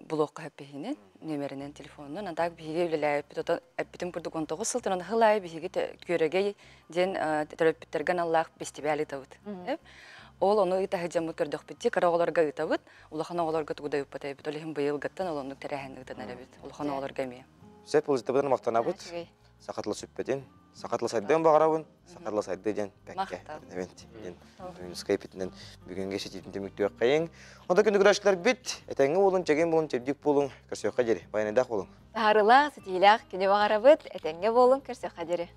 S5: Булуохха сөп биһигини нүөмэринэн телефонунан. А так биһиги үлэлээбиппит отон эппитим курдук 19 сылтан оны сыл аайы биһиги Күөрэгэй диэн төрөппүттэргэ аналлаах фестиваль ыытабыт. Ол ону ыыта сылдьаммыт көрдөхпүт дии, кыра оҕолорго ыытабыт, улахан оҕолорго тугу да ыыппат эбит. Ол иһин быйылгыттан ол оннук тэрээһин ыытан эрэбит. Улахан оҕолорго эмиэ.
S1: Сөп, ылдьытыбытын махтанабыт. Саха тыла сүппэтин, саха тыла сайдыан баҕарабын, саха тыла сайдыы диэн бэккэ эрэнэбин диэн скайпитинэн бүгүҥҥэ ситиитин түмүктүөххэйиҥ. Онто күндү көрөөччүлэрбит, этэҥҥэ буолун, чэгиэн буолун, чэбдик буолуҥ, көрсүөххэ диэри, байанайдаах буолуҥ.
S2: Таһаарыылаах, ситиилээх күнү баҕарабыт, этэҥҥэ буолуҥ, көрсүөххэ диэри.